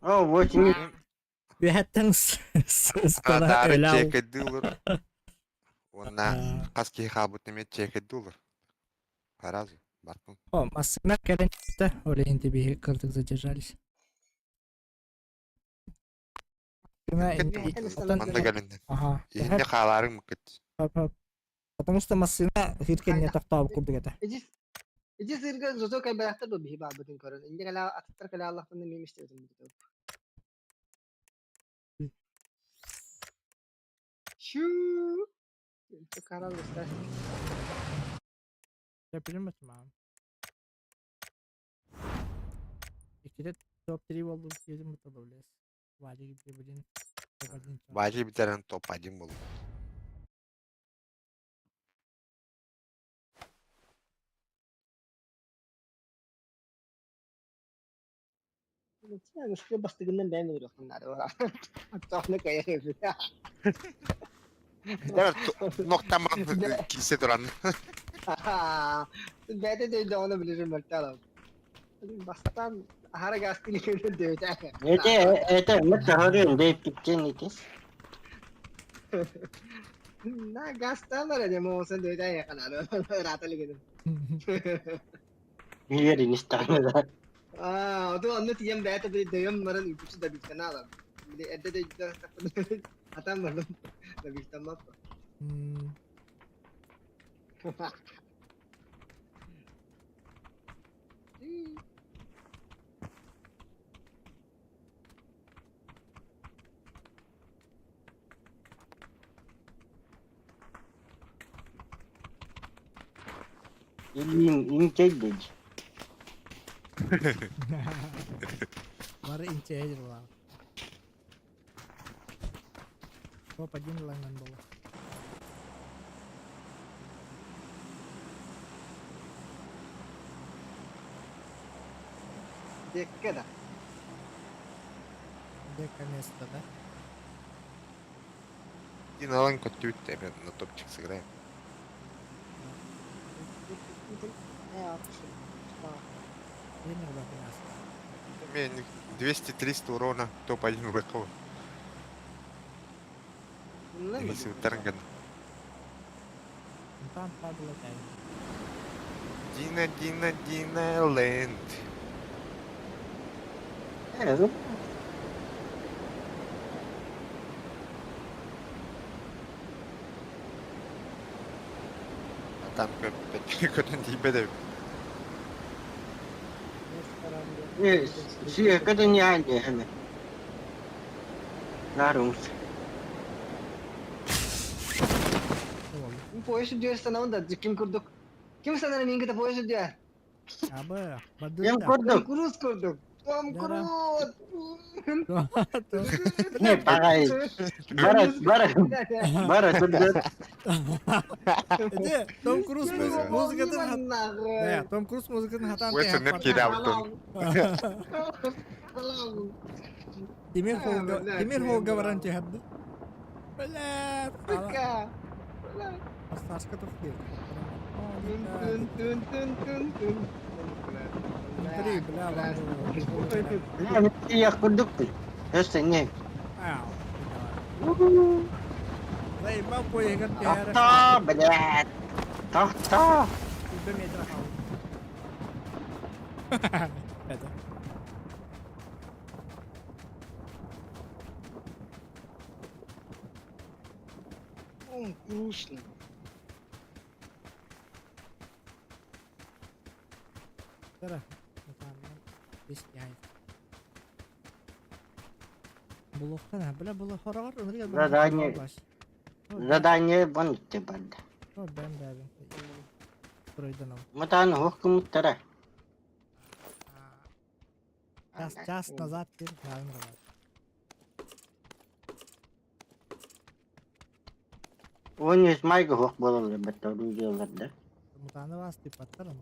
О, восемь.
Үөһэттэн скоро
Адаары
өлө
чекэдди олор. Уонна хас киһи хаалбыт эмиэ чекэдди олор. Аразы, бартын.
О, массыына кэлэн да, ол иһин биһи кырдык задержались.
Манна кэлиннэ. Иһинне хаалаарыҥ мыкыт.
Потому что массыына хир кэннэ тохтообут курдук этэ.
Ити сырга зото кэлбэтэхтэр дуо биһи баалбытын көрөн. Инде кэлэ атыттар кэлэ аллахтан эмиэ истибитим. Чүү. Карал
Я билбэтим Иккитэ топ-3 буоллум диэтим бутта блес. Вадик блин топ-1.
Вадик бүтэрэн топ-1 буолла.
Бастыгынан бэйэм өлөрүөхпүн наада. Оттоохно кайа
Ноктаман кисе туран.
Бэйэтэ дөйдөҕүнэ билэрим мөлтөөлөм. Бастаан аһара гастыны көрөн дөйөтэ.
Это это мы говорим, да питчен ити.
На гастан эрэ демо дөйөтэ яканары. Ратали
Мире не стану, да.
Аа, одоо онно тиийэн бэйэтэ били дөйөн баран үгүсү да билтэн аалар. Били эрдэ дөйдө атан барdım да билтэммэт.
Илиим инчэйдэж.
Бары инчэйдир буолар. Топ-1 лайнан буолар.
Декке да.
Дека место, да?
Дин алан көттүбүт эми на топчик сыграем. Мен 200-300 урона топ-1 ВК. Сыттарын гын.
Там падла кай.
Дина, Дина, Дина Ленд. Там көтөн тиийбэт эбит.
Сүйэкэ да ньаанньа Нарумс.
Поезд үрдүгэр санабын да ким курдук. Ким санара мин кытта поезд үрдүгэр?
Абы,
Ким
бадыта.
Том
курдук?
Круз курдук. Том Круз.
Не, пагай. Бара, бара, бара, сырдык.
Эти, Том Круз музыкатын Да, Том Круз музыкатын хатан
Уэсен киирээбит.
Тимир Холга, Тимир Холга баран түһэрди. Бля, Сашка тухтыр. Три, бля,
Я курдук. Өстө не.
Заебал поехать түһәрі.
Тохто, блядь. Тохто.
Бір метр қалды. Это.
Том Круз.
Тара. Булуқтан, бля, бұлы хорағар,
Задание. Задание вон те банда.
Бәм бәбін. Стройдан ал.
Мытан хохкумуттара.
Час, час назад кир, правильно.
Он из майга хох болалар бетта оружиялар да.
Мутаны бас деп аттар оны.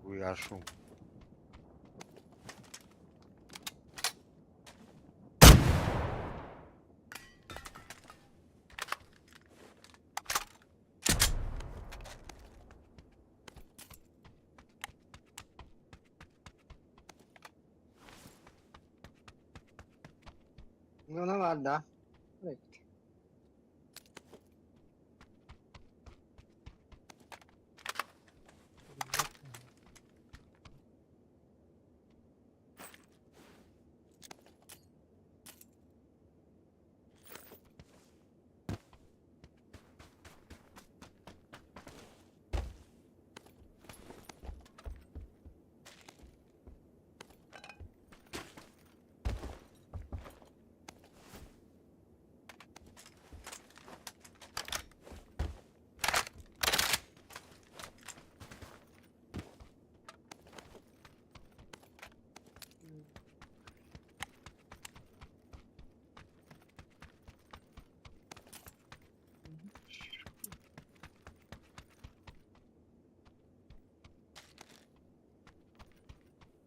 Уяшу.
Ну, она бар, да. Evet.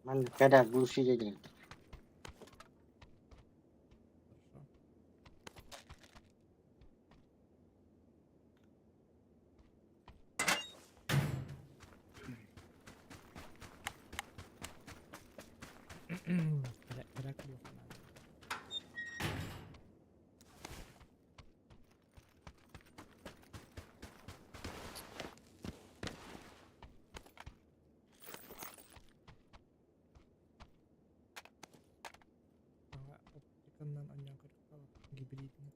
Ман када глушитель деген.
Керек булуқтан. Оптиканнан оньян көріп гибридный.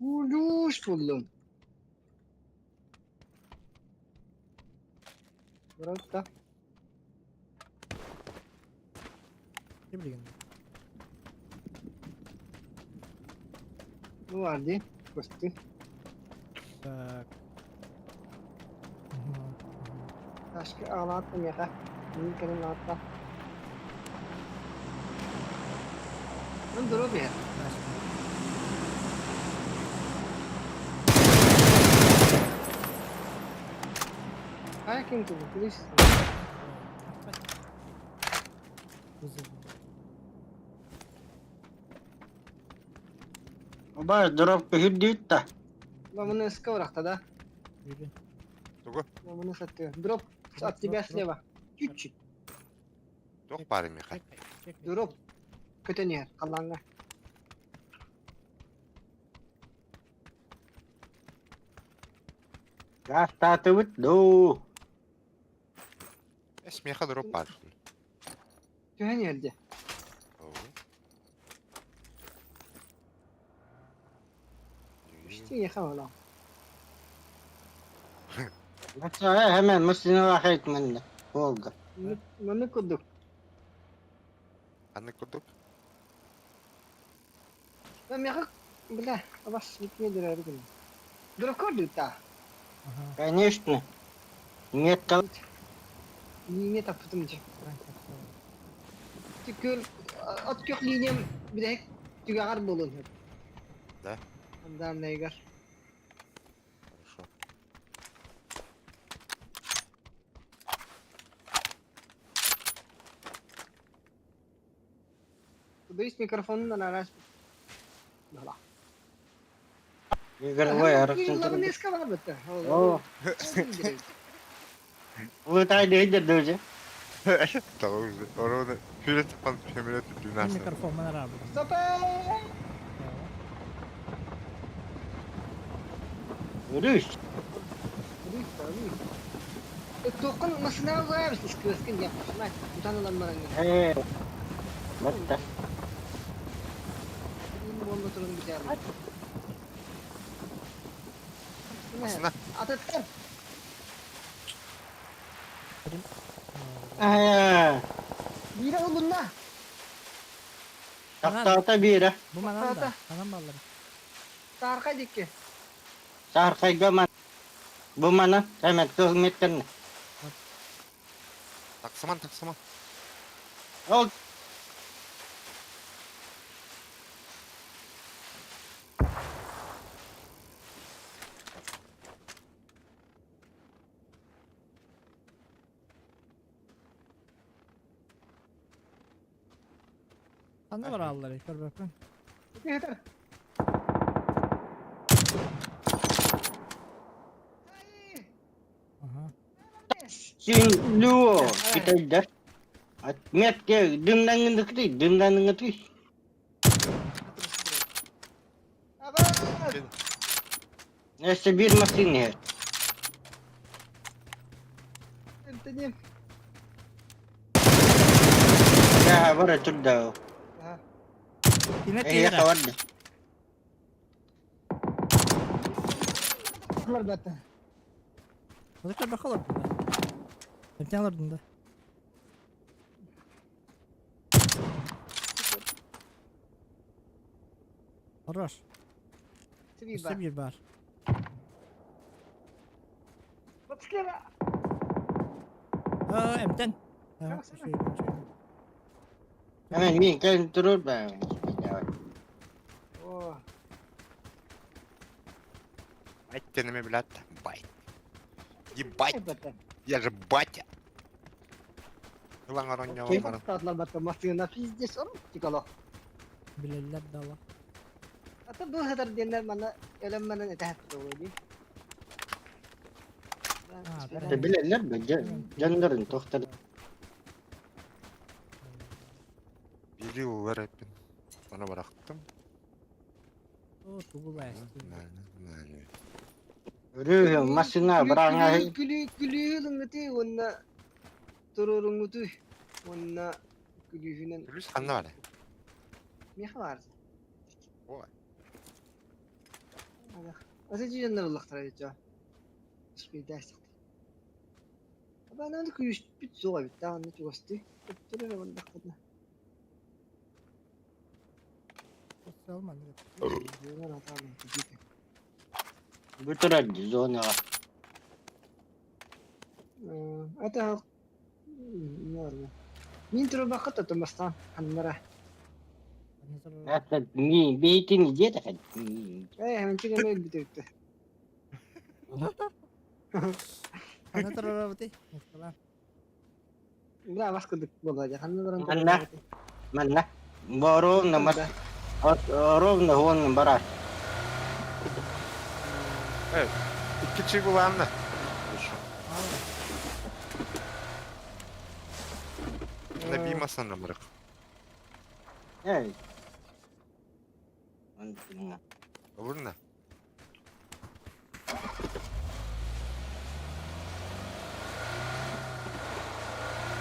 Улюш буллум. Просто.
Ким билген?
Ну, варды. Косты.
Так.
Başka ağlattım ya. Mümkünün atla. Ну, дуру bir. Ay kim tuttu? Please.
Оба дроп көһүрдүүт да.
Маманы сковородка, да?
Бибин.
Тугу?
Маманы сатты. Дроп от тебя слева. Чуть-чуть.
Туох баар миэхэ?
Дроп. Көтөн иһэр, халлааҥҥа.
Гаастаатыбыт дуу.
Эс миэхэ дроп баар.
Түһэн иһэр дии. Почти ехала.
Hemen masinalar haytmanna. Волга.
Маннык курдук.
Ханнык курдук?
Миэхэ, бля, абас бүтмэ дөрөөрү гынна. Дроп көрдүк да?
Конечно. Нет,
Линия таппытым дии. Күөл от күөх линиям бүтэһик түгэҕэр буолуон сөп.
Да?
Данныйгар.
Хорошо.
Тудуис микрофонун араас. Бала.
Игорь арахсан
Лабынеска бар бытта.
О. Улытай дейдер доже.
Tamam. Orada hüle tapan hümle tuttuğunu
Микрофон арабы.
Стоп!
Үрүс.
Тоқын масына қоябыз іскілескен деп. Утан алам бараңга.
Э. Батта.
Бомба турун битер.
Масына.
Ататтар.
Аа.
Бире олунна.
Тахтаата бире.
Бу манан да. Анан баллар.
Тарка дикки.
Саархайга ман. Бу мана hemen кызметтен.
Таксаман таксаман.
Ол
Ханна бар аллар, көрбөппүн.
Yeter.
Аха.
син дуо китайдар. Метке дымнаңындыкты, дымнаңындыкты.
Абас!
Эсе бир машина.
Энтоним.
Я бара турда.
Кине
Э,
тиера.
хаварды.
Бар бата.
Ол көрбө холордун да. Эмтен олордун да. Хорош.
Тебе
Өссө биир бар.
Батскера.
Аа, эмтен.
Hemen min кэлэн турur ба.
О,
Бать ты на меня, блядь. Бать. Ебать,
бата.
я же батя. Ылаң
Окей.
арон
Татлар бата машина пиздец он тикало.
Билеллер дала.
Ата бу хатар деннер мана элем мана этәһәт ди.
А,
Билелер бе, жандарын тохтар.
Били улар эппин. Аны барактым.
О, тугу лайсты.
Үрү машина бараңа.
Күлү күлү лыңгыты онна туруруңгуту онна күлүһүнен
Плюс ханна бар.
меха бар.
Ой.
Аса жиеннер уллахтара жа. Спидас. Абанан күлүш бүт суга бит тагын чугасты. Өттөрө бандактана.
Алман.
Бүтүрөр зонага.
Ата норма. Мин туруп бакыт отурмастан ханнара.
Это ми бейтин где-то.
Э, мен чигеме бүтүптү.
Ханна турар бути.
Бля, бас кылдык болду. Ханнаран.
Манна. Манна. Бо ровно мас. Ровно вон бара.
Э, икки чигуланна. Наби масанамрых.
Эй. Антына.
Олурна.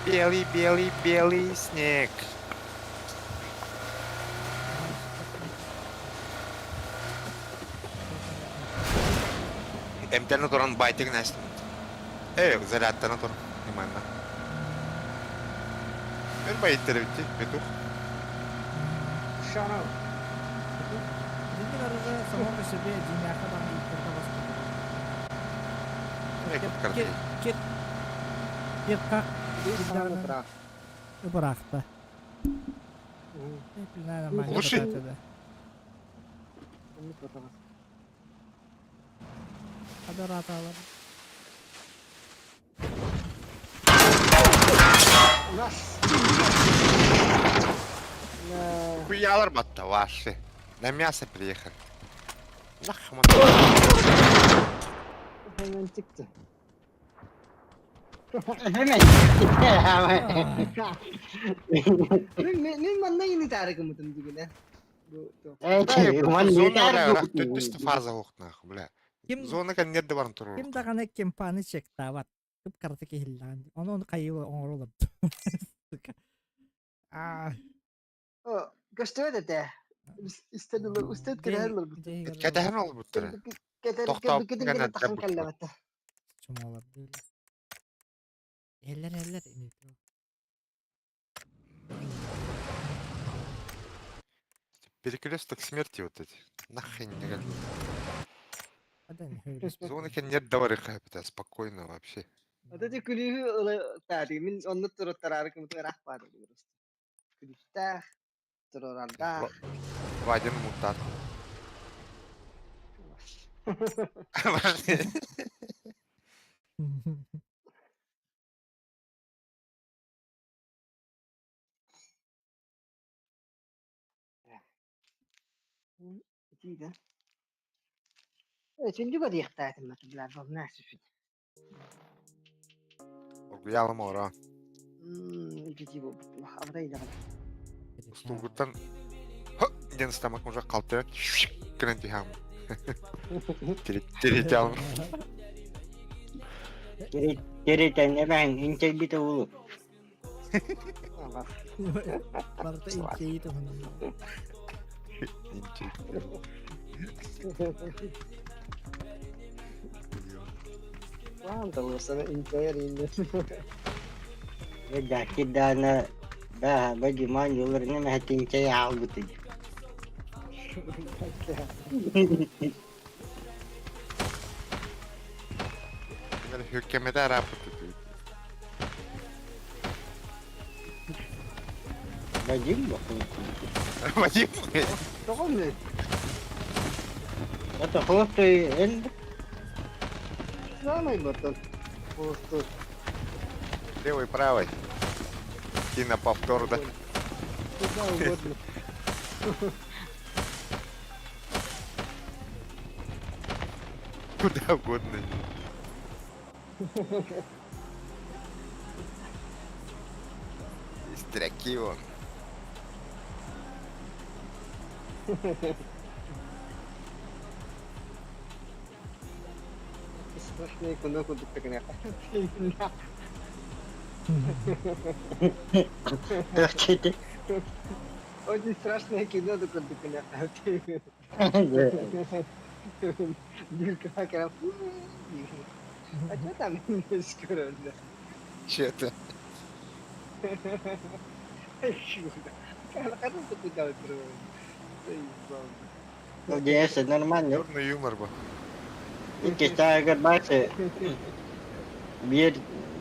Белый, белый, белый снег. Эмтэрин туран байтыгын эстимит. Э, зарядтана тур. Именно. Өр байыттар эбитти, петух.
Шарау.
Динник арыгы само по себе дьиҥнээххэ даҕаны ииттэргэ баспыт.
Кир,
Кир, кир, кир как бырахта. Нормально
Лучше.
да. Адараталар.
Нас.
Хуялар батта ваши. На мясо приехали. Нахман.
Hemen çıktı.
Hemen.
Мен мен манна ини таарыкымытын дигинэ.
Төттүстэ фаза оохтнаах, бля.
Ким
Зона кэннер да баран турар.
ким даҕаны кемпаны чектаабат. Кып карата киһиллээн. Ону ону хайыы оҥоролор. Сука. Аа.
Көстүбэт этэ. Истэн устет кэрэһэллэр.
Кэтэһэн олбуттара. Тохтоп гына
Тахын кэллэбэтэ.
Чумалар дийлер. Эллер эллер инитро.
Перекресток смерти вот эти. Нахрен не годится.
Адан хөрүс.
Зона кэннер да бар это спокойно вообще.
Вот эти күлүүһү таары мин онну туруттараарыкымытын ыраах баар просто. Күлүүстээх, турурардаах.
Вадин мутат.
Итиитэ. Сүндү барыахтаатым матыллар болнаа сүфүн.
Оргуялым ора.
Итити буолбут. Абытай даҕаны.
Устулгуттан диэн стамак уже қалты гынан тиһам. Тиритялым.
Керетен эбээн инчэйбитэ улу.
Барыта инчэйи туһунан.
Waan талысана инчэйэр инне.
Дакидана да бадиман юларына мэхэтинчэй аалбыты.
Hökkemede arapıtı.
Бадим бакын.
Вадим.
Тоҕо мне?
Это холостой эн
Самый батон. Просто.
Левый, правый. И на повтор, да.
Куда угодно.
Куда угодно. Истряки он.
Страшные куноку тут так
Тохчете.
Очень страшное кино тут так А что там скоро?
Че это?
Дьэ, нормально.
Черный юмор был.
Икки баасы биир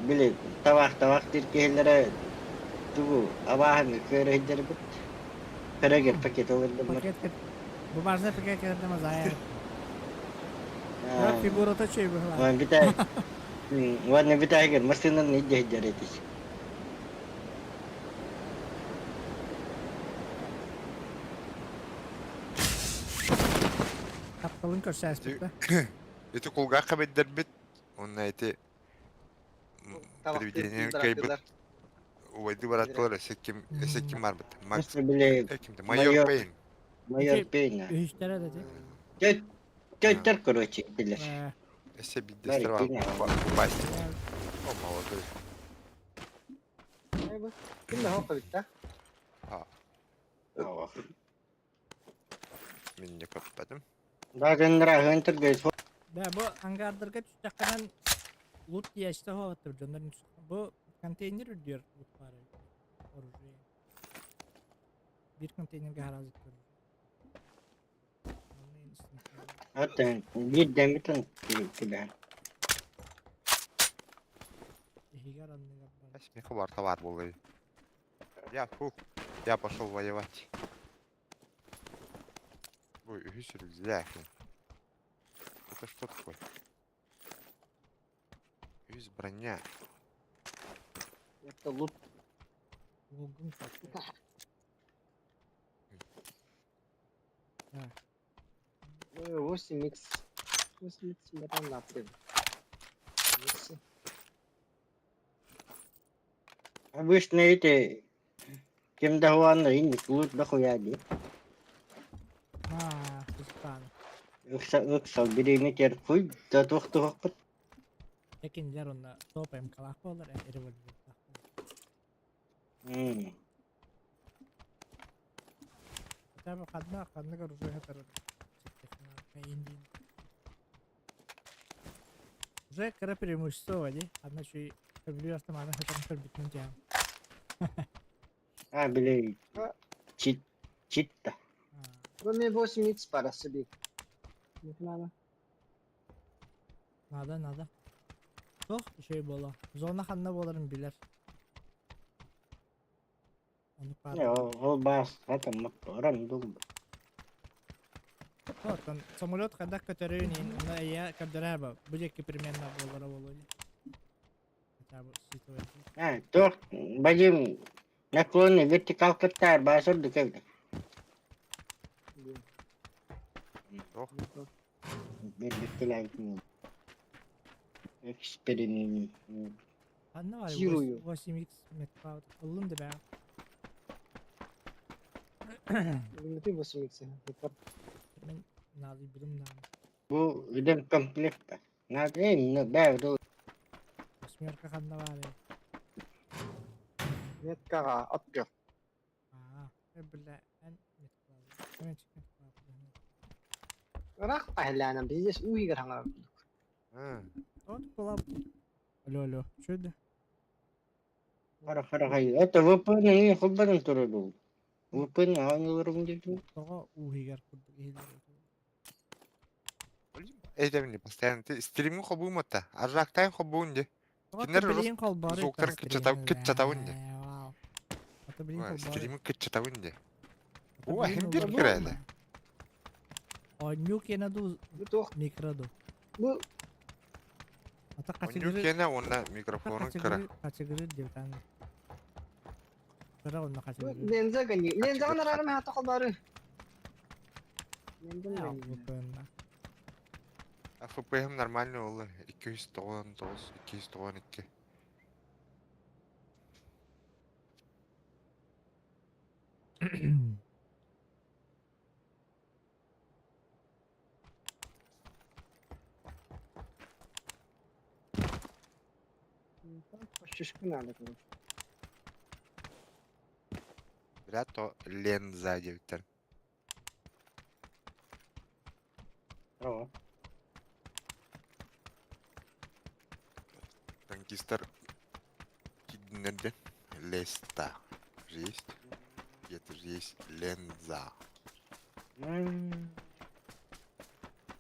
били табах табах диир киһилэрэ тугу абааһыны кыарыһыйдарбыт көрөгөр пакет ылырдыммар.
Пакет бумажный пакет кэлэрдэм азайар. Фигурата чөй быһылаах.
Уон битэ уонна бүтэһигэр массыынаны илдьэ сылдьар этис.
Тапталын көрсөөспүт да.
Ити кулгаахха бэрдэрбит уонна ити привидение кыайбыт убайды бараттылар өссө ким өссө ким барбыт Макс кимди майор Пейн
Майор Пейн
Үһүстэрэ да ти.
Төттөр короче билэр.
Өссө биирдэстэр бар Бастик. О молодой.
Ким да хоқ бит да?
Мин не көппөтүм.
Багынра Хантер гайс.
Да, бу ангардарга түстэххинэн лут тиэстэ хоҕоттор дьоннор бу контейнер үрдүөр лут баар оружие. Биир контейнерге хараазык көрөр.
Атын биир дэмитин түбэһэн.
Иһигэр анныгар бар.
Миэхэ барыта баар буолла. Я фу, я пошел воевать. Ой, үһүс рюкзак. Это что такое? Үһүс броня.
Это лут.
Лугун такой.
8 икс. 8 икс братан нахуй.
Обычно эти ким да хуанна инник лут да хуя ди.
Аа, сустан.
Ыкса ыксал бирине тер хуй да туох туохпут.
Экинилер онно топ МКлаах буолар, револьвердаах буолар. Хотя бы ханна ханнык оружие хатарар индин. Уже кыра преимущество ди. Ханна чүй көбүлү автоматы хатарын көрбүтүн тиһэн.
А, били чит чит да.
Кроме 8 икс пара себе. Не надо.
Надо, надо. Туох үчүгэй буолуо. Зона ханна буоларын билэр. Ону паар.
Ол баас хатаммат оран дул.
Оттон самолет хайдах көтөрүн иһин онно эйэ көрдөрөр бу. Бу диэки примерно буолара буолуо дии. Хотя бы ситуация.
А, туох бадим наклонный вертикал кыттаар баасыр дыкэбит.
Ох.
Бирдиктилээбитин эксперимент.
Ханна бар
Кирую.
8x меткаут. Ыллым да бээ.
Ты 8 икс.
Мен надо билим наам.
Бу үдем комплект. Надо именно бээ
Восьмерка ханна бар.
Меткаға от
Аа, бля, эн меткаут. Мен чиккен
Ыраах аһылаанам бизнес ууһигар хаҥар.
Вот была. Алло, алло. Что это?
Хара хара хай. Это VPN не холбанан турар VPN ааңыларым диэтим.
Тоҕо ууһигар курдук иһиллэр.
Эйдемни постоянно ты стримҥи хобуумата. Аржаактаан хобуун ди. Кинилэр
Билигин холбоору
звуктарын кыччатабын ди.
Ата билигин холбоору.
Стримин кыччатабын ди. О, хим бир кирээтэ.
Оонньуу киэнэ дуу,
Бу туох
микро дуу.
бу
Ата
Оонньуу
хачыгыры
киэнэ уонна микрофонун кыра.
хачыгыры диэбитэн. Кыра уонна
бу
хачыгыры.
ленза гани. Лензаҕын араарым хаата холбоору. Ленза гани.
Буквально.
ФПМ нормальный буолла. 299, 292.
Шишку надо, короче.
Бля, то ленза диэбиттэр.
Оо.
Танкистар киднерде леста. Же есть? Где-то же есть ленза.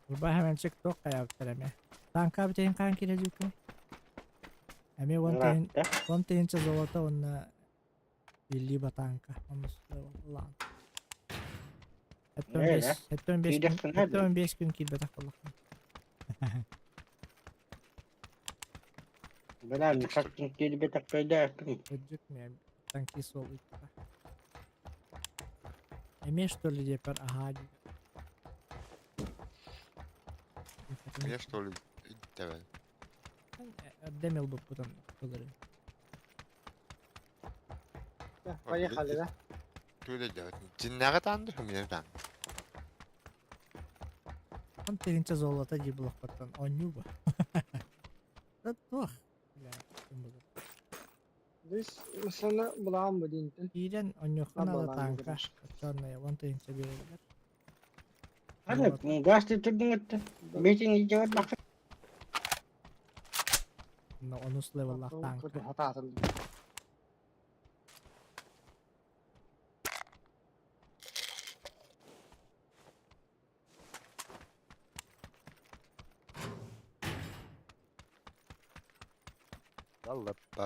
Урбаа хэмэнчик туох хайаабыттар эмиэ. Танка бүтейин хаан киирэ дьүүкүн. Эмиэ уон тыһын
Ыраатта.
уон тыһыынча золото уонна либо танка. Онус лаан.
Ээ, да.
75
Киирэх
күн
гына дуу.
75 күн киирбэтэх буоллахпын.
Бля, хаттын киирбэтэх көйдөөхпүн.
Өддүк мэ танкист ол ыытта. Эмиэ что ли диэппэр аһаа дии.
Я что ли? Давай.
Эрдэ ылбыппытын былырын.
Поехали, да?
Тугу делать? Дьиннээҕи таанды, хүмүнэ таан.
Он тыһыынча золото дии булахпаттан оонньуу ба. Туох?
Сана булаҕын бу диинтэн.
Киирэн оонньуохха наада тааҥка. Оччоонно 10 тыһыынча биэрэллэр.
Ханна газ турдуҥ этте. Бетин илдьэ барбакка.
Онус левеллаах тааҥка.
Хатаатын.
Аллаппа.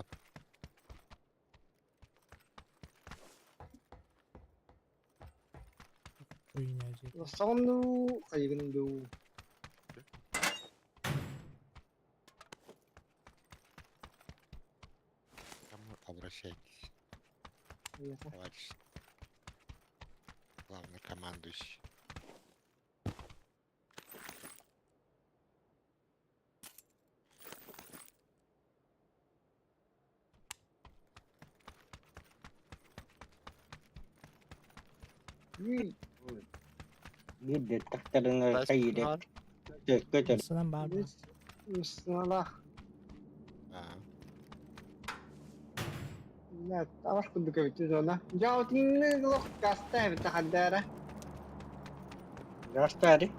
Соҕун дуу, хайыгын дуу.
Кому обращайтесь, товарищ главнокомандующий.
Биирдэ тахтарына хайыра. Көтөр.
Сынан баар баар.
Сыналаах.
А,
Табаш курдук эбит зона. Дьаутинны лох гаста эбит хаддара.
Гастари.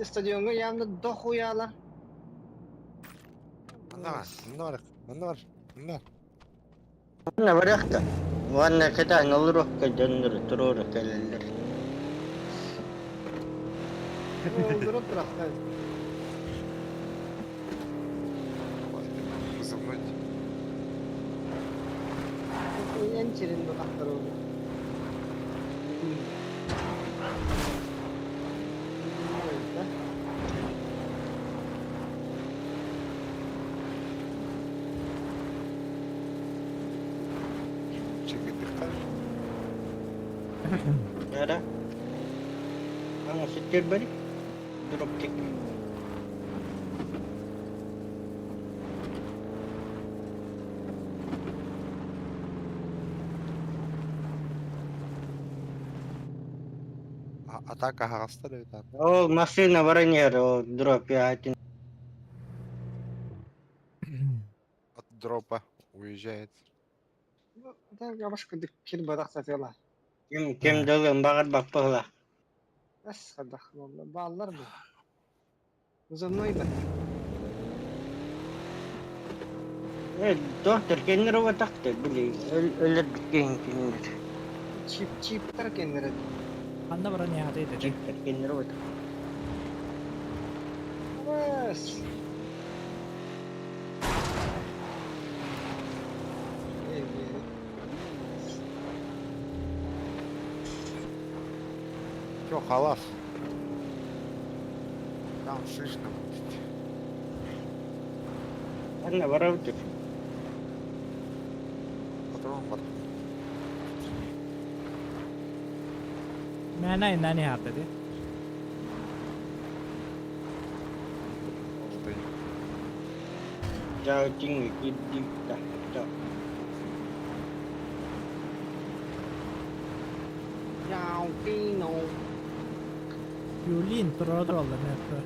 Стадионга явно дохуяла.
Манна бар, манна бар, манна бар, манна бар.
Манна барыахта. Уонна кэтээн олоруохха дьоннору туруору кэлэллэр.
Олдуру турахтан.
Вызывной.
Эн сирин батахтар ол.
Чигитихтар.
Yara. Ана ситтер бari. Дропчик.
Атака хаҕастар эбит аата.
Ол машина баранер, ол дроп яатын.
От дропа уезжает.
Табаш курдук кир батах сатыла.
Ким ким дылын баҕар баппыла.
Эс хадах бааллар бу. Вызывной ба.
Э, доктор кеннер отакты били өлөр бүткөн кинилер.
Чип чиптер кеннere.
Ханна баран яаты ити.
Чиптер кеннер отак.
Эс.
Чё, халас? Там слышно будет.
Анна барабыт.
Патрон бар.
Мээнэ иннани яаты ити.
Стой.
Жаутин кидди та.
Яутино.
Юлин туруора тураллар мертвы.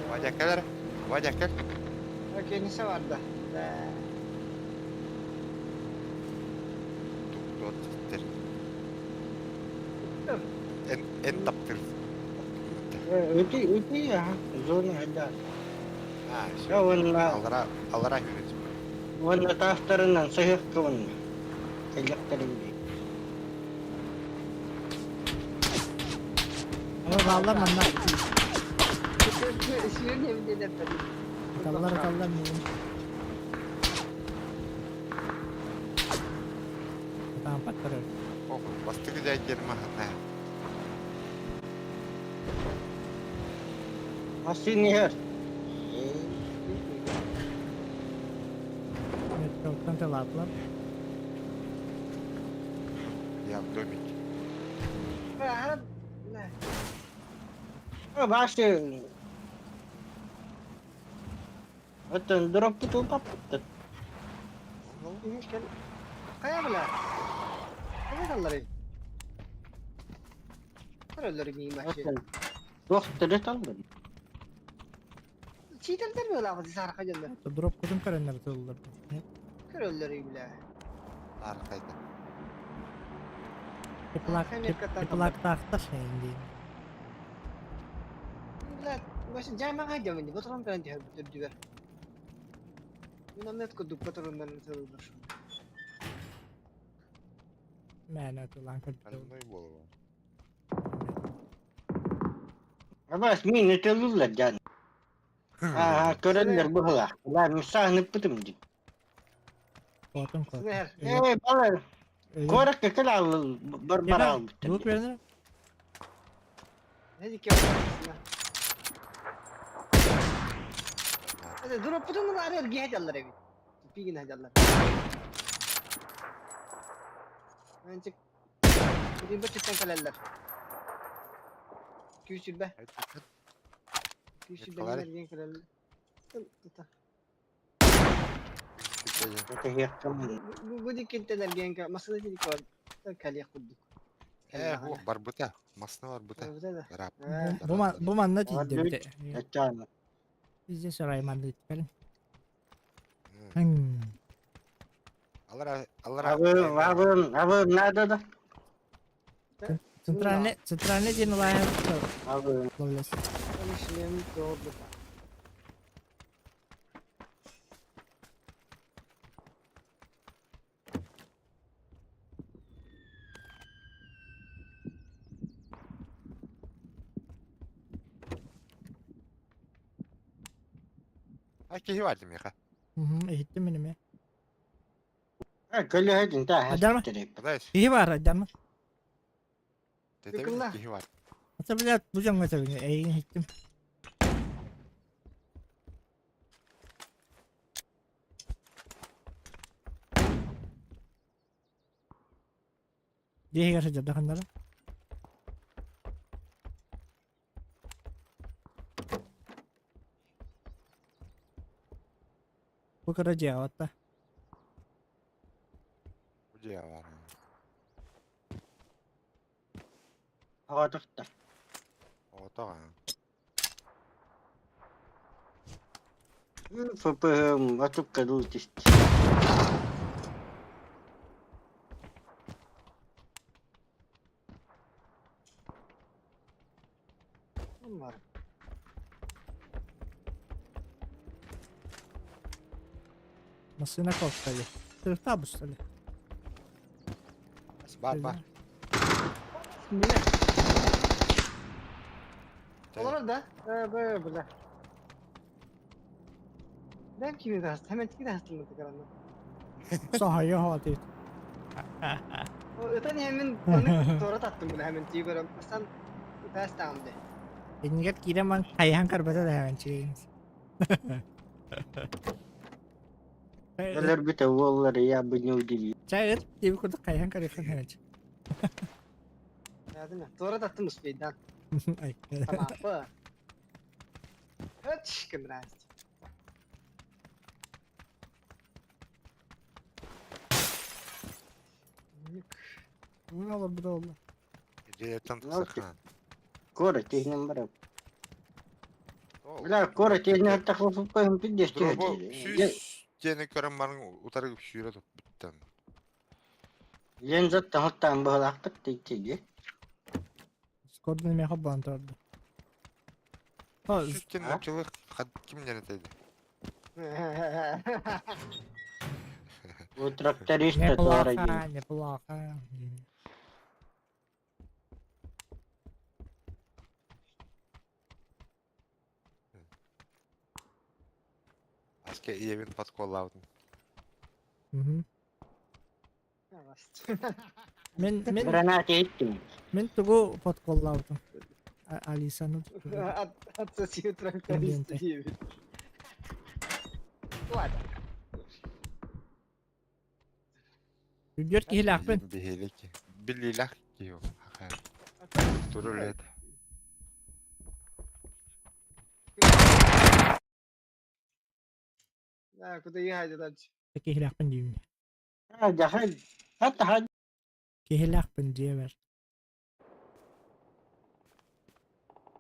Вадя кэлэр. Вадя кэл.
Кенisi vardı.
Тук туот Эн эн таптыр.
Үти үти я. Зона хада.
А,
Я
все.
уонна
Аллара аллара хүрүт.
уонна таастарынан сыһык уонна. Кэллэхтэрин би.
Ама бааллар манна.
Сүйün evinde de
Ыталлар ыталлар миигин. Ытаан паттар.
Ох, бастыгы жайдер махана.
Машина иһэр.
Метроттан телатлар.
Я в домике.
Aha. Ne?
Башы Оттон дроппут ылбаппыт.
Хайа бля? Хайа талларый? Көрөллөр миин башы.
Туох төрөт албын.
Читердер быылаах сарха дьоннор.
Дроп кутун көрөннөр тыллар.
Көрөллөр бля.
Архайда.
Теплак таахтар шейин
Бля, башы жаймаға дьомин, батыран көрөн түһэр үрдүгэр. Миномет курдук батырыннан тыллар.
Мээнэ тылаан көрдө.
Больной буолуо.
Абас мин өтөлүллэр дьан. Аа көрөннөр быһылаах. Ла мисаһыныппытым дии.
Хотун хотун.
Ээ бала коракка кэл алыл барбар албыттар.
Лук бердер.
Ne dikiyor? Hadi drop'un arıyor giy allar evi. Pigin hadi Bence bir bıçaktan kaleller. Küsür be. Küsür be. Nereden kaleller? Tuta. Bu dikkenteler genka masada dedik var. Kaleye kurduk.
Э, барбыта. Масна барбыта.
Бу бу манна тиийдэ бите. Везде сарай манна тиийдэ.
Алара, алара.
Абы, абы, абы, надо да.
Центральный, центральный день лайм.
Абы.
А киһи бар миэхэ.
Иһиттим минеме.
Көлөһөтүн та
Адарма. Киһи бар, адарма.
Тэтэбин киһи бар.
Ата билет бу жаңга табин эйин иһиттим. Диһигэр сылдьар ханнара. Бу кыра дьиэҕэ батта.
Бу дьиэҕэ бар.
Оҕотохтор.
Оҕотох аа.
ФПХ отукка дуу түстэ.
Var.
Массыына куоттали. Тырыхтаабыстали.
Бар бар.
Olur da. Böyle böyle. Ben kimi de hasta? Hemen tiki de hastalığını tıkarandı.
Соһойо хоотит.
Öten hemen onu doğru tattım bunu hemen tiki görüm. Sen ters tamamdı.
Иннигэр киирэн ман хайаан карбата да hemen чиин.
Өлөр бүтэ уоллары я бы не удивил.
Чай ыт диэби курдук хайаан карыхан hemen.
Değil mi? Doğru tattım uspeyden.
Ай.
Tamam. Öç кымрас.
Бу олор бу да олла.
Дьиэттэн тахсахан.
Кора технем бар. Бля, кора технем тахлы ФПХ пиздец
Дробо
түһэ.
сүүс диэни көрөн баран утары сүүрэ туппуттан.
Лен зат тахтан быһалаахпыт тиийди.
Скордун меха бан турду.
Сүүс диэн нууччалыы ким диэн этэйди?
У тракториста туора
Неплохо, неплохо.
Аска ийэбин подколлаабытым.
Мен мен
Граната иттим.
Мен тугу подколлаабытым. Алисаны.
Отсоси тракториста диэбит. Ладно.
Үгэр киһилээхпин.
Биһилик. Билилэх киһи. Турулет.
Куда ехать дальше?
Киһилээхпин диибин.
Дьахай. Хатта
Киһилээхпин дьиэбэр.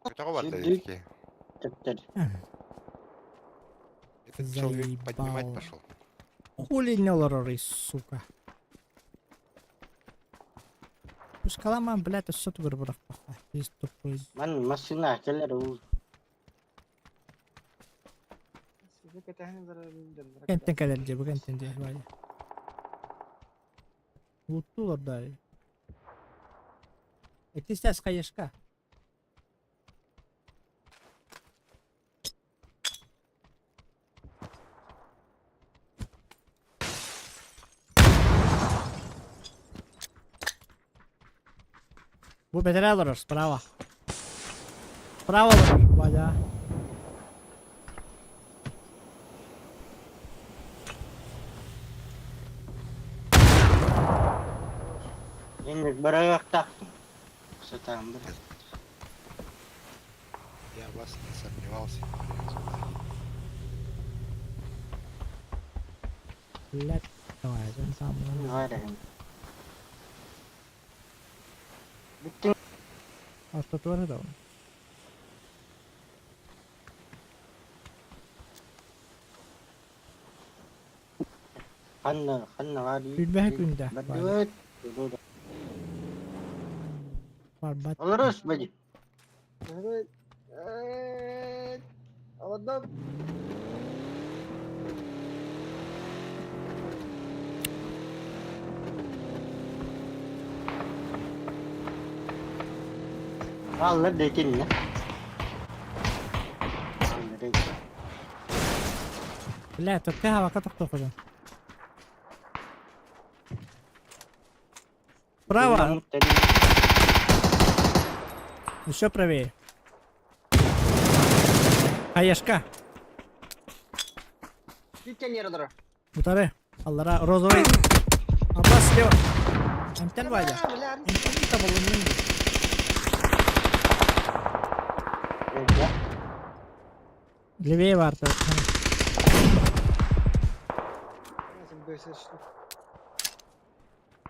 Көтөҕө барда
Сирдик.
дии.
Тептер.
Этот человек поднимать
Заебал.
пошел.
Хули не олорорый, сука. Пускаламан, блядь, өссө тугур бырахпаха. Из тупой.
Ман машина келер ол.
Кэнтэн кэлэр дьэ, бу кэнтэн дьэ, баайа. Луттуулар да. Иккис хаешка. Бу бэтэрээ олорор, справа. Справа олорор, Валя.
Енді бараяқтақтым. Сатам бір.
Я в вас не сомневался. блин, сюда.
Блядь, давай, дьон там.
Бар. Бүттің
Ортотугар да.
қанна қанна бар.
Күлбэһэ күндэ.
Бардыбыт.
Барбат.
Олорос бади.
Олордом.
Аллар дейтін не? Аллар дейтін.
Бля, только хавака тохтоохожон. Право, еще правее. Хаешка.
Бүттен олорор.
Утары. Аллара розовый. Аббас слева. Эмтен Вадя.
Бля,
Эмтен табылынның. Левее варта.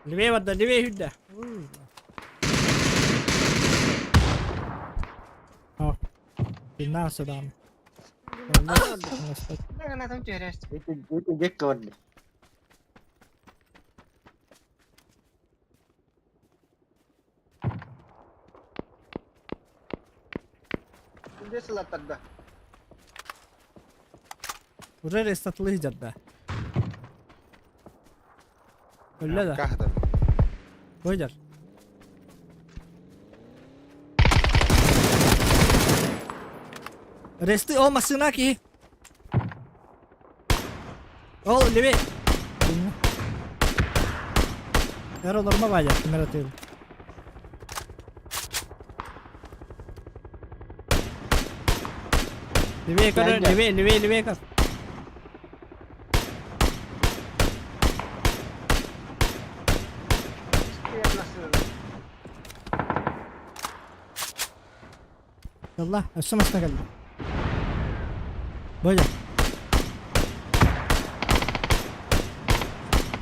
Левее варта, левее хүдде. О. Бинна сюда.
Жек көрді.
Уже рестатлы да. Öyle de.
Кахда.
Көйдер. Ресты ол машина ки. Ол левее. Эр олорма баайа, кимер атыыл. Левее көр, левее, левее, левее көр. Ялла, өссө машина кэллэ. Баайа.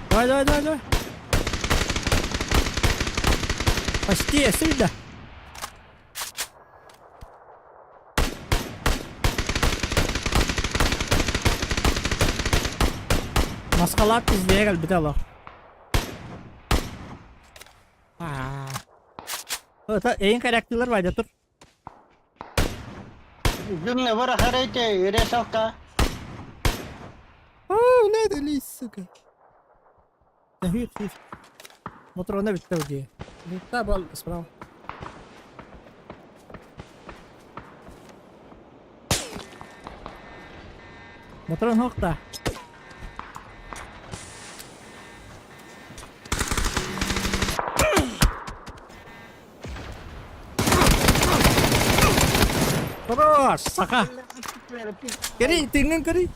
Давай, давай, давай, давай. Почти, өссө да. Маскалаат пиздее кэлбитэ олох. Аа. Это эйин корректилер вайда тур.
Жүмне бара харайте, ере салка.
Оо, блядь, Элис, сука. Да хүйт, хүйт. Моторона битте үги. Битте бол справа. Моторон хокта. Хорош, саха. Кери, тиңин кери.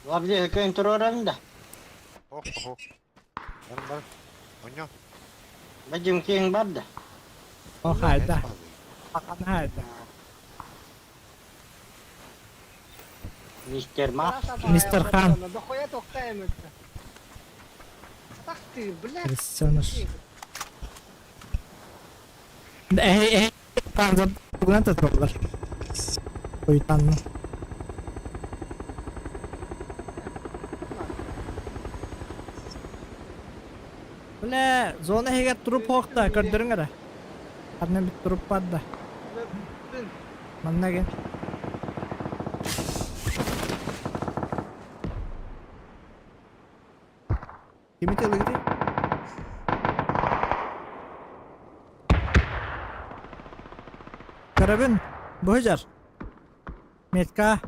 Лабзе көйін тұрорам да.
Ох, ох. Бар, бар. Онё.
Бадим кейін бар да.
О, хайда. Хайда.
Мистер Мах.
Мистер Хан.
Дохуя тохтаем это. Ах ты, блядь.
Крысёныш. Эй, эй, панза тугунан тураллар. Уйтанна. Бля, зона иһигэр труп хоохта, көрдөрүҥ эрэ. Ханна бит труп барда. Манна кэл. Кими тылыгытый? Көрөбүн, бу сылдьар. Метка.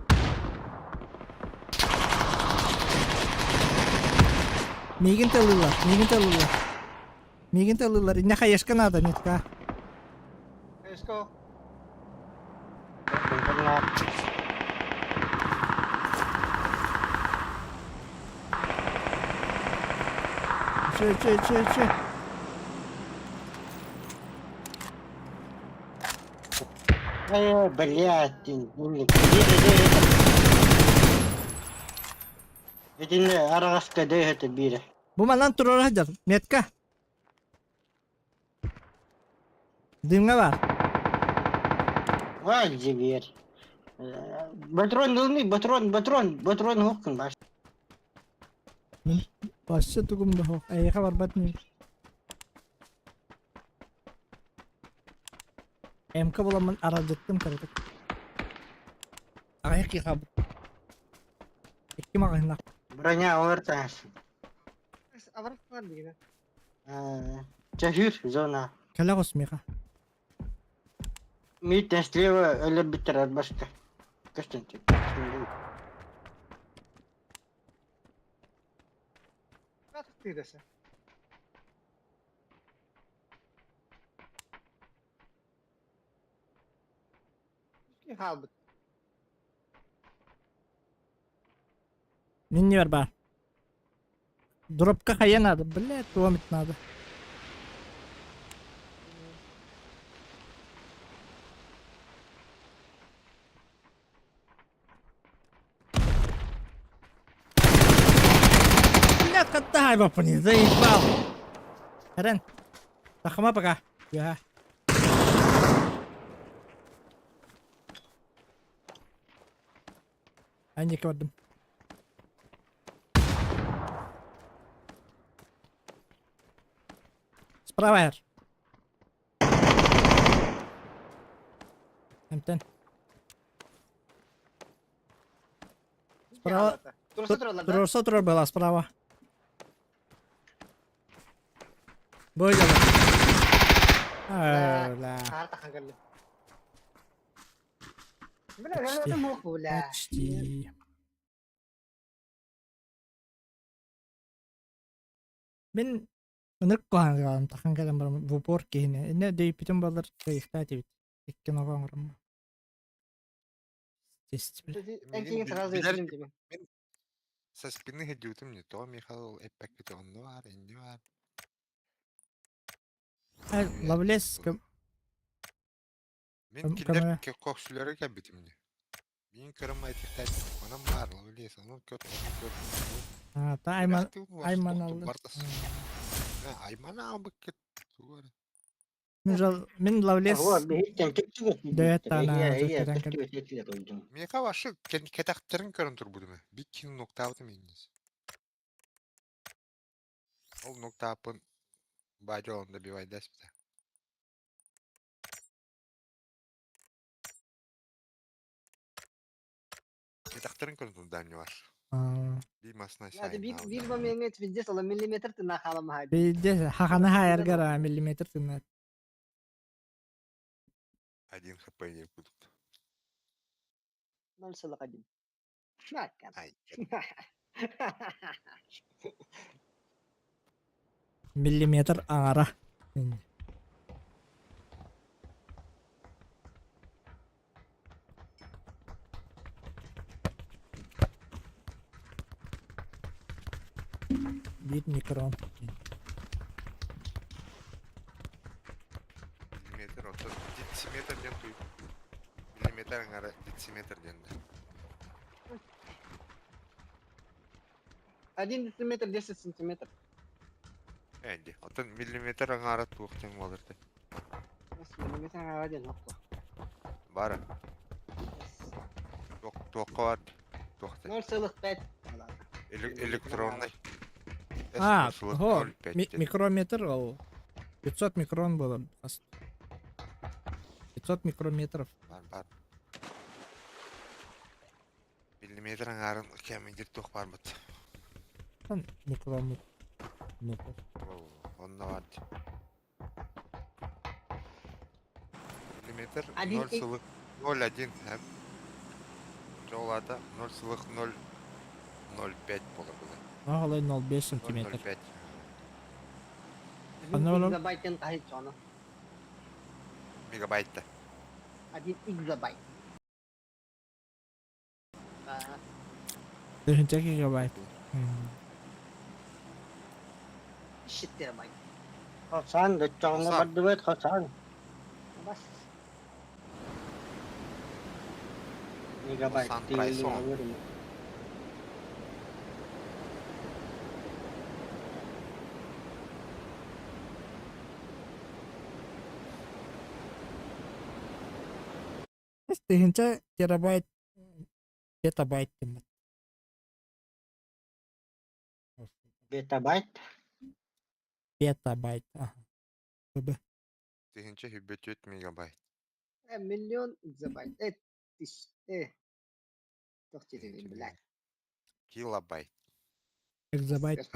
Миигин тылыылар, миигин тылыылар. Миигин тылыылар. Инне хаешка надо, метка.
Let's go.
Че, че, че, че.
Э, блядь, Итиннэ араҕаска дөйһөтө биирэ.
Бу манан турар сылдьар. Метка. Дымҥа баар.
Валь биэр. Батрон ылный, батрон, батрон, батрон уһуккун баш.
Мин вообще тугум да суох. Эйиэхэ барбат мин. МК буламмын аралдьыттым кыратык. Аҕыйах киһи хаалбыт. Икки маҕаһыыннаах.
Броня олор таҥас.
Аварах дигинэ.
Чэһүүр зона.
Кэлэ оҕус миэхэ.
Мииттэн слева өлөрбүттэр арбашка. Көстөн
Тыдаса. Хаалбыт.
Минньүөр баар. Дробка хайа надо, блядь, туомит надо. Блядь, хаттай баппыни, заебал. Эрен, тахама пока. Я. Анника бардым. Справа эр. Эмтэн. Справа.
Туруса тураллар да?
Туруса турар была справа. Бу дьоно. Бля.
Хаар тахан кэллим. Бля, это мух, бля.
Почти. Мин ынырык куһаҕан тахан кэлэн баран в упор киһини иннэ дөйүппүтүм буоллар кыайыахтаах этибит. Икки нога оҥороммун.
Эн киһиҥ сразу
Билэр
өтүнүм дии.
мин со спины һылдьыбытым не то Михаил эппэккит онно баар, инньэ баар.
Лавлес
Мин кинилэр көхсүлэрэ кэлбитим ини. Мин көрөн айтыктаат, манан баар Лавлес, ону көр, ону көр, ону.
Та айман айман алды.
Айман албыккыт тугу эрэ.
Мин жал мин Лавлес
Миэхэ вообще кэтэхтэрин көрөн турбутум ээ. Бик кини нуктаабытым иннис. Ол нуктааппын баадьа онно бивайдаспыта. Кэтэхтэрин көрөн турдаан бар. Бии масына
Надо бир бир момент пиздец, ол миллиметр тына халамаһай.
Пиздец, хахана хаяргара миллиметр тына.
Один хп не будут.
0,1.
Ай.
Миллиметр аҥара. Биир микрон.
Миллиметр, оттон дециметр диэн туй. Миллиметр аҥара дециметр диэн да.
Один дециметр 10 сантиметр.
Энди. Оттон миллиметр аҥаара туох диэн буолар да.
Миллиметр аҥаара диэн хоппо.
Бара. Туох туохха бар? Туох да.
0,5.
Электронный.
А, ого, микрометр ол. 500 микрон было. 500 микрометров.
Бар бар. Миллиметр аҥаарын кэмигир туох барбыт.
Микрометр. Метр.
Онно бар. Миллиметр 0,01 Жолата 0,005 буолар буолар.
Аҕалай 0,5 сантиметр.
0,05.
Ханна
Гигабайттан хаһый чоно?
Мегабайтта.
1 гигабайт.
Тыһыынча гигабайт.
Shit терабайт.
Хасан, доччоҕуна бардыбыт, хасан.
Бас.
Мегабайт.
Сан прайсон.
Тыһыынча терабайт петабайт диэммит.
Петабайт?
Петабайт, аха. ББ.
Тыһыынча сүүрбэ мегабайт.
Миллион гигабайт. Тысяч. Туох диэтиҥ, блядь.
Килобайт.
Экзабайт.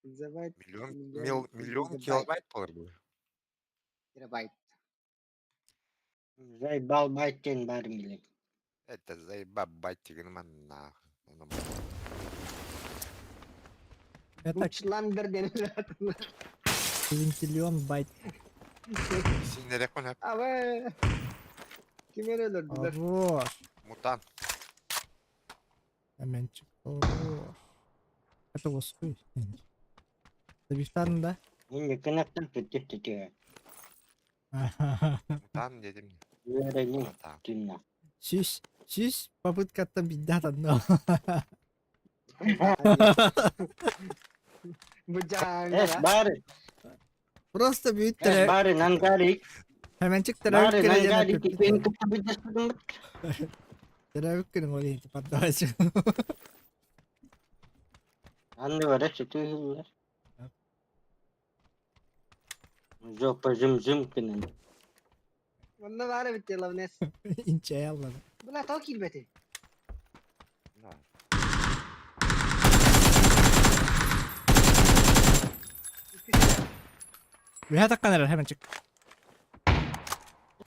Гигабайт.
Миллион,
Миллион
миллион
гигабайт.
килобайт буолар буолар.
Терабайт.
Заебал байт диэн баар билин.
Это заебабайт деген манна.
Это
Бучландер диэн
квинтиллион байт.
Синерек кон
Абы. Ким эрэ өлөрдүлэр?
Хорош.
мутант.
Аменчик. Хорош. Это восхуй. Табиштан да?
Мин кынаттан түттүк түтүө.
Мутант дедим.
Үөрэнин
Мутант.
түннэ.
Сүүс, сүүс попыткаттан биддат одно.
Бу
Эс
дьааҥҥа.
бары,
Просто бүт
эс бары нангарик,
Hemencik
бары
терәвик кенә
нангарик икпен кытта бүдәспүдүм.
Терәвик кенә олейн поддавайся.
Анны бара сөтү Жопа жым-жым кынын.
Онно баара бит лавнес.
Инче яллады.
Бля, тал киирбэти.
Да.
Үһә таккан эрер hemencik.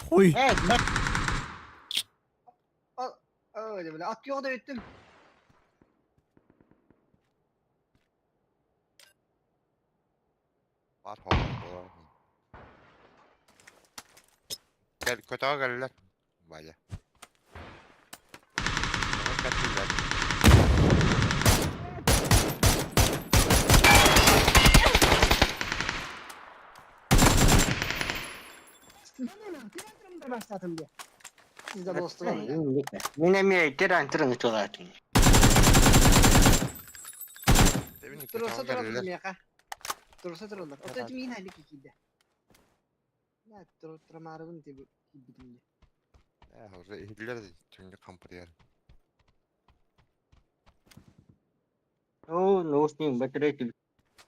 Хуй.
Эс бар.
Öyle бля, ат yok da өттүм.
Бар холор. Кел көтөҕө кэллэр. Валя. Кэллэр.
Başlattım diye. Siz de dostum.
Мин эмиэ тиран тиран ытылаатым.
Турса тураллар миэхэ. Турса тураллар. Ото этим иин айлык киирдэ. Я турамаарыбын ти киирбитим дии.
Уже иһиллэр түҥҥэ хампырыйар.
Оо, наушник батарейка.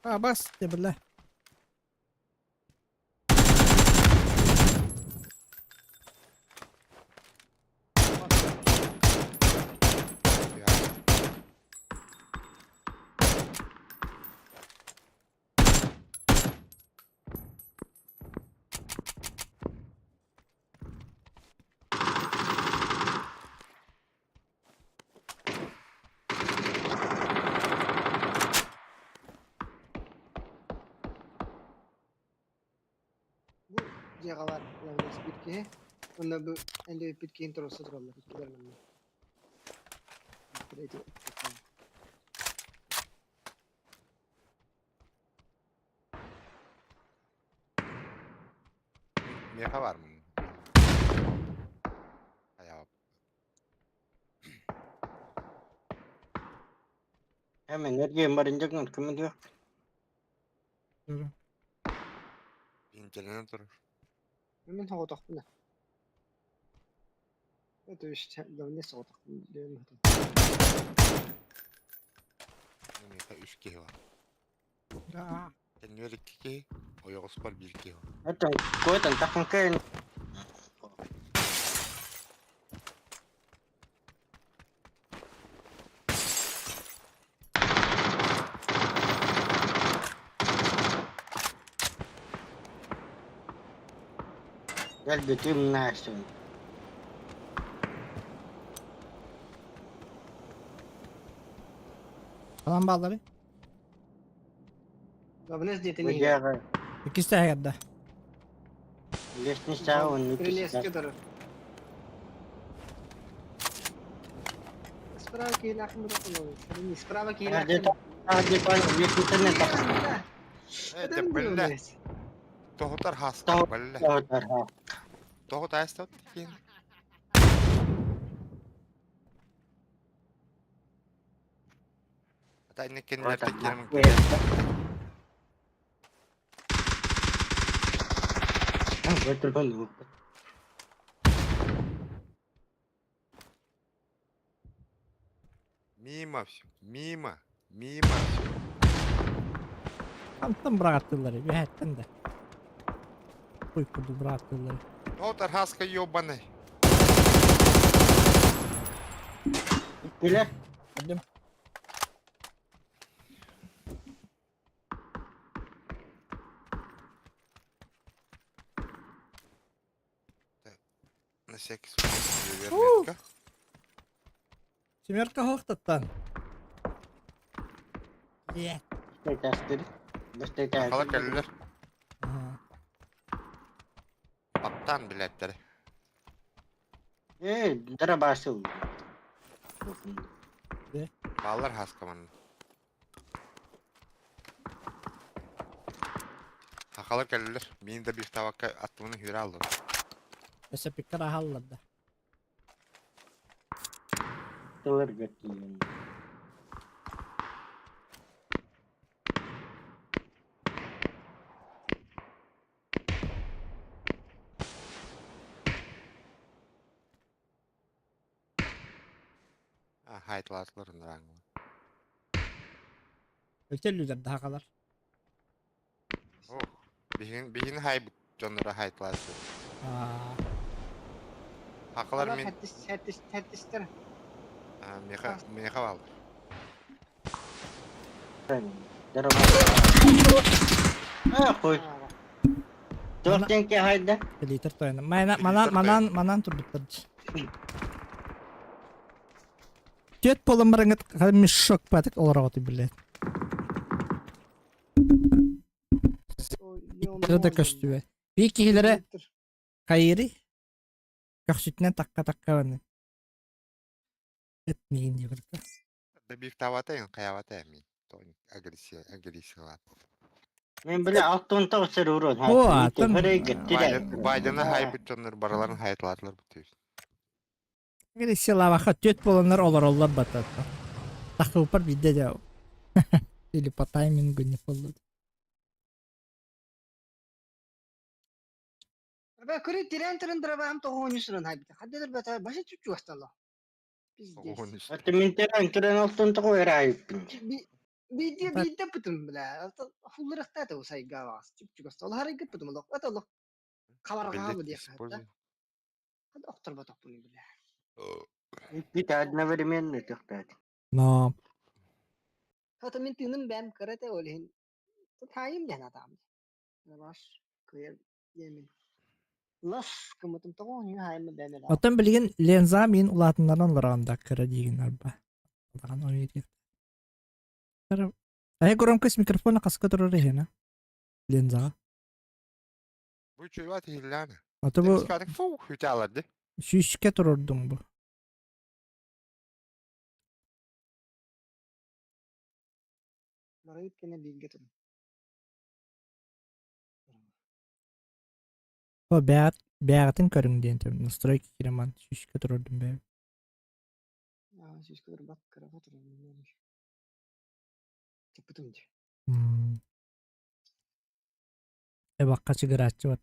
А, бас, те бля.
Бу дьиэҕэ баар лавнес биир киһи. Онно бу энди бүппүт киһин турса тураллар. Иккилэр манна. Третий.
Миэхэ бар мун. Хайа.
Hemen эргиэн барын дьоҥҥор көмөлүөх.
Doğru.
Интеллигент турар.
Мин соҕотохпун. То есть давно соҕотохпун диэн
Миэхэ үс киһи бар.
Аа.
Кэннибэр икки киһи, ойоҕоспор биир киһи бар.
Оттон куотан тахсан кэлэн Дэлби тыыннаахсын.
Falan bağları.
Главное диэтин иһигэр.
Быдьаҕа
Иккис тэһэгэрдэ.
лестницаҕа уонна
Прелестке
иккис
турар. Справа киһилээхпин бу Справа киһилээхпин.
лестницанан тахсан
Э, дэ бэллэ. Тоһутар хаска бэллэ. Тоһут аастат кин. Ата инне кинилерте кирим. Мимо все. Мимо. Мимо все.
Хантан быраҕаттыыллар үһэттэн да. Хуй курдук быраҕаттыыллар.
Тоһутар хаска ёбаный.
Иккилэр
Көрдүм.
На всякий случай. Верметка.
Семерка хоохтаттан. Е.
Бастайтастыр.
Хала
Бастайтастыр.
кэллилэр.
Аха.
Аптан билэттэр.
Ээ, дарабасыл.
Баалар хаска манна. Хахалар кэллилэр. Мин да биир табакка аттыбын хүрэ алдым.
Өссө пиккар аһаллар да.
Тылырга тиийэн.
А, хайтлаатылар ынырааҥҥы.
Өтөллүлэр да хахалар.
Ох, биһин биһин хайбыт дьонноро хайтлааты.
Аа.
Хахалар мин
Хэттистэр.
меха меха бааллар.
Дарабасыл. Аа, қой. Туох тенке хайда?
Литр тойона. Манан манан манан манан турбуттар. Түөт буолан бараҥҥыт мешок патык олороҕут билет. Да көстүбэ. Биир киһилэрэ хайыырый? Көхсүтүнэн такка-такка баны. Эт миигин дии барыта.
Да биир табата ин хайабата мин. Тоин агрессия агрессиялаат.
Мен биле алтын тоғыз урон.
О, атын.
Байдена хайбыт дьоннор барыларын хайтлаатылар бүтүс.
Агрессиялаабакка түөт буоланнар олороллор батата. Тахыыппар биирдэ дьэ. Или по таймингу не боллу.
Көрü тирен тирен дырабам тоҕуонньусунан хайбыта. Хаддыр бата башы чуччуасталла. Пиздец.
Аты мен терен турен алтын тоғыз эрайыппын.
Биидде биидде путум бля. Хулларахтаата усайгааваас чүпчүгас. Ол харайгыт путум олох. Это олох. Хабаргаабы диэх хатта. Хад охтор ботохпун бля.
Икките одновременно тохтаат.
Но
Хата мин тыыным бэм кырата ол иһин. Таайым диэн атаам. Баш кыйар диэмин. Лас кымытым тоҕуонньу хайма бэм элэ.
Оттон билигин ленза мин улаатыннаран олорон да кыра диигин арба. Улахан ойур. Ай громкость микрофона хаска турар иһинэ. Лензаҕа.
Бу үчүгэй тиһиллээнэ.
Ото бу
Фу, хүтэ
сүүскэ турордуҥ бу.
Барыт кэнэ бииргэ турун.
О бэҕэт бэҕэтин көрүҥ диэн этим. Настройки киирэн сүүскэ турордум бэйэм.
Аа сүүскэ турбат кыраҕа турун. Туппутум дии.
Эбакка чыгырааччы бат.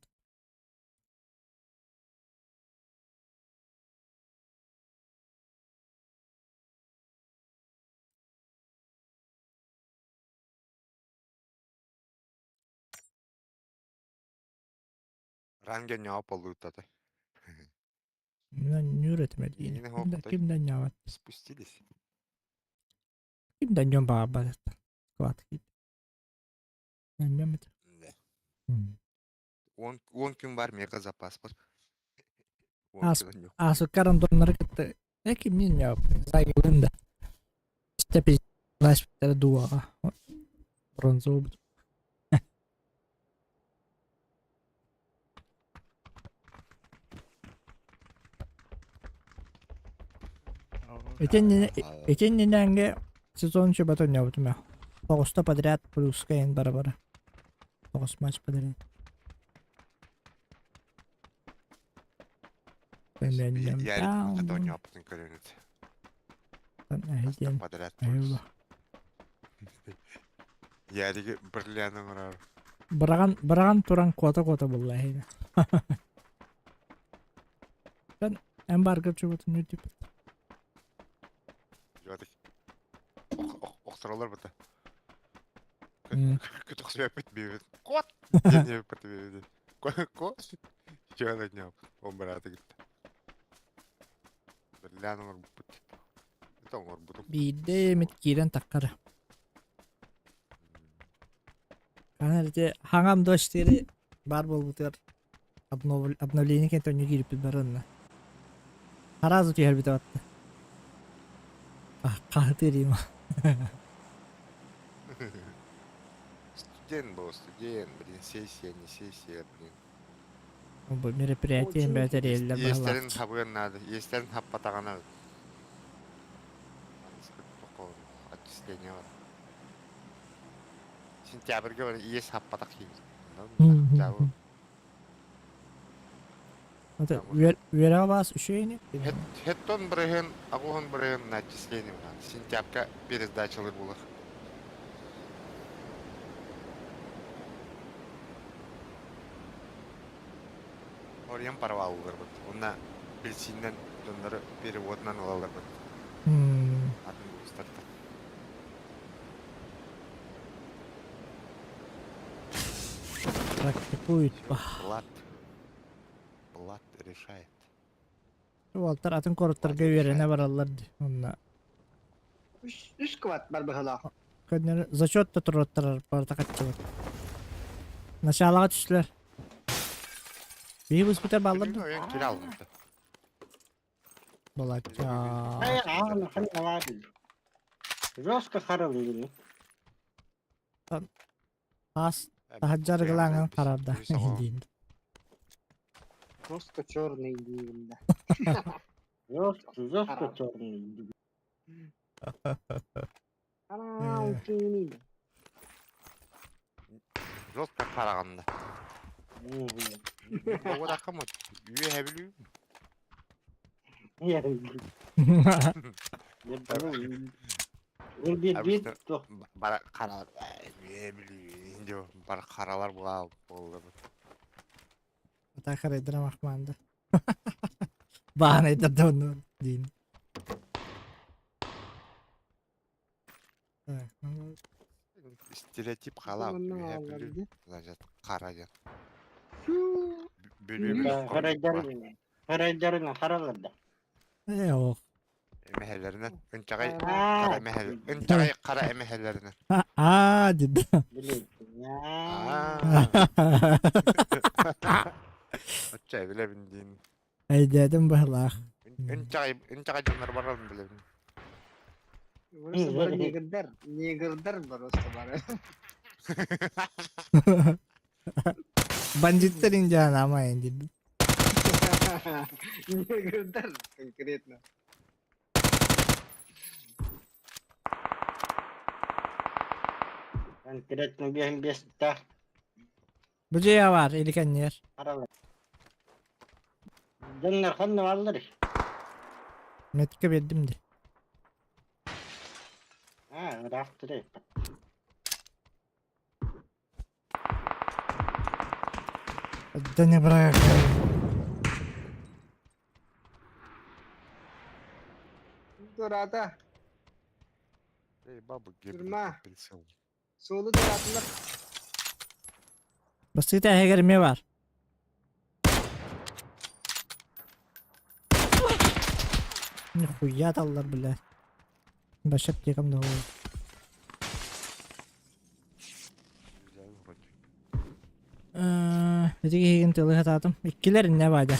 Ранге ньоо полуутата.
Нүүр этимэ диин.
Иҥин хоқтой.
Ким да ньаабат.
Спустились.
Ким да ньон баҕарбат. Кылаат киит. Ньон
Да. Он күн бар мега запас бар. Он
Ас-
күн yok.
Асыкка рандомнары кытта э кимнин ньаабат. Сайгылын да. Степи ласпитара дуаға. Бронзовый. Этин сезон чөбөтө ньаабытым. Тоҕуста подряд плюска эн бара-бара. Тоҕус матч подряд.
Ярик ката ньоопутун көрөнүт. Хаста подряд плюс. Яриги бриллианын урар.
Быраган быраган туран куота-куота булла эһине. Мен эн баргар чөбөтүн үтүп.
Жодик. Охторолор бута. Көтөхсөппүт бибит. Кот! Денеппит бибит. Ко? Жодик ньоп. Он браты гитте. Бриллианын урбут. Это урбутум.
Биирдэ эмит киирэн таккара. Канарте хаңам доштери бар болбутугар обновление кентон киириппит баранна. Харазы түһэрбит атты. Хаһытыр
Студент был, студент, блин, сессия, не сессия, блин.
Бу мероприятие бэтэриэллэ
Естерин
баһылаах.
хабыан надо, естерин хаппатаҕына отчисление бар. Сентябрьге бар иес хаппатах киин.
Это үөрэ бас үшөйүнү.
Хеттон бырыһын, агуһун бырыһын на отчисление бар. Сентябрьга пересдачалар булар. Ориен парвалылар бут. Онна билсиннен дьоннору переводынан ылалар бут. Атын устартар.
Практикует.
Блат. Блат решает.
Уолтар атын короттарга үөрэнэ бараллар ди. Онна
Үс кват бар быһылаах.
көннөрү зачет да туруттарар барта каччыбыт. Началаға түстүлэр. Биһи быспытар баллар да.
Ойон кире алынды.
Балача.
Ай, аҕын ханна баар. Жестко харабын.
Тас тахаджар гылааңан харарда. Диин.
Просто черный диигин да.
Жестко, жестко черный.
Анау киинин.
Жестко қарағанда. Оға да қымыт. Үйе әбілі.
Bir bir
Бара қаралар. Үйе әбілі. Бар қаралар бұға болды.
Ата харайдыра махманды. Баан айдырда онну диин. Так, ну,
Стереотип қала.
Онно
Үйе
аллар
әбілі.
ди.
Значит, қара ден.
Фу.
Бүлі
Харайдарына. Харайдарына харалар да.
Э, ох.
Эмэһэлэринэн ынчаҕай қара эмэһэл ынчаҕай қара эмэһэлэринэн.
А, диди.
Билет.
Аа. Очча билэбин диин.
Айдадым баһылаах.
Ынчаҕай ынчаҕай дьоннор баралын билэбин.
Просто бары негрдар. Негрдар просто бары.
Бандиттер индиан амайын диди.
Негрдар конкретно.
Конкретно биһин бес тах
Бу жея бар, иликеннер.
харалар. Дьоннор ханна бааллар.
Метке бердим ди.
Аа, ыраахтыр.
Да не брак.
Турата.
Эй, бабу,
Турма.
гибрид прицел.
Суолу туратылар.
Бастыта эһэгэр эмиэ бар. Нихуя таллар, блядь. Башап текам да ол.
Взял вроде.
Ити киһигин тылы хатаатым. Иккилэр инне баада.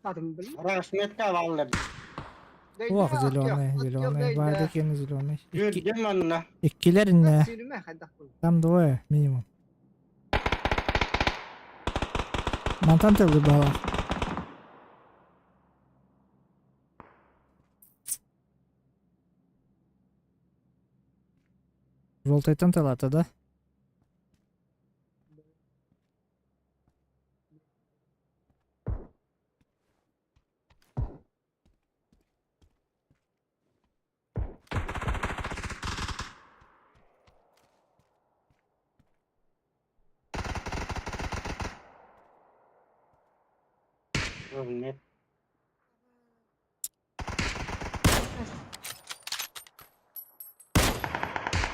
Рахметка баллар.
Ох, зеленый, зеленый, баада киэн зеленый.
Жүрдüm онно.
Иккилэр инне. Там двое минимум. Мантан тылы бала. Желтайтан тылата, да?
Нет.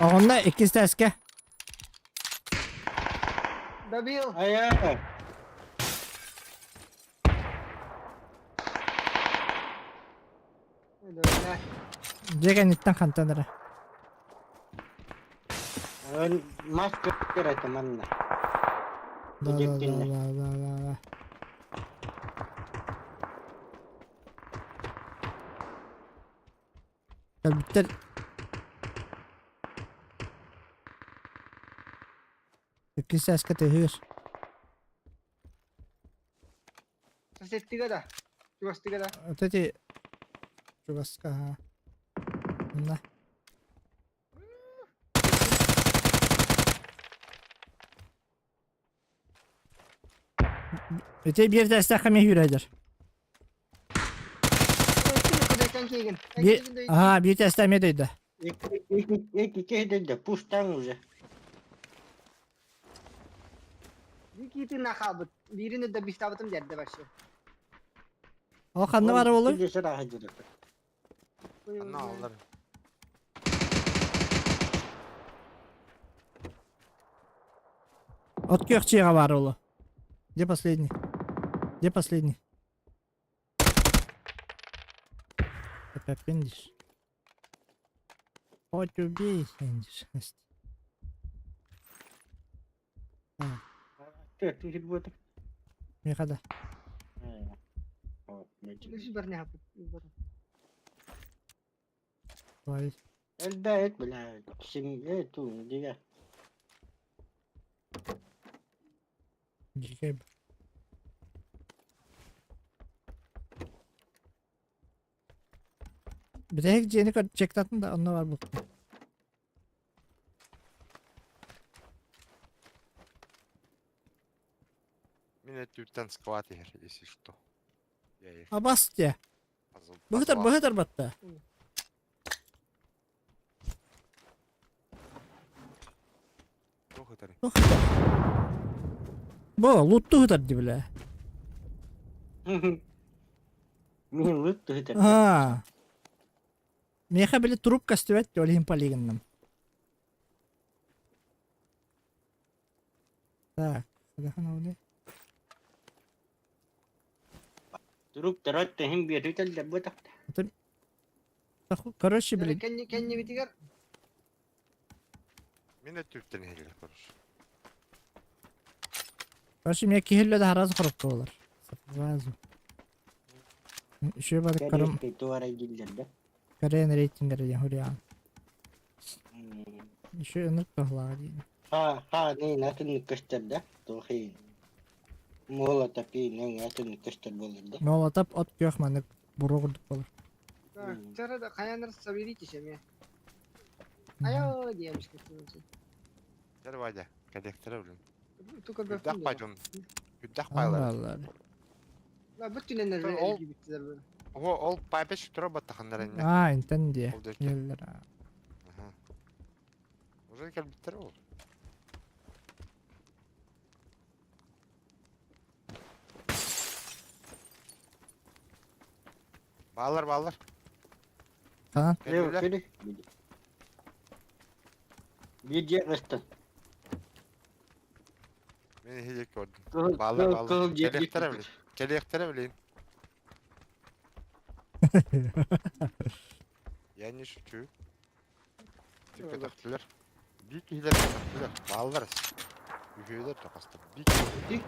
Оҕонно иккис тээскэ.
Добил.
Айа.
Дьэ кэнниттэн хантан эрэ.
Мас көрөр манна.
Да да да да да да. Кэлбиттэр. Иккис сааска төһүүр.
Сеттигэ да. Чугастыга да.
Вот эти чугаска, ага. На. Ити биир тэстэххэ эмиэ үүрээдэр. Аха, биир тэстэ эмиэ дөйдө.
Икки дөйдө, пустаң уже.
Никитин нахабыт. Биирин да бистабытым дерде вообще.
Ол ханна бар олуй?
Анна алар.
От күөх чиэҕэ баар олу. Где последний? Где последний? Опять дишь. Хоть убей, дишь. Миэхэ да.
Элбээт бля, сим ту дигэ.
Дьикэй. Бүтэһик дьиэни көр чектатын да онно бар буолла.
Мин өттүттэн склад иһэр, если что. Я их
Абас дьэ.
позв-
Быһытар
позвал.
быһытар батта.
Туох ытарый?
Туох ытар? Бу лутту ытар дии бля.
Мин лут тыһытар.
Аа. Миэхэ били труп көстүбэт ол иһин полигонным. Так, хадахан ол
Турук тарат тэһин биэрүтэллэр бу тахта.
Короче, блин.
Кэннибитигэр
Мин өттүттэн иһэллэр, короче.
Короче, мне киһилле да харазы коробка болар. Сразу. Еще бар карым
Туара диллер да.
Кореян рейтингер диэн хуриан. Еще ынырк туһалаах диэн.
Ха ха не атын көстөр да. Тухин. Мола тапи не атын көстөр болар да.
Молотоп от күөх маннык буруо курдук болар.
Так, чара хаянар соберитесь эмиэ. Айо диэмиш кытын.
Дэр Вадя, коллектора, блин.
Тука
Үрдэх пойдем. Үрдэх пайлар.
Ла бүттүнен
Ол-
эргибиттилер бу.
О, ол пайпеш тура баттаханнар инне.
Аа, интен диэ.
Ол дерке.
Еллер.
Аха. Уже кэлбиттэр ол. Бааллар, бааллар.
Хаан.
Кэллилэр.
Биир дьиэ кыстан.
Мин иһи көрдүм.
Кыһыл
Бааллар,
кыһыл
бааллар.
кыһыл дьиэ
Кэлиэхтэрэ билин. Кэлиэхтэрэ билин. Я не шучу. Көтөхтүлэр. Биир киһилэр көтөхтүлэр. Бааллар. Үһүөлэр да хаста. Биир киһи.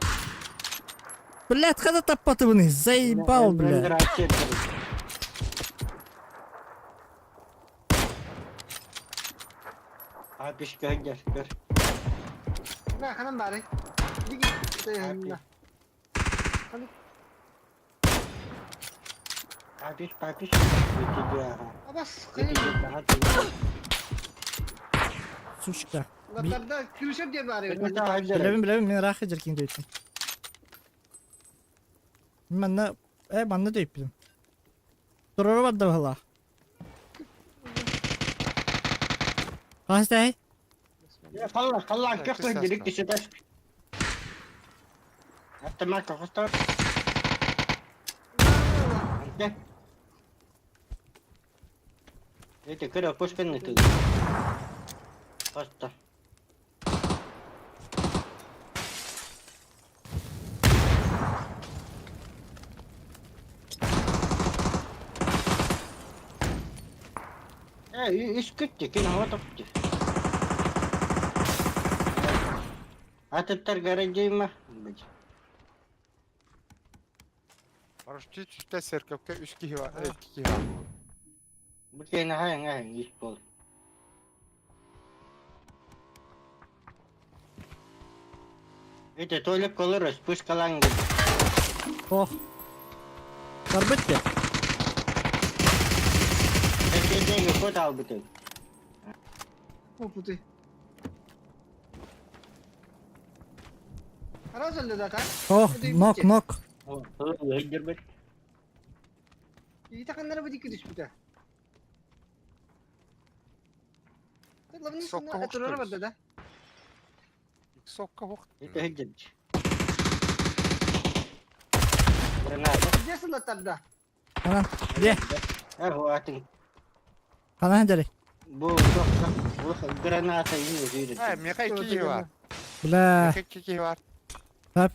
Блядь, хада таппатыбыный, заебал, бля.
Апишка сылдьар, көр.
Бә, ханан бары.
Апиш, папиш.
Абас,
Сучка.
Латтарда крыша диэн баар эбит.
Билэбин, билэбин, мин ыраах сылдьар киһи дөйттүм. Манна, манна дөйппүтүм. Туруору барда быһылаах. Хас тэй?
Халла, халла, көх дирик түсетер. Автомат кохостор. Это кыра пушканы ты. Просто. Үс күттү, күн hava топту. Атыттар гараждыйма.
Парашютист түстэ церковка үс киһи бар, икки киһи бар.
Бу киһини хайаҥ хайаҥ ис буол. Это туалет колор спускалаң
Ох. Барбыт де.
Эти кот албытын.
Опуты. Раз өлдө да,
Ох, нок, нок.
Өйдөрбөт.
И таканнары бу дикки түспүтэ.
Сокко
Турары барда да.
Сокко хох.
Это өйдөрбөт. Граната.
Дьэ сылаттарда.
Анан, де.
Атын.
Ханан дери.
Бу сокко. Граната ине
Э, меха икки киһи бар.
Бля.
Меха икки киһи бар.
Хап.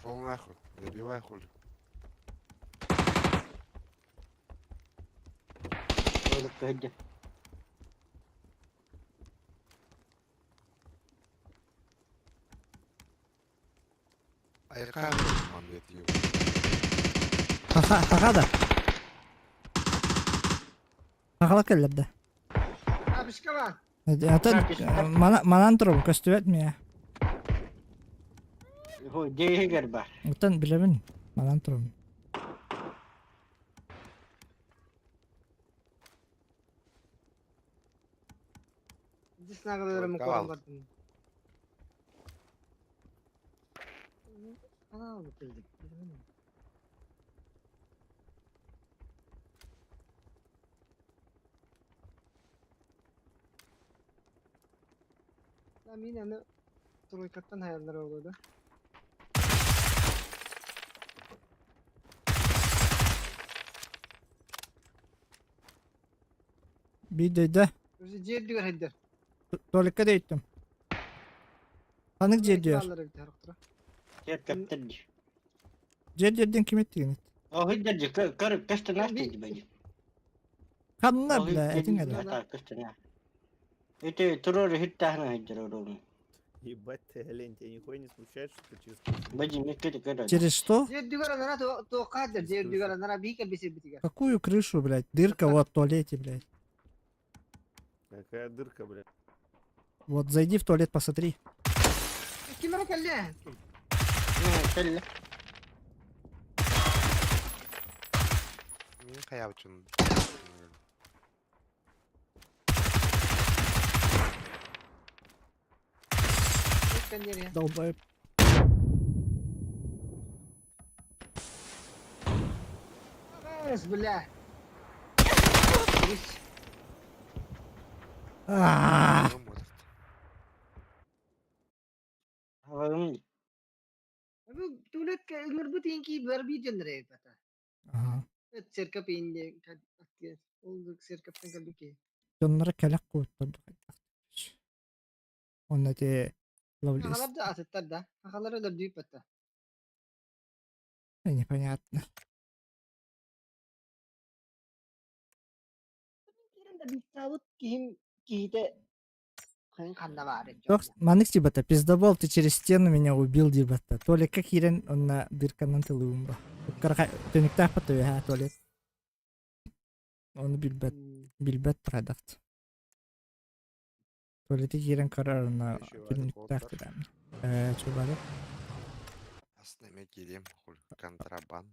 Шел нахуй. Забивай хули.
Өйдөрбөт.
Айка мамбет ю.
Хаха, хаха да. Хахалак келлерде.
Апишкала.
Атын манан турум көстүбэт мия.
Дейгер бар.
Оттон билэбин манан турум.
Диснагаларым
Кавал.
корон бардым. Ана бутылдык. Да мин аны тройкаттан хаяллар олду.
Биир дөйдө.
Өзү жер дүгөр хайдар.
Туалекка дөйттүм. Ханык жер диyor.
Кептер.
Жер жерден ким эттигин?
О, көр кастына дейdi.
Ханна бля, этиң эде.
Кастына. Это турор хиттахна хайдар орун.
Ебать ты, олень, тебя нихуя не смущает, что ты через крышу
Бади меккеде көр.
Через что?
Жер дүгөр анара тоққа хайдар. Жер дүгөр анара бийке бисер битиге.
Какую крышу, блядь? Дырка вот в туалете, блядь.
Какая дырка, блядь.
Вот зайди в туалет, посмотри.
Ким эре келди?
Кел.
Мин хаябычын.
Долбоеб.
Эс, бля.
А,
Авым.
Бу Туалетка ыҥырбыт иһин киирбэр биир дьоннор эбит
Аха.
Церковь иһин Ол церковьтан кэлбит киһи.
Дьонноро кэлэх кууттар Онно ити ловлес.
Сахалар да атыттар да. Сахалар өлөрдүү бата.
Непонятно.
Киирэн да быыстаабыт киһим киһитэ
Маннык типа пиздобол, ты через стену меня убил дебата. Туалекка киирэн онно дырканан тылыым ба. Түнүктээх патуя туалет. Оны билбэт билбэт продавт. Туалеты киирэн көрөр онно түнүктээх тирэм. Э, чубары.
Астына киирим, контрабанд.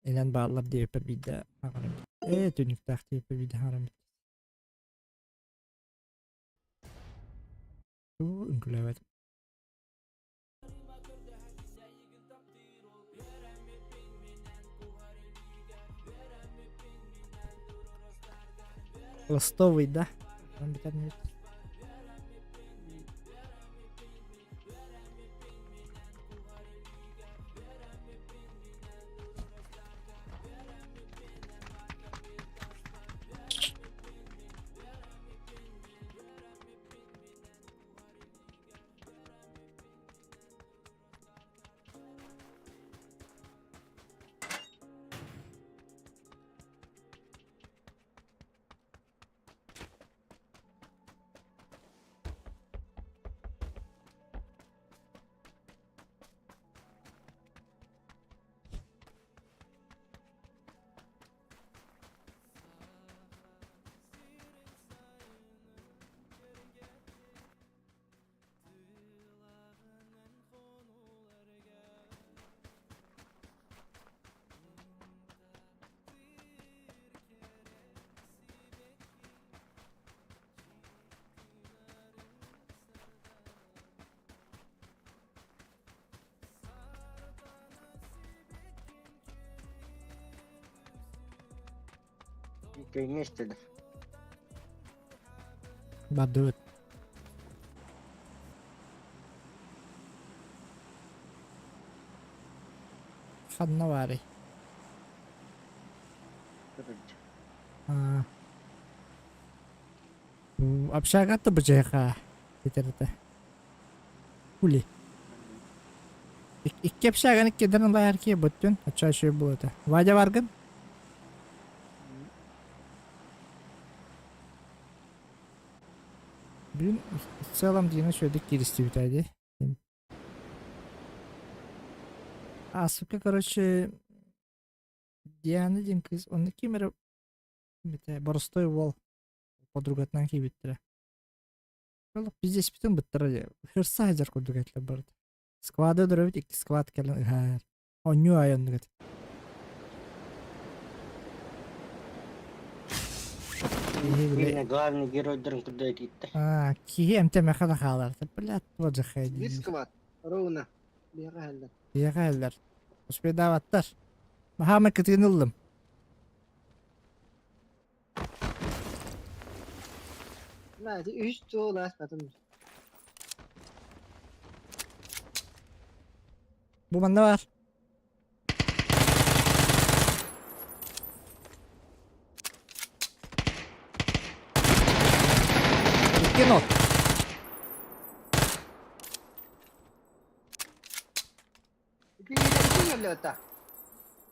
Инэн бааллар диэбиппэр биирдэ аҕарым. Ээ, түннүктээх диэбиппэр биирдэ аҕарым. Уу, үҥкүүлээбэт. Ростовый, да? Там бүтэр
Кэҥҥэ истилэр.
Бардыбыт. Ханна баарый? Аа. Общага быжайха этэрэтэ. Хули. Икки общаганы кедерин лайар ки буттун, оччо үчүгэй буолуо Вадя баргын? Бүгүн в целом Дина үчүгэйдик кииристибитэ дии. А сука, короче, Диана диэн кыыс, онно ким эрэ бите боростой уол подругатынан киирбиттэрэ. Ол пиздеспитин быттара дии. Хырса сылдьар курдук этилэр барыта. Сквады өлөрөбүт, икки сквад кэлэн ыһаар. Онньуу аайы оннук этэ. Киһи бile
Главный геройдарын курдук этиттэ.
А, киһи эмтэмэхэ да хаалар. Блядь, тоже
Биир сквад. Ровно. Биэҕэ иһэллэр.
Биэҕэ иһэллэр. Успейдаабаттар. Маһаама кытыын ыллым.
На, ити үһүс туол ааспатым.
Бу манна бар. Икки нот.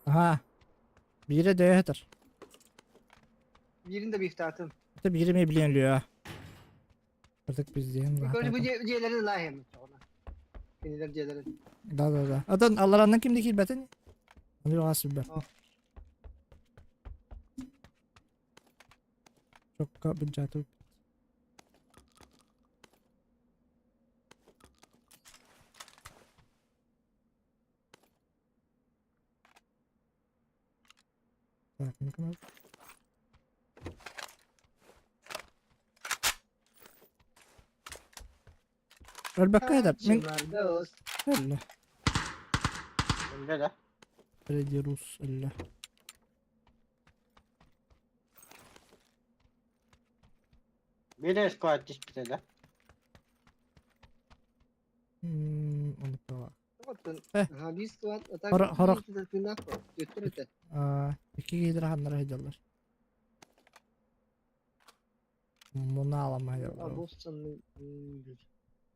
Аха. Биирэ дөйө
Биирин да бифтаатым.
Это биири эмиэ билиэн өлүө. Ытык биздиэн
Короче, бу дьиэлэрин лааһым. Кинилэр дьиэлэрин.
Да да да. Атын аллараннан ким да киирбэтин? Аны баҕа сүрбэт. Чокка быдьаатыбыт. Так, ну-ка. Өлбөккө этэр. Мин өллө.
Өллө да.
Фредди Рус өллө.
Биир склад түспүтэ да.
Оннук
Оттон
Э.
аха биир склад, а так
Хоро- хорох.
биир тыыннаах буо. Түөттэр этэ.
Икки киһилэр ханнара сылдьаллар. Мунаалама сылдьаллар.
Обоссанный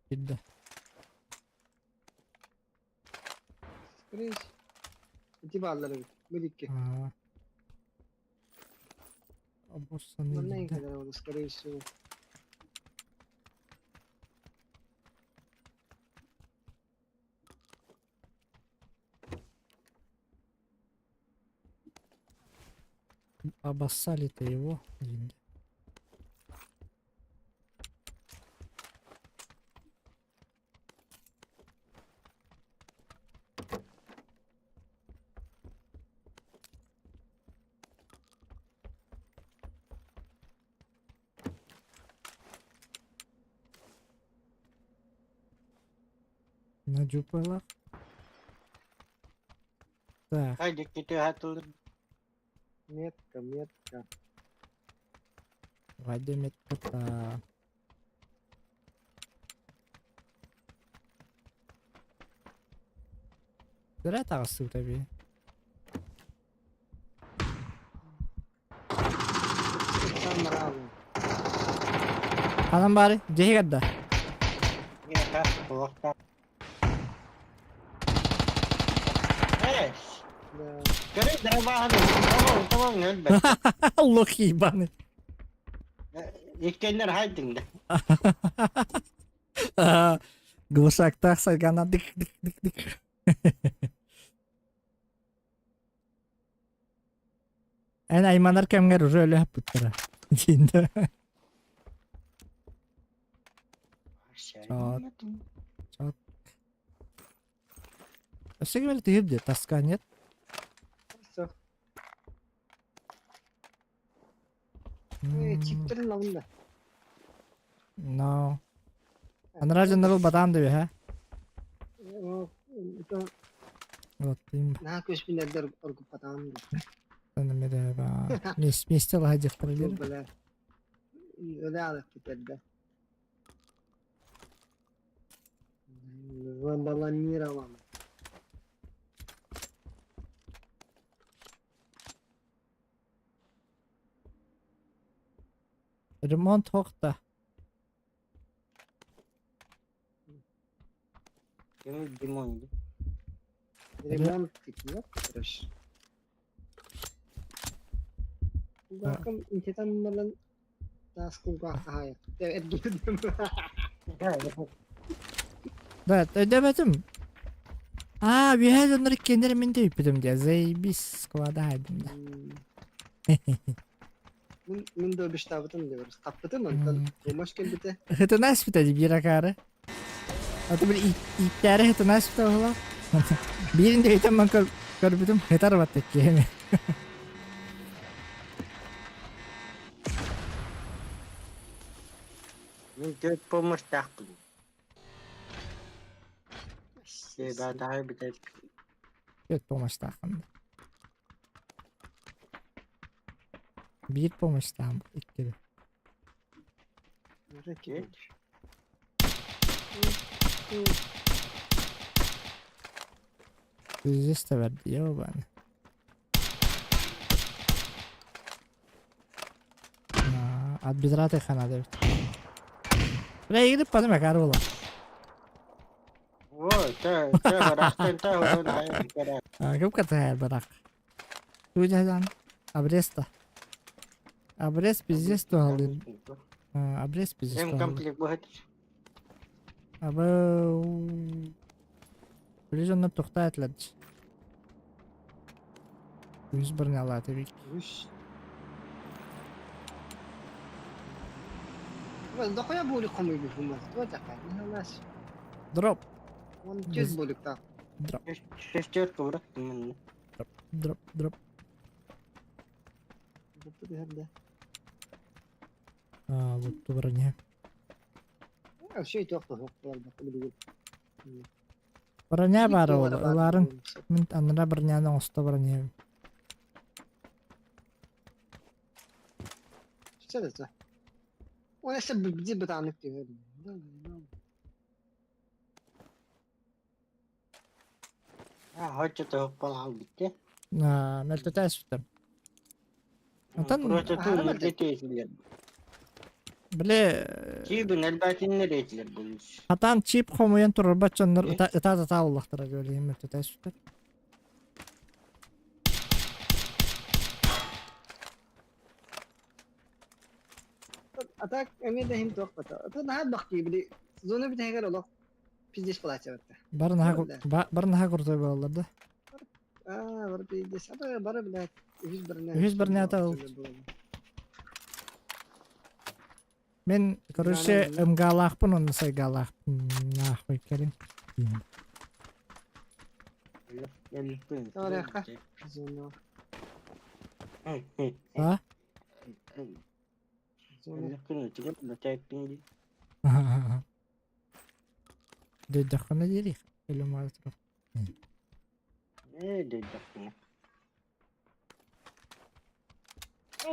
Кирдэ.
Скринс. Ити бааллар эбит. Бу икки.
Аа. Обоссанный
Манна
кирдэ.
кэлэр ол, скорее всего.
Обоссали-то его. Динде. На дюпелах. Так,
Хайди кити хатылыр.
Метка, метка.
Вадим метка. Зря таҕыстыбыт эбии.
Сам
Ханан баары? Дьиэ да.
Э, көрө дробаһын, tamam tamam өлбөт.
Лох ебаный.
Иккеннер хайдың да.
Глушактаах сайгана дик дик дик дик. Эн айманар кэмҥэр уже өлөһөппүттэрэ. Диинде. Чат. Чат. Өссө ким эрэ түһүп дии, таска нет?
Все. Э, чиптерин алын да.
No. Анараа дьоннор ылбатаам да үһэ.
Это
Вот им
наһаа көспүнэрдэр оргуппатаҕым да.
Миэстэ лаһа диэхтэрэ
Бля. Öyle алыппыт эрдэ. Забаланировано.
Ремонт хохта.
Ким Димон.
Ремонт типа, короче. Кулгаахым интетан балан таас кулгаах хаайа. Эргитим.
Да, өйдөбөтүм. Аа, үөһээ дьоннор иккиэннэр мин дөйпүтүм диэ. Заебись, склада хайдым да.
Мин мин да обещабытым диyor. Таппытым онтон помощь кэлбитэ.
Хытына испитэ дии биир акаары. Аты били ииттээри хытына испитэ буолла. Биирин дөйтөн ман көрбүтүм хытар батта иккиэми.
Мин төрт помощьтаахпын. Себатаһы бүтэр.
Төрт помощьтаахпын. Биир помощьтаахпын иккири.
Кет.
Здесь бэрди ебаный. Отбедраты хана эбит. Бля, игры потом акары була.
О, та, та, барахтан, та, он, ай, кара.
Кым катар барак. Туйдан обрез-то. Обрез пиздец туһалыыр. Обрез пиздец
Эм
туһалыыр.
комплект быһыт.
Абы... Били дьоннор тохтоо этилэр Үс бронялаата эбит.
Үс. Дохуя булик хомуйбут Туа нас.
Дроп.
Он чес булик так.
Дроп.
Шестерка бырахтым.
Дроп. Дроп. Дроп. А, вот ту броня.
Вообще билигин.
Броня баар ол. Ыларын. Мин анара броняны оҥосто броня.
Что это? Ол эссе бди бытааннык түһэр.
Хоччо тоһуппал хаалбытте.
Мөлтөтө эспиттэр. Онтон
Просто тууннарга тиэсилэр.
били
Чиибин элбээтиннэр этилэр булус.
хатаан чип хомуйан турарбат дьоннор ыта-ыта уллахтара диэн мөлтөтө эспиттэр.
А так эмиэ да иһин туох бата. Это наһаа бахтыы били зона бүтэһигэр олох пиздец плачеватта.
Бары наһаа бары наһаа крутой буолаллар да.
Аа, бары пиздец. А бары блядь, үһүс броня.
Үһүс бронята ол. Мен, короче, МГ-лаахпын онно сайгаалаахпын нахуй кэлин.
Зона.
А? Дөйдөххүнэ диэри өлүм турар.
Ээ дөйдөххүнэ.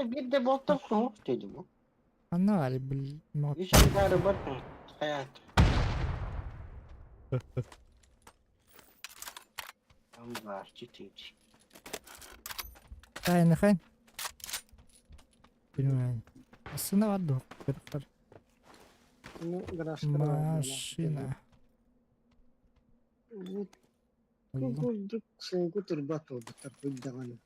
Биирдэ буолтар суох деді бу.
Анна баар бил
Үс ангары бар хаят. Амбар читич.
Тайны хэн. Билмейм. Aslında var da var.
Ну, гаражка бар.
Машина.
Курдук суолга турбат буолбуттар даҕаны.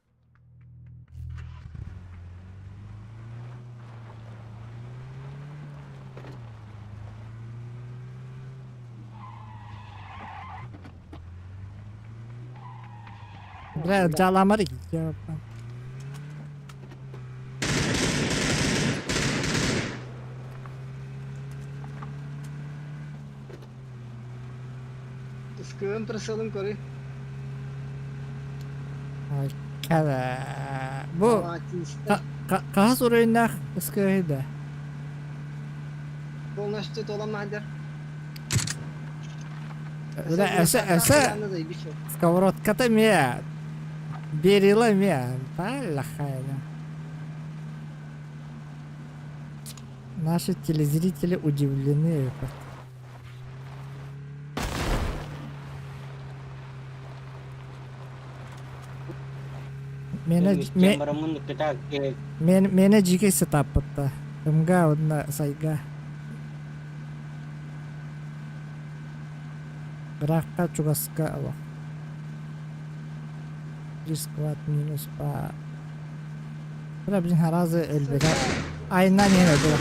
Бля, дьаламар
Ыскыын прысылын көрүй.
Кәлә. Бу хаһыс уруйнаах ыскыаһыда?
Полностью толамадыр.
Бля, эсэ эсэ сковородката эмиэ берила эмиэ Балахайна. Наши телезрители удивлены. Мene мene жике сетаппытта. Ымга онна сайга. Быракка чугаска олох. Рисковать минус по... Бля, блин, харазы өлбөтө. Айынан иһэн өлбөтө.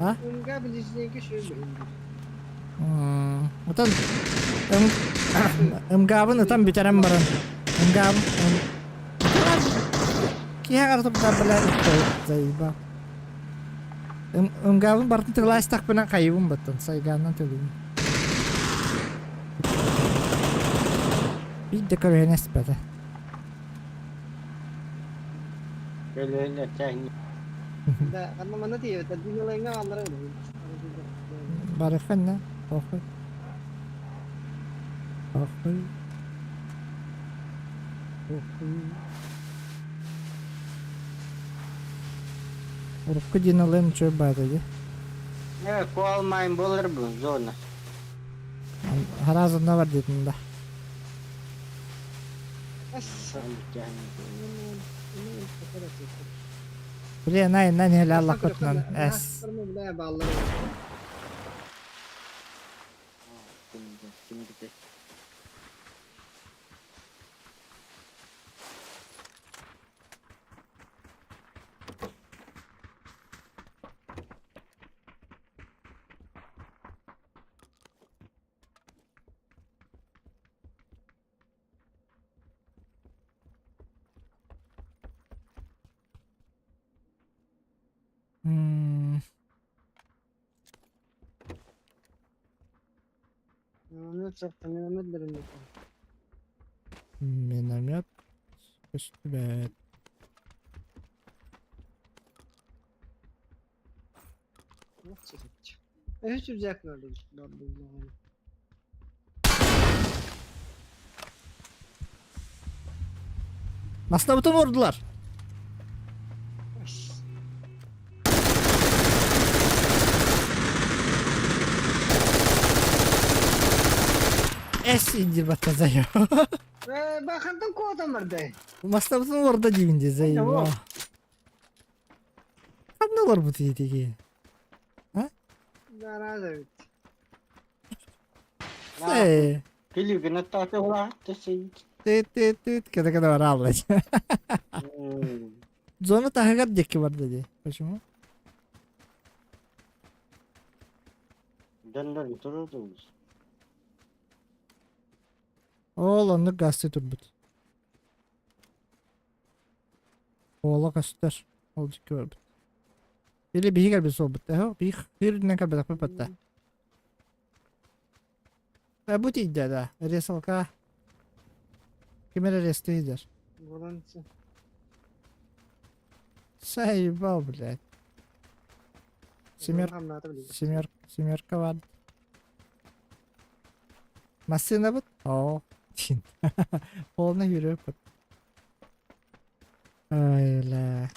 А?
Ымга ближнейге шөй
Отон ымгабын ытан бүтэрэн баран. Ымгабын Киһи артып бля заеба. Ымгабын бартын тылаастахпынан хайыбын баттан сайгаанан төлүбүн. Биир да көрүһэн эспэтэ.
Көлөһүн этэҥ.
Да, анна манна тиийбэт, динилайҥа ааллара
Барыххын похуй. Похуй. Похуй. Урукку диналын чөй баата дии.
Э, куалмайын болар бу зона.
Харазында бар дейтин да. Бля, най най нэ лаллахытынан эс. М, Миномет. Көстүбэт. Маслабытын ордулар. Эс индир батта зайо.
Бахантан куотан бардай.
Мастабытын олордо диибин дии зайо. Ханна олорбут итиги? А?
Зараза ведь.
Э.
Күлүгүн аттааты улаатта сыйт.
Тыт тыт тыт кede кede бар аллач. Зона таһыгар диэки барда дии. Почему?
Доннор турудуңуз.
Ол оннук газты турбут. Ола көстөр. Ол дьикки барбыт. Или биһи кэлбит суолбут. Эһо, биһи үрдүнэн кэлбэтэхпит батта. Э, бу тиийдэ да. Ресалка. Ким эрэ рестэ иһдэр.
Буолан
Заебал, блядь. Семер... Семер... Семерка бар. Массыынабыт? Оо. Полный жүрөппүт. Ай, ла.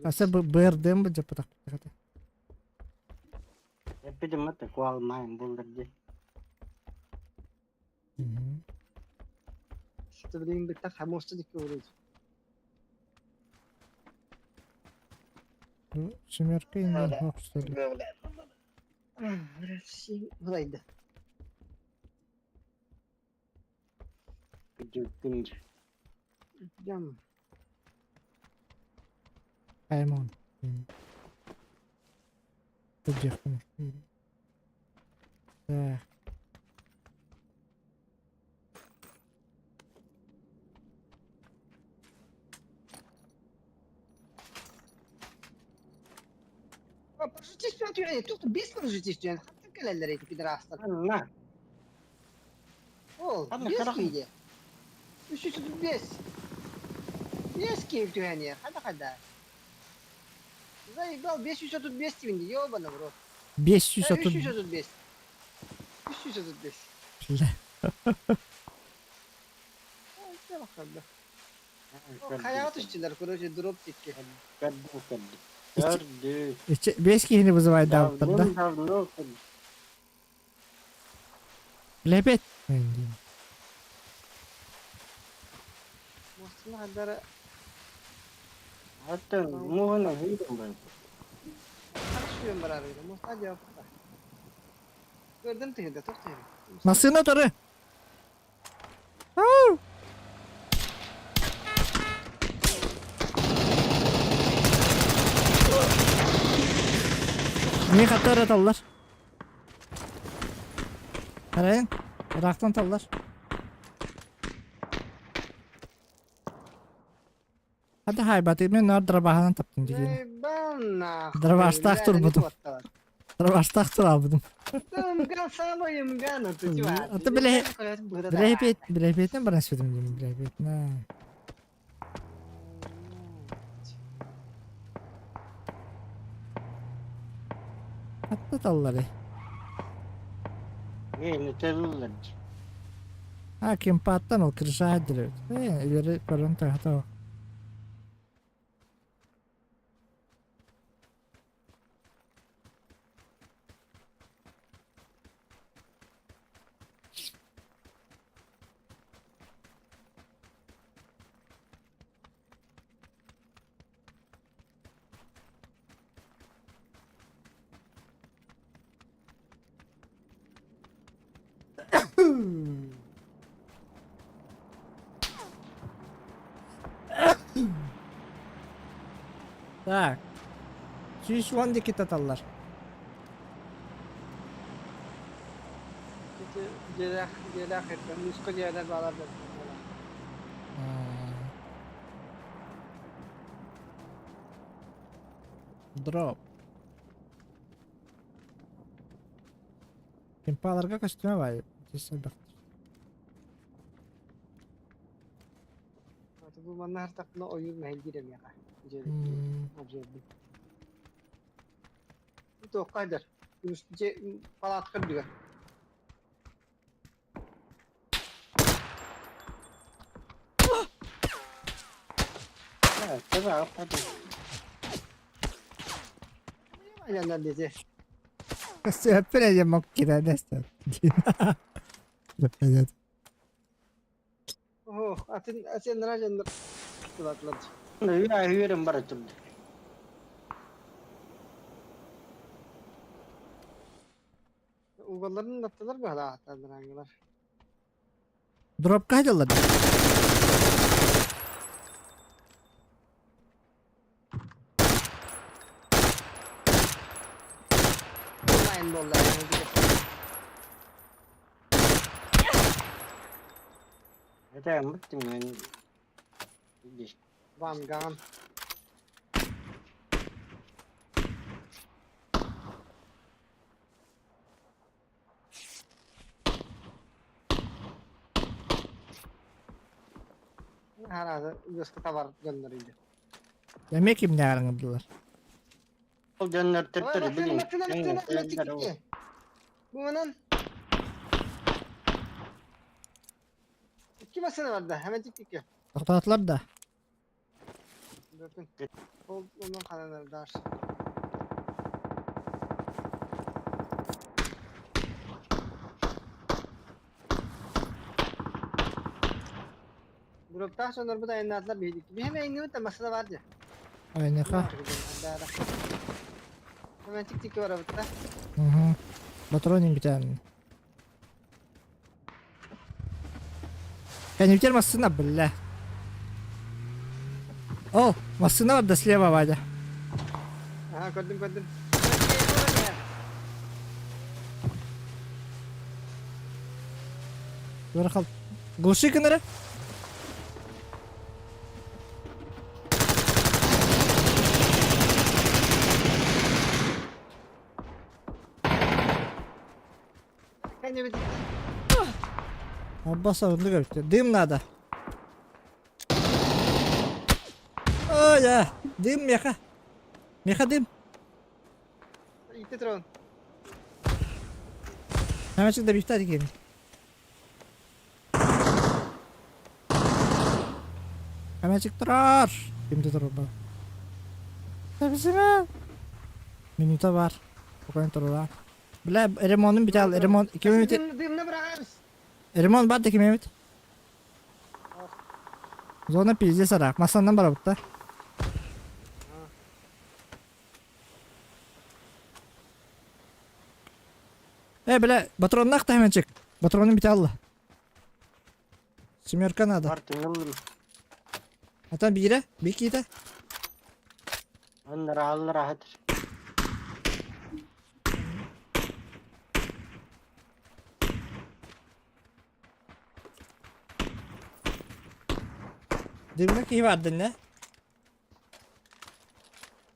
Аса БРДМ бу жаппатах.
Эппитим это куалмайын буллар ди.
Что билигин битта хамоста дикки олорор.
Семерка инен хохстер.
Былайда.
Күндү.
Жам.
Аймон. Тугехпин. Так.
Парашютист түһэн, туох бес парашютист түһэн, хантан кэлэллэр эти пидорастар.
На.
Ол,
Ханна
бес
карах.
киһи. 335. Бес киһи түһэн, хада хада. Заебал, 535 тиһинди, ёбана в рот.
530.
335. 335.
Бля.
Ой, бахарда. Хайаҕа түстүлэр, короче, дроп тикки.
Көрдү көрдү. Көрдү.
Бес киһини вызывайдаабыттар да.
Давно көрдү.
Лепет.
Мостуна хадара
Hatta муһуна хийдим ben.
Хорошо барар edi. Моста жауапта. Көрдүм тигинде, тохтой.
Массыына туры. Ау! Не хаттар аталлар. Қарайын. Ырақтан таллар. Hadi haybat мен нар дробаһынан таптым деген. Дробаштаах турбутум. Дробаштаах турабытым.
Мган самый мган, ты чего?
А ты, бля, Билэпет, билэпетин баран сүдүм деймин, билэпетин. Атта таллары.
Эни телулар.
А, кемпаттан ол крыша әділі. Э, илери көрөн тахта. Так. 110 диэки таталлар.
Дьиэлээх, дьиэлээх эрдэ, муска дьиэлэр баалар да.
Дроп. Кемпаларга көстүмэ бай.
Бу манна хартакна ойуур мэһэлдиир эмиэхэ. Дьиэлэр. Туохха дэр. Палатка үрдүгэр.
Tabii hadi.
Айаннар дете.
Сөппүн эдем моккида дэстэн. Понятно.
Оо, атын атын дьоннор тулатылар.
Үөрэн бара турда.
Угалларын аттылар баһалаахтааннар.
Дропка дьаллар.
Онлайн буолла.
Это мыттым мен.
Ванган. Харааза үгэскэ табар дьоннор иди.
Эмиэ кимнээҕэр ыҥырдылар.
Ол дьоннор төттөрү билин.
Бу манан Икки массыына барда, hemen икки.
Тохтоотулар да.
Ол онон хананар даар. Групптаах дьоннорбут айаннаатылар биһиги. Биһи айанныыбыт да массыына баар дии.
Айныха.
Hemen тик-тикки барабыт да.
Угу. Патронин бүтэн. Конвертер массыына, бля. О, массыына барда слева, Вадя.
Ага, көрдүм, көрдүм.
Вырхал. Глуши кыныры. Аббас оннук эбит. Дым надо. Ой, да. Дым меха. Меха дым.
Ити трон.
Хэмэчик да бифта дигин. Хэмэчик турар. Кимде турар ба? Тэбисиме. Минута бар. Покойын турар. Бля, ремонун бүтэ ремонт ким эмит
Дымны быраҕабыз.
ремонт бар да ким эмит. Зона пиздец араак. Массаннан барабыт да. Э, бля, патроннаах да хэмэнчик. Патронун бүтэ алла. Семерка надо.
Бар тыңылым.
Атан биирэ, биир киитэ.
Оннор аллар ахатыр.
Дымҥа киһи бардын не?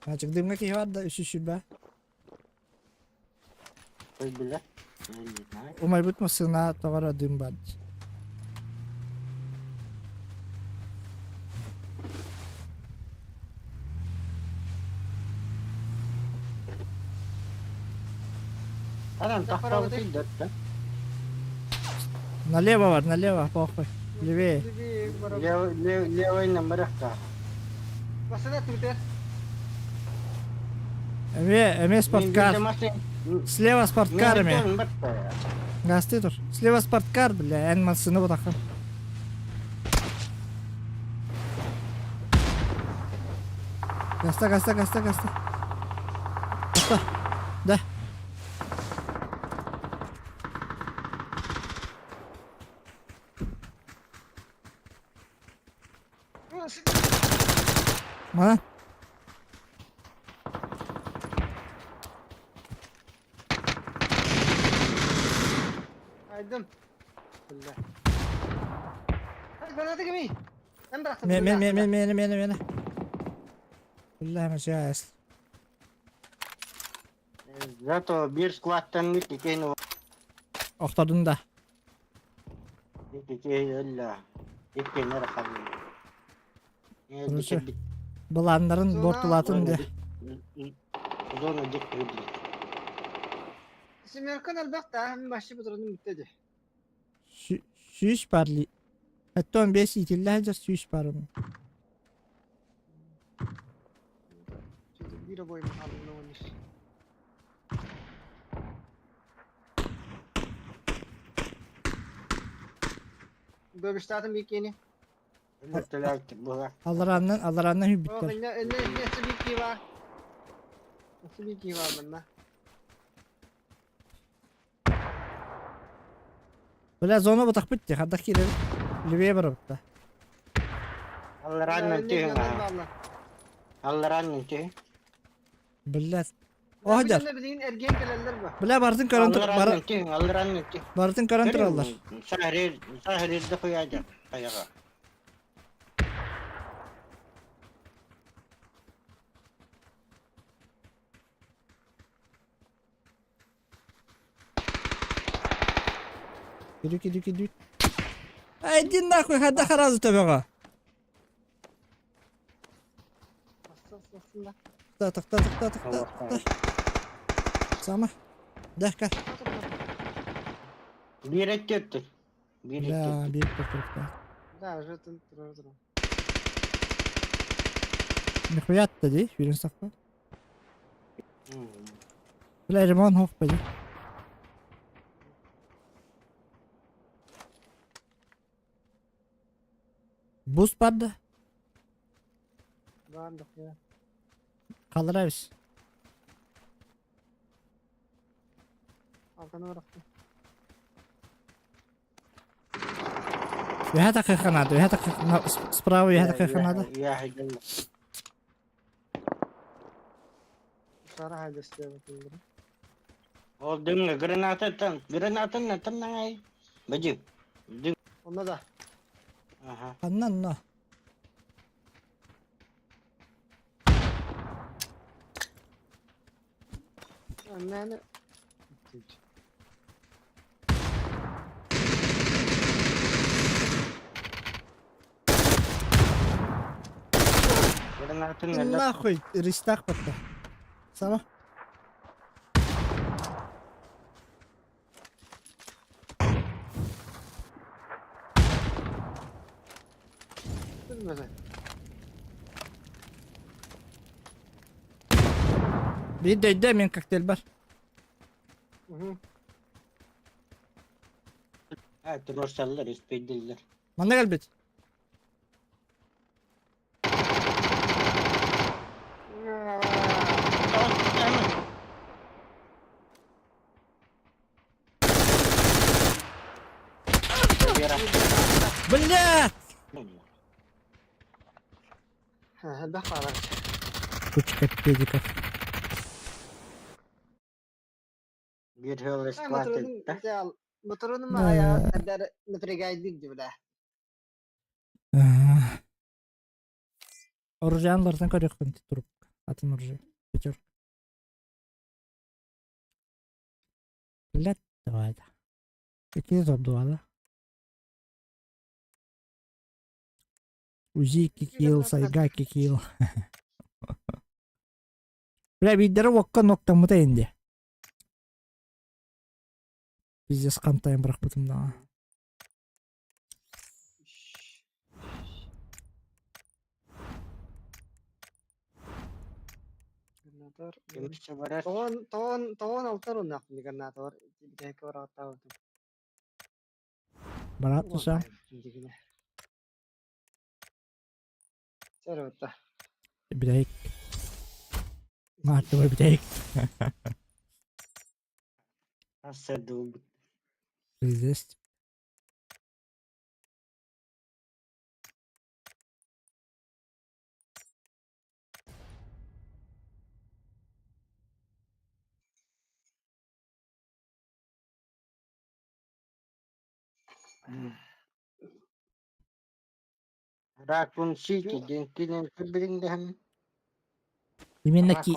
Ачык дымҥа киһи барда үс үс
Той билэр. Не знаю.
Умайбыт массыына тоҕо дым бар.
Анан тохтообут дөртө.
Налево бар, налево, похуй. Левее.
Левый левый номерка.
Массыына түгүтэр.
Эме, эме спорткар. Слева спорткар эме. Гасты тур. Слева спорткар, бля, эн массыына бутахан. Гаста, гаста, гаста, гаста. Гаста. Да. Мана.
Айдым. Бля. Граната кимий? Эн бырахтым.
Мен, мен, мен, мен, мен, мен, мен. Бля, мачаас.
Зато биир складтан иккиэн
Охтордун да.
икки өллө. Иккиэн эрэ хаалла.
Короче, Былааннарын буортулаатын де.
Зона дик кирдик.
Семеркан элбэх да, мин башчы патронум бүттэ дии.
Сүүс бар ли. Оттон бес итиллэ сылдьар сүүс бар onun.
Биир обойма хаалла уонна. Бөбүстаатым бикини.
Өлөртөлөөччү була.
Алларааннан, алларааннан
О,
hүйбүттэр.
инне инне инне сибики бар. Сибики бар манна.
Бля, зона бутахпыт дии, хардах киирэр. Левее барабытта.
Алларааннан түһүҥ аха. Алларааннан түһүҥ.
Блядь. Оһдьар.
Билигин эргиэн кэлэллэр бу.
Бля, барытын көрөн тур,
Алларааннан түһүҥ, алларааннан түһүҥ.
барытын көрөн тураллар.
Саһарыр, саһарыр да хуядьар, хайаҕа.
Киду киду киду. Ай, иди нахуй, хада харазы төбөҕө. Тахта, тахта, тахта, тахта, тахта. Сама. Дэхка.
Биир өттүттүр. Биир
Да,
өттүттүр.
биир туруктаах.
Да, уже тут тура.
Нихуя да дии, сүүрэн сахха. Бля, ремонт хоп дии. Бус барда.
Баар дохуя.
Kaldır
Алтаны бырахтым.
Үһэ такыха надо, үһэ такыха справа үһэ такыха надо.
Сара хайдастыа
Ол дыҥҥа гранататтан, гранатанна тамнаҥай. Бадьы. Дыҥ.
Онно да.
Аха.
Ханна онно?
Аннаны.
Гранатанна
Нахуй, рестах батта. Сама.
Bilmeden.
Биир дөйдө мен коктейль бар.
Угу.
Ha, туруорсаллар, испейдиллэр.
Манна кэлбит. Блядь!
Элбэх баалар.
Кучка педиков.
Биир хыл склад
Моторун
Да.
мая напрягайдык дибиле.
Оружиан барытын көрүөхпүн туруп. Атын оружие. Пятерка. Блядь, давай да. Какие забдуала? Узи кикил, сайга кикил. Бля, биирдэрэ уокка ноктаммыта инде. Пиздец хантайын бырахпытым даҕа.
Кимиччэ барар.
Тоон тоон тоон алтар уннах гранатор битэкэ барааттаабытым.
Бараат туса.
Сэротта.
Бүтэһик. Маартыбай бүтэһик.
Асса дуулбут.
Пиздец.
Raccoon City диэн кинини билиҥ дэһэм.
Именно ки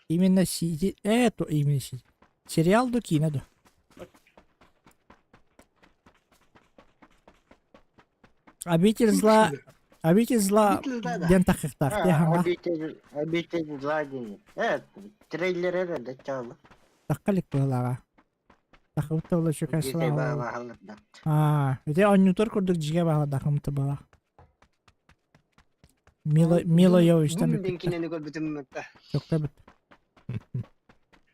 именно Сити то именно Сити. Сериал до кино до. Обитель зла Обитель зла диэн тахыктаах дии хаҥа.
Обитель Обитель зла диэн. Э, трейлер эрэ да чаалы.
Тахха илик быһыылааҕа. Тахыбыт була
Дьиэ
чукайсылаах.
баалаһаллар да.
Аа, ити оонньуутар курдук дьигэ баалаахымыта буолар. Мило Мило Йовичтан
Дум диэн
бүппүттэр.
кинини көрбүтүм мытта.
Чокта бүт.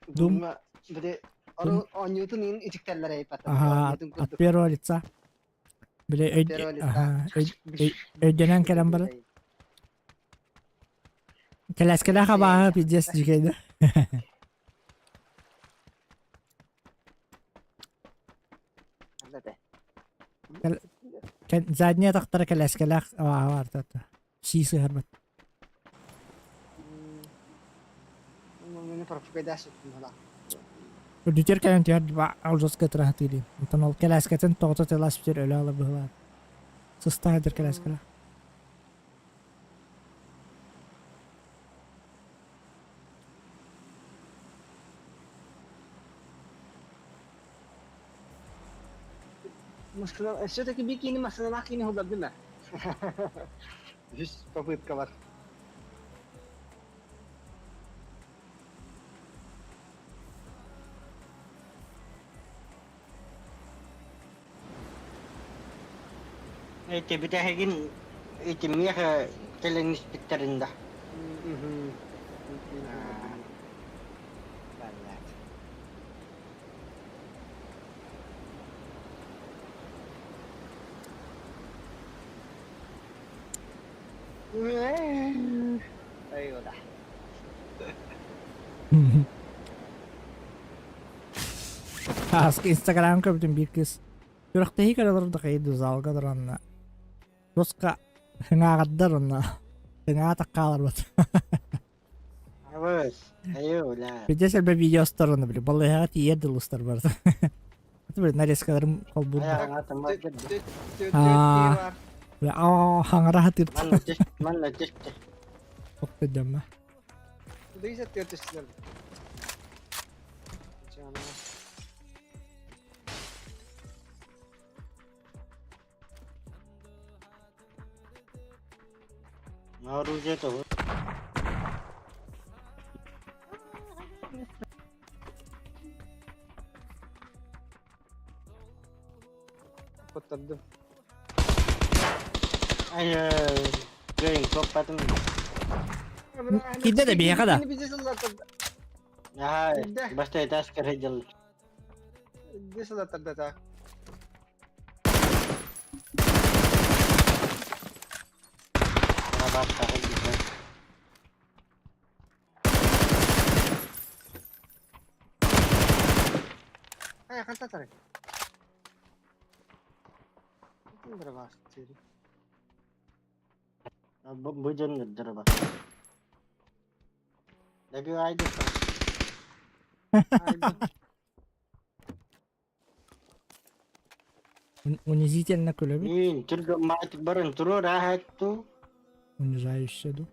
Дум.
Думма били
Дум.
оонньуутун ин итиктэллэр эйпата.
Ага,
Оонньуутун
от
курдук.
первого лица. Били өй
Первого лица.
аха, өй өйдөнөн кэлэн баран кэлээскэлээх абааһы пиздец дьүкэйдэ. Задняя тахтара кэлээскэлээх абааһы баар та сии сыһарбат.
Мені пропагандасы мала.
Үрдүтэр кэлэн түһэр алжоска тыраһатыылыын. Онтон ол кэлээскэтин тоҕото тылас бүтэр өлө ала быһылаан. Сыста сылдьар кэлээскэлээх.
Машина, все-таки бикини машиналаах кини хуллардым ээ. Үһүс попытка бар.
Эти бүтэһигин ити миэхэ кэлэн испиттэрин да. Блядь.
Айыла.
Ааска Инстаграм көрбүтүм биир кыыс күрэхтэһии көрө олордо хайы залга олоронно туска хыҥааҕырдар онно хыҥаатах хааларбат.
Абыс, айыы, бля.
Пиздец элбэ видео устар били балыыһаҕа тиийэр дылы устар барыта. Били нарезкаларым холбуурда. Аа, аа, хаҥара хатыр.
Манна түс, манна түс.
Охтойдомма.
Дыйса төртүстүлэр.
Оружие того.
Коттардым.
Ай, кыайын куоппатым.
Киирдэ да биһиэхэ да.
Аа, баста этаж кэрэ
Десылаттарда. Хайа ханта тарай?
Бу дьон дырба. Добивай.
Унизительно күлөбүт.
Мин түргө маатык баран туруор аһатту.
Унижающая ду.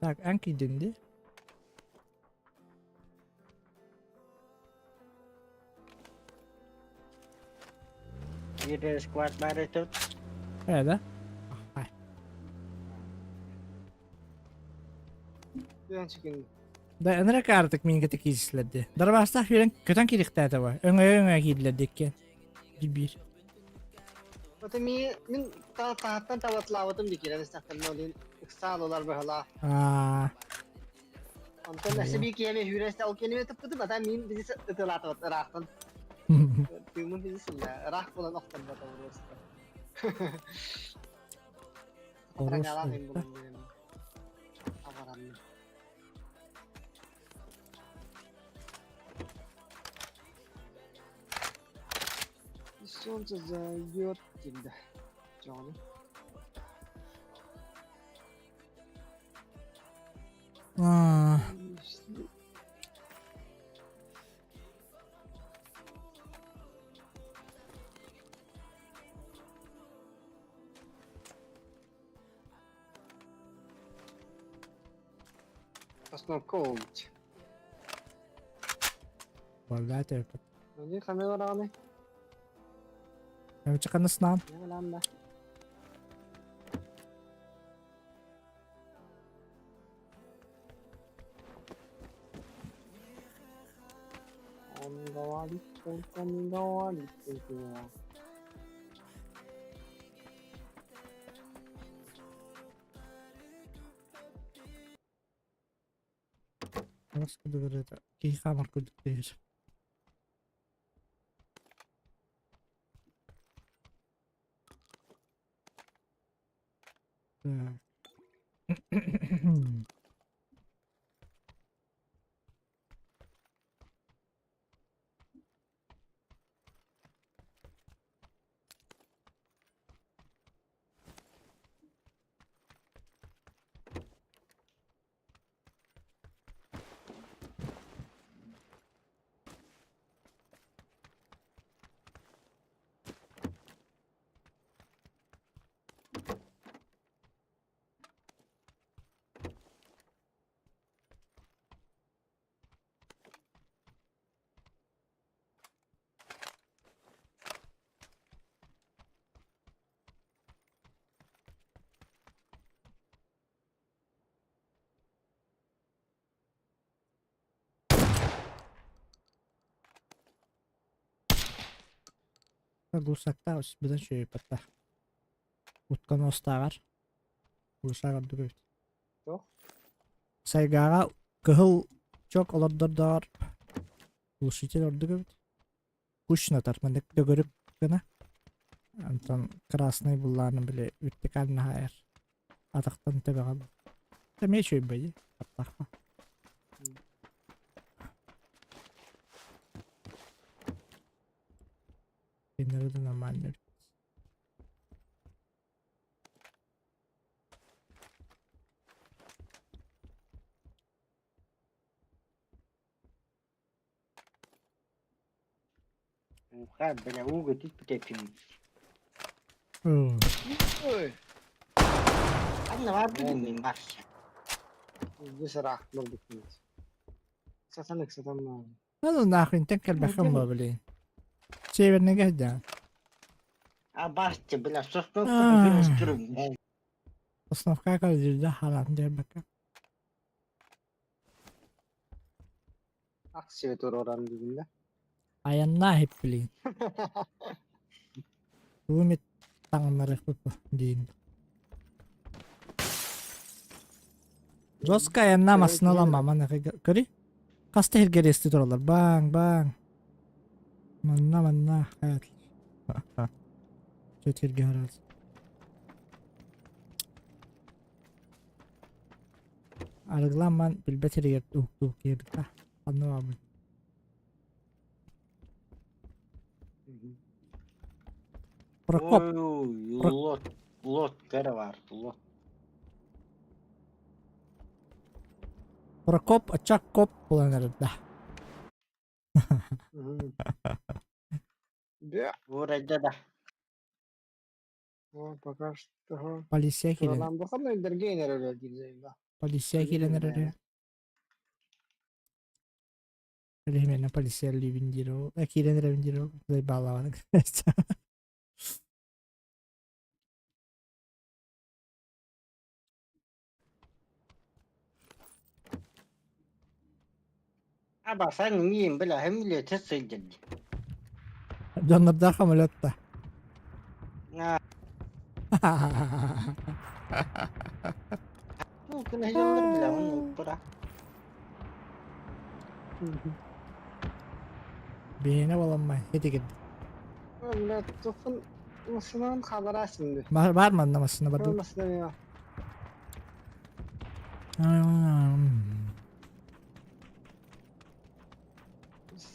Так, эн кийдин ди.
Биир сквад баар этэ.
Ээ да? Да ынырык артык мингете киирсилэрди. Дарбаастаах үөрэн көтөн киириэхтээтэ бо. Өҥөйө-өҥөйө киирдилэр диэкки. Биир.
Ото ми мин таһаттан табатлаабытым ди киирэн истэхтэринэ олин ыксаалылар быһалаа.
Аа.
Онтон өссө биир киһи үүрэн истэ ол киһини тыппытым ата мин бизи ытылаатыбат ыраахтан. Тыыммын бизи сылла ыраах буолан охторбото просто. Атрангалаах им булун Абаранным. Солнце зайдет да. Чоҕону.
Аа.
Постановка олбут.
Боллаат эбит.
Они ханна бараҕыный?
Чаканыснаан.
Не да.
Киһи хаамар курдук диир. Так. Гусактаах быдан сүөйбэттэх. Уткан уостааҕар Гусак ордук эбит.
Туох?
Сайгааҕа кыһыл чок олордордоор глушитель ордук эбит. Кучнатар маннык төгүрүк гына. Онтон красный буллааны били вертикально хаайар. Атахтан төбөҕө бу. Эмиэ үчүгэй дии аттахха. Кинилэри да нормально эбит.
Уха, бля, ууга түспүт этим.
Ой,
Анна барбытым мин барса.
здесь рах был. Сатанык сатанна.
Ну нахуй интэн кэлбэххин бо блин. Северныйга сылдьаҕын.
А барча, бля, сосновка вырастурум.
Основка көрдүүрдэ халаатын диэрбэккэ.
Ах себе туруоран бүгүн да.
Айаннаа иһип блин. Тугу эмит таҥыннарыахпыт диин. Жестко айаннаа массыына ылан маман көрүй. Хаста иһиргэ рести тураллар. Баҥ, баҥ. Манна, манна. Хайат. Чөт иргэ харас. Арыгылаан ман билбэт сиригэр уһуктуу киирбитэ. Ханна баабын. Прокоп.
Ой, лот, лот, кэрэ бар, лот.
Прокоп очак коп буолан эрэрдэ.
Бя.
Урайда да.
О, пока что.
Полиция киирэн.
Туралан бахан өндөргө энер диир да.
Полиция киирэн эрэр. Билимэнэ полиция лүүбүн диир ол. Киирэн эрэбин диир ол. Баалаабаны.
Аба сан миин бля хэмиле тэс сылдьар.
Дьоннордоох самолет да.
Ну, күнэ дьоннор бля он пора.
Биһиэнэ буоламмай итигин.
Бля, тухан масынан хабарасың.
Бар бар манна массыына бар.
Масына я.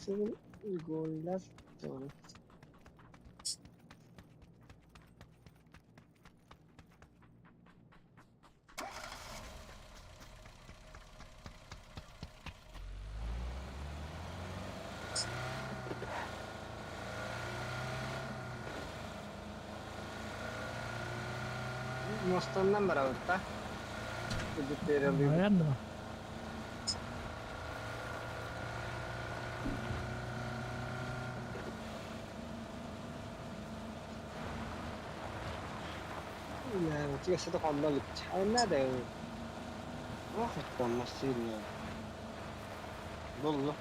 Senin goller doğru. Мостаннан барабыт да. Үдүттер алыйбыт.
Ayardı mı?
Тигэсэ хонно лүт. Айна да.
Ох, там машина. Боллу.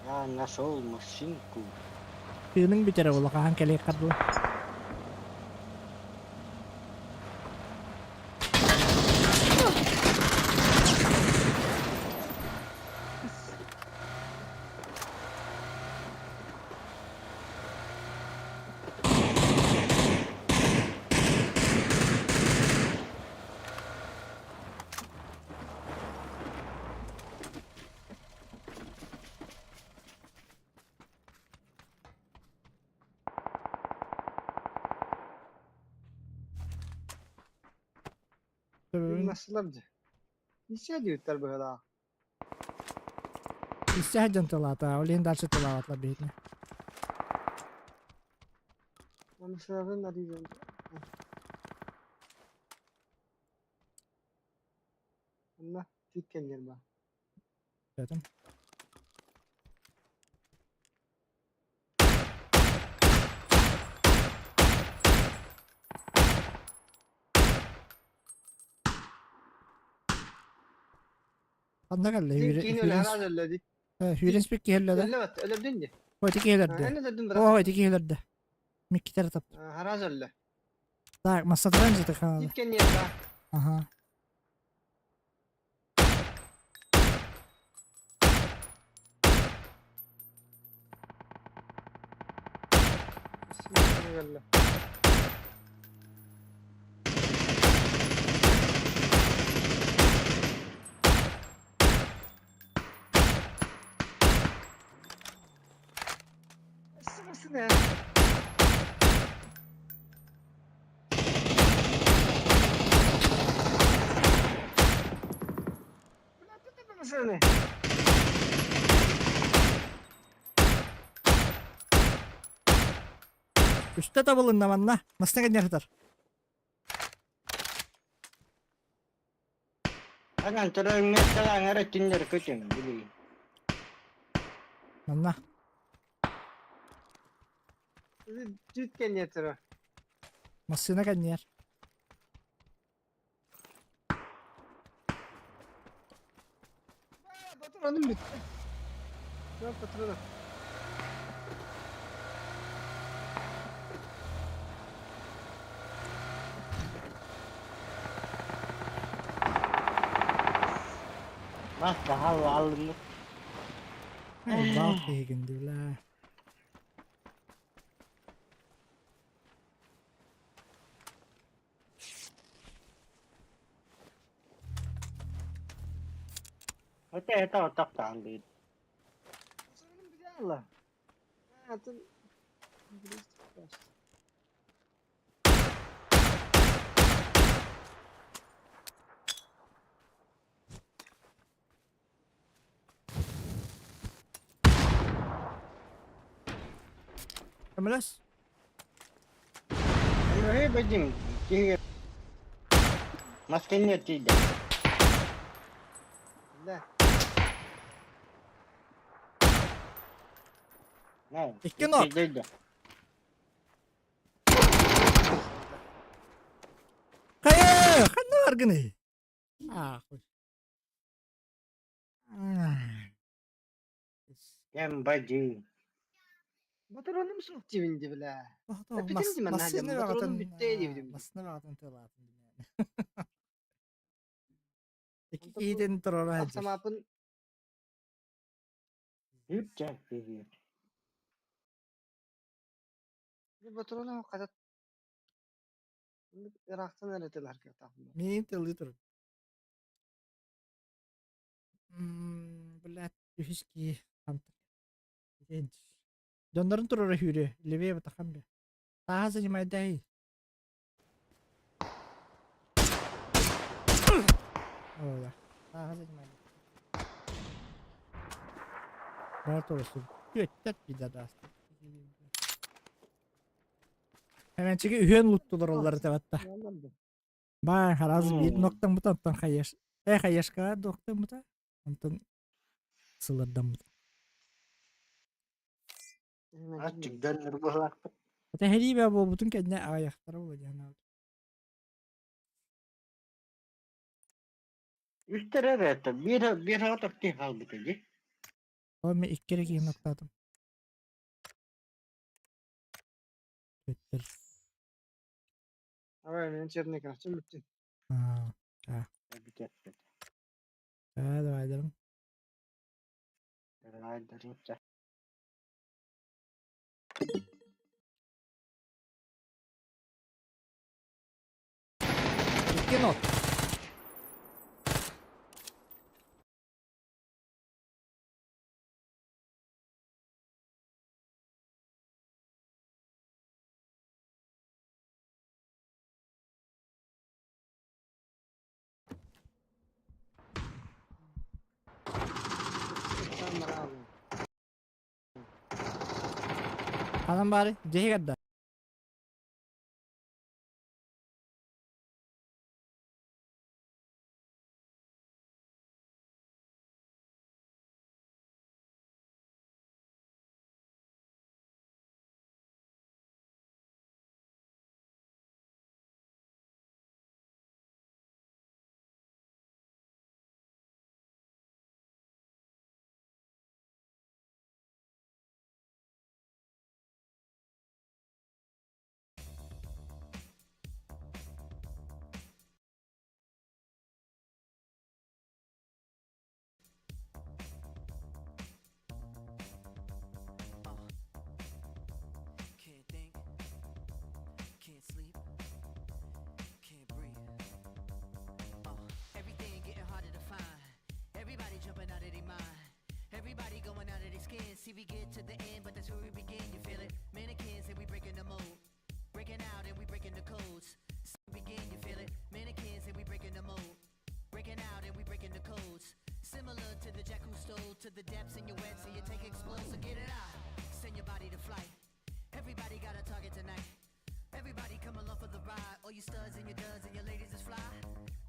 Я нашел машинку.
Тыының бүтэрэ улахан кэлиэххэ дуу. Төбөбүн
Насылар дьэ. Исэ диэбиттэр быһыылаах.
Истэ сылдьан тылаата, ол иһин дальше тылаабатлар биһитинэ.
Намысыларын арыйан. Онно тииккэннэр баа.
Этим. Ханна кэллэ?
Киин өлө хараас өллө дии.
Сүүрэн спик киһэллэ да?
Өллө бат, өлөрдүн дии.
Ой, ити киһилэрдэ.
Эн өлөрдүн брат.
Ой, ити киһилэрдэ. Миккитер таптым.
Хараас өллө.
Так, массатыран жыты хаалы.
Тииккэннэр баа.
Ага.
Өллө. Сымасына. Бля,
Үстэ табылынна манна. Масна кэннер
Анан турар миэстэлээн эрэ түннэр көтүҥ билигин.
Манна.
Түт кэннер турар.
Массыына кэннер.
Патроным бүттэ. Все, патронов.
Бас баһал алыннык.
Бал киһигин бля.
Хотя это вот так там будет.
Патроным взяла. А, ты...
Көмөлөс.
Эй, Вадим, киһи Масканер тиийдэ.
Да.
На,
Икки ног.
тиийдэ.
Хайа, ханна баргыный? Ахуй.
Кэм бадьыы.
Патроным суох диибин дии, бля. Эппитим дии манна
Массыына
дьон,
баҕатын
патроным бүттэ диэбитим.
массыына баҕатын тылаатын Икки киһитин турара сылдьар.
Автомапын
Үп чэ киһи.
патрону хатат ыраахтан эрэ тылар кыахтаахпын.
Мин тылыы турар. Блядь, үһүс киһи хантар. Дьоннорун турара хүүрү, левее батахан бе. Тааһа занимайдай. О, да. Тааһа занимайдай. Бар турасың. Күөттет пидорасты. Hemen үһүөн луттулар оллары табатта. Баа хараз биир ноктан бута онтон хайаш. Э хаяшка доктан бута. Онтон сылырдан бута.
Аччык дьоннор буолаахпыт.
Ата херибе буолбутун кэннэ аҕыйахтара буолуо диэн.
Үстэр эрэ это биир биир оҕотох киһи хаалбыта дии.
Ол мен икки эрэ киһи ноктаатым. Көттөр.
Ой, мен черный красчым бүттүн.
Аа,
Бүтэр.
э давай дерим.
Давай,
Икки нок.
Баран.
Ханан баары, дьиэ кэрдэ.
Can't think, can't sleep, can't breathe. Everything getting harder to find. Everybody jumping out of their mind. Everybody going out of their skin. See, we get to the end, but that's where we begin. You feel it? Mannequins and we breaking the mold. Breaking out and we breaking the codes. See, we begin, you feel it? Mannequins and we breaking the mold. Breaking out and we breaking the codes. Similar to the jack who stole to the depths in your web, so you take explode, so get it out. Send your body to flight. Everybody got a target tonight. Everybody come along for the ride. All you studs and your duds and your ladies is fly.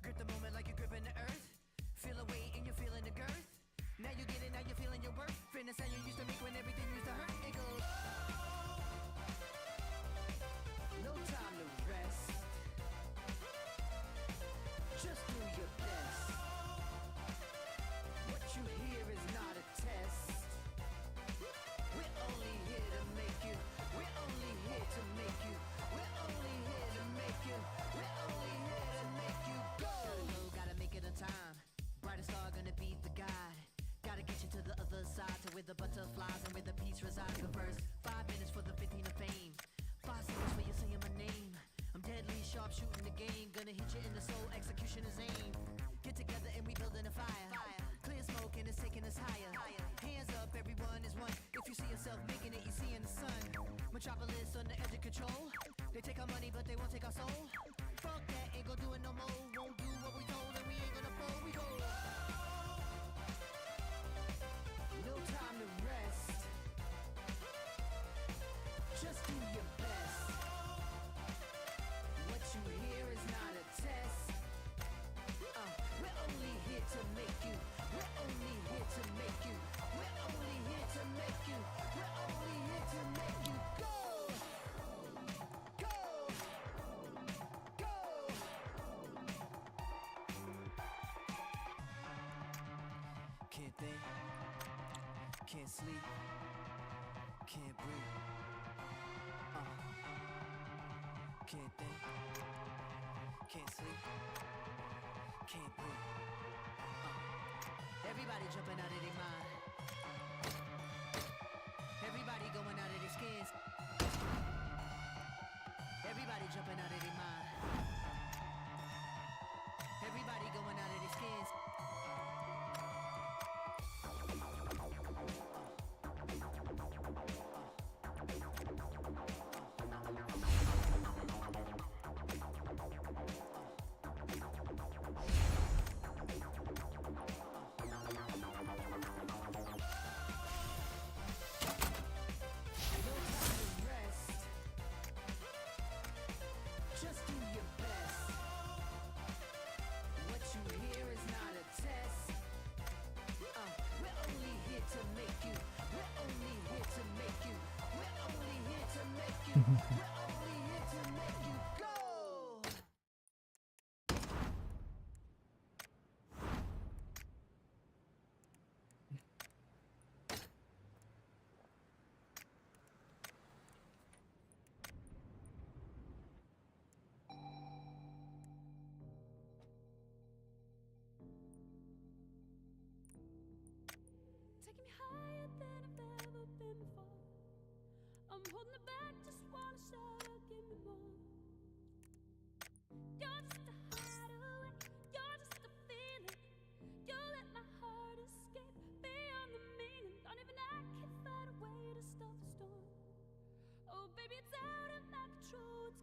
Grip the moment like you're gripping the earth. Feel the weight and you're feeling the girth. Now you get it, now you're feeling your worth. Fitness how you used to make when everything used to hurt. It goes. No time to rest. Just do your best. What you hear is not a test. We're only here to make you. We're only here to make you. We're only here to make you. We're only here to make you go. Gotta go, gotta make it on time. Brightest star gonna be the guide. Gotta get you to the other side, to where the butterflies and where the peace resides. But first, 5 minutes for the 15 of fame. 5 seconds for you saying my name. I'm deadly sharp shooting the game. Gonna hit you in the soul, execution is aim. Get together and we building a fire. Clear smoke and it's taking us higher. Hands up, everyone is one. If you see yourself making it, you see in the sun. Metropolis on the edge of control. They take our money, but they won't take our soul. Fuck that, ain't gonna do it no more. Won't do what we told, and we ain't gonna fold. We go. No time to rest. Just do your best. What you hear is not a test. We're only here to make you. We're only here to make you. We're only here to make you. We're only here to make you go. Go. Go. Can't think. Can't sleep. Can't breathe. Can't think. Can't sleep. Can't breathe. Everybody jumping out of their mind. Everybody going out of their skins. Everybody jumping out of their mind. Everybody going out of their skins. No time to rest. Just do your best. What you hear is not a test. We're only here to make you. We're only here to make you. We're only here to make you. We're only here to make you go.
Taking me higher than I've ever been before. I'm holding it back, just wanna shout out, give me more. You're just a hideaway, you're just a feeling. You let my heart escape beyond the meaning. Don't even I can find a way to stop the storm. Oh, baby, it's out of my control. It's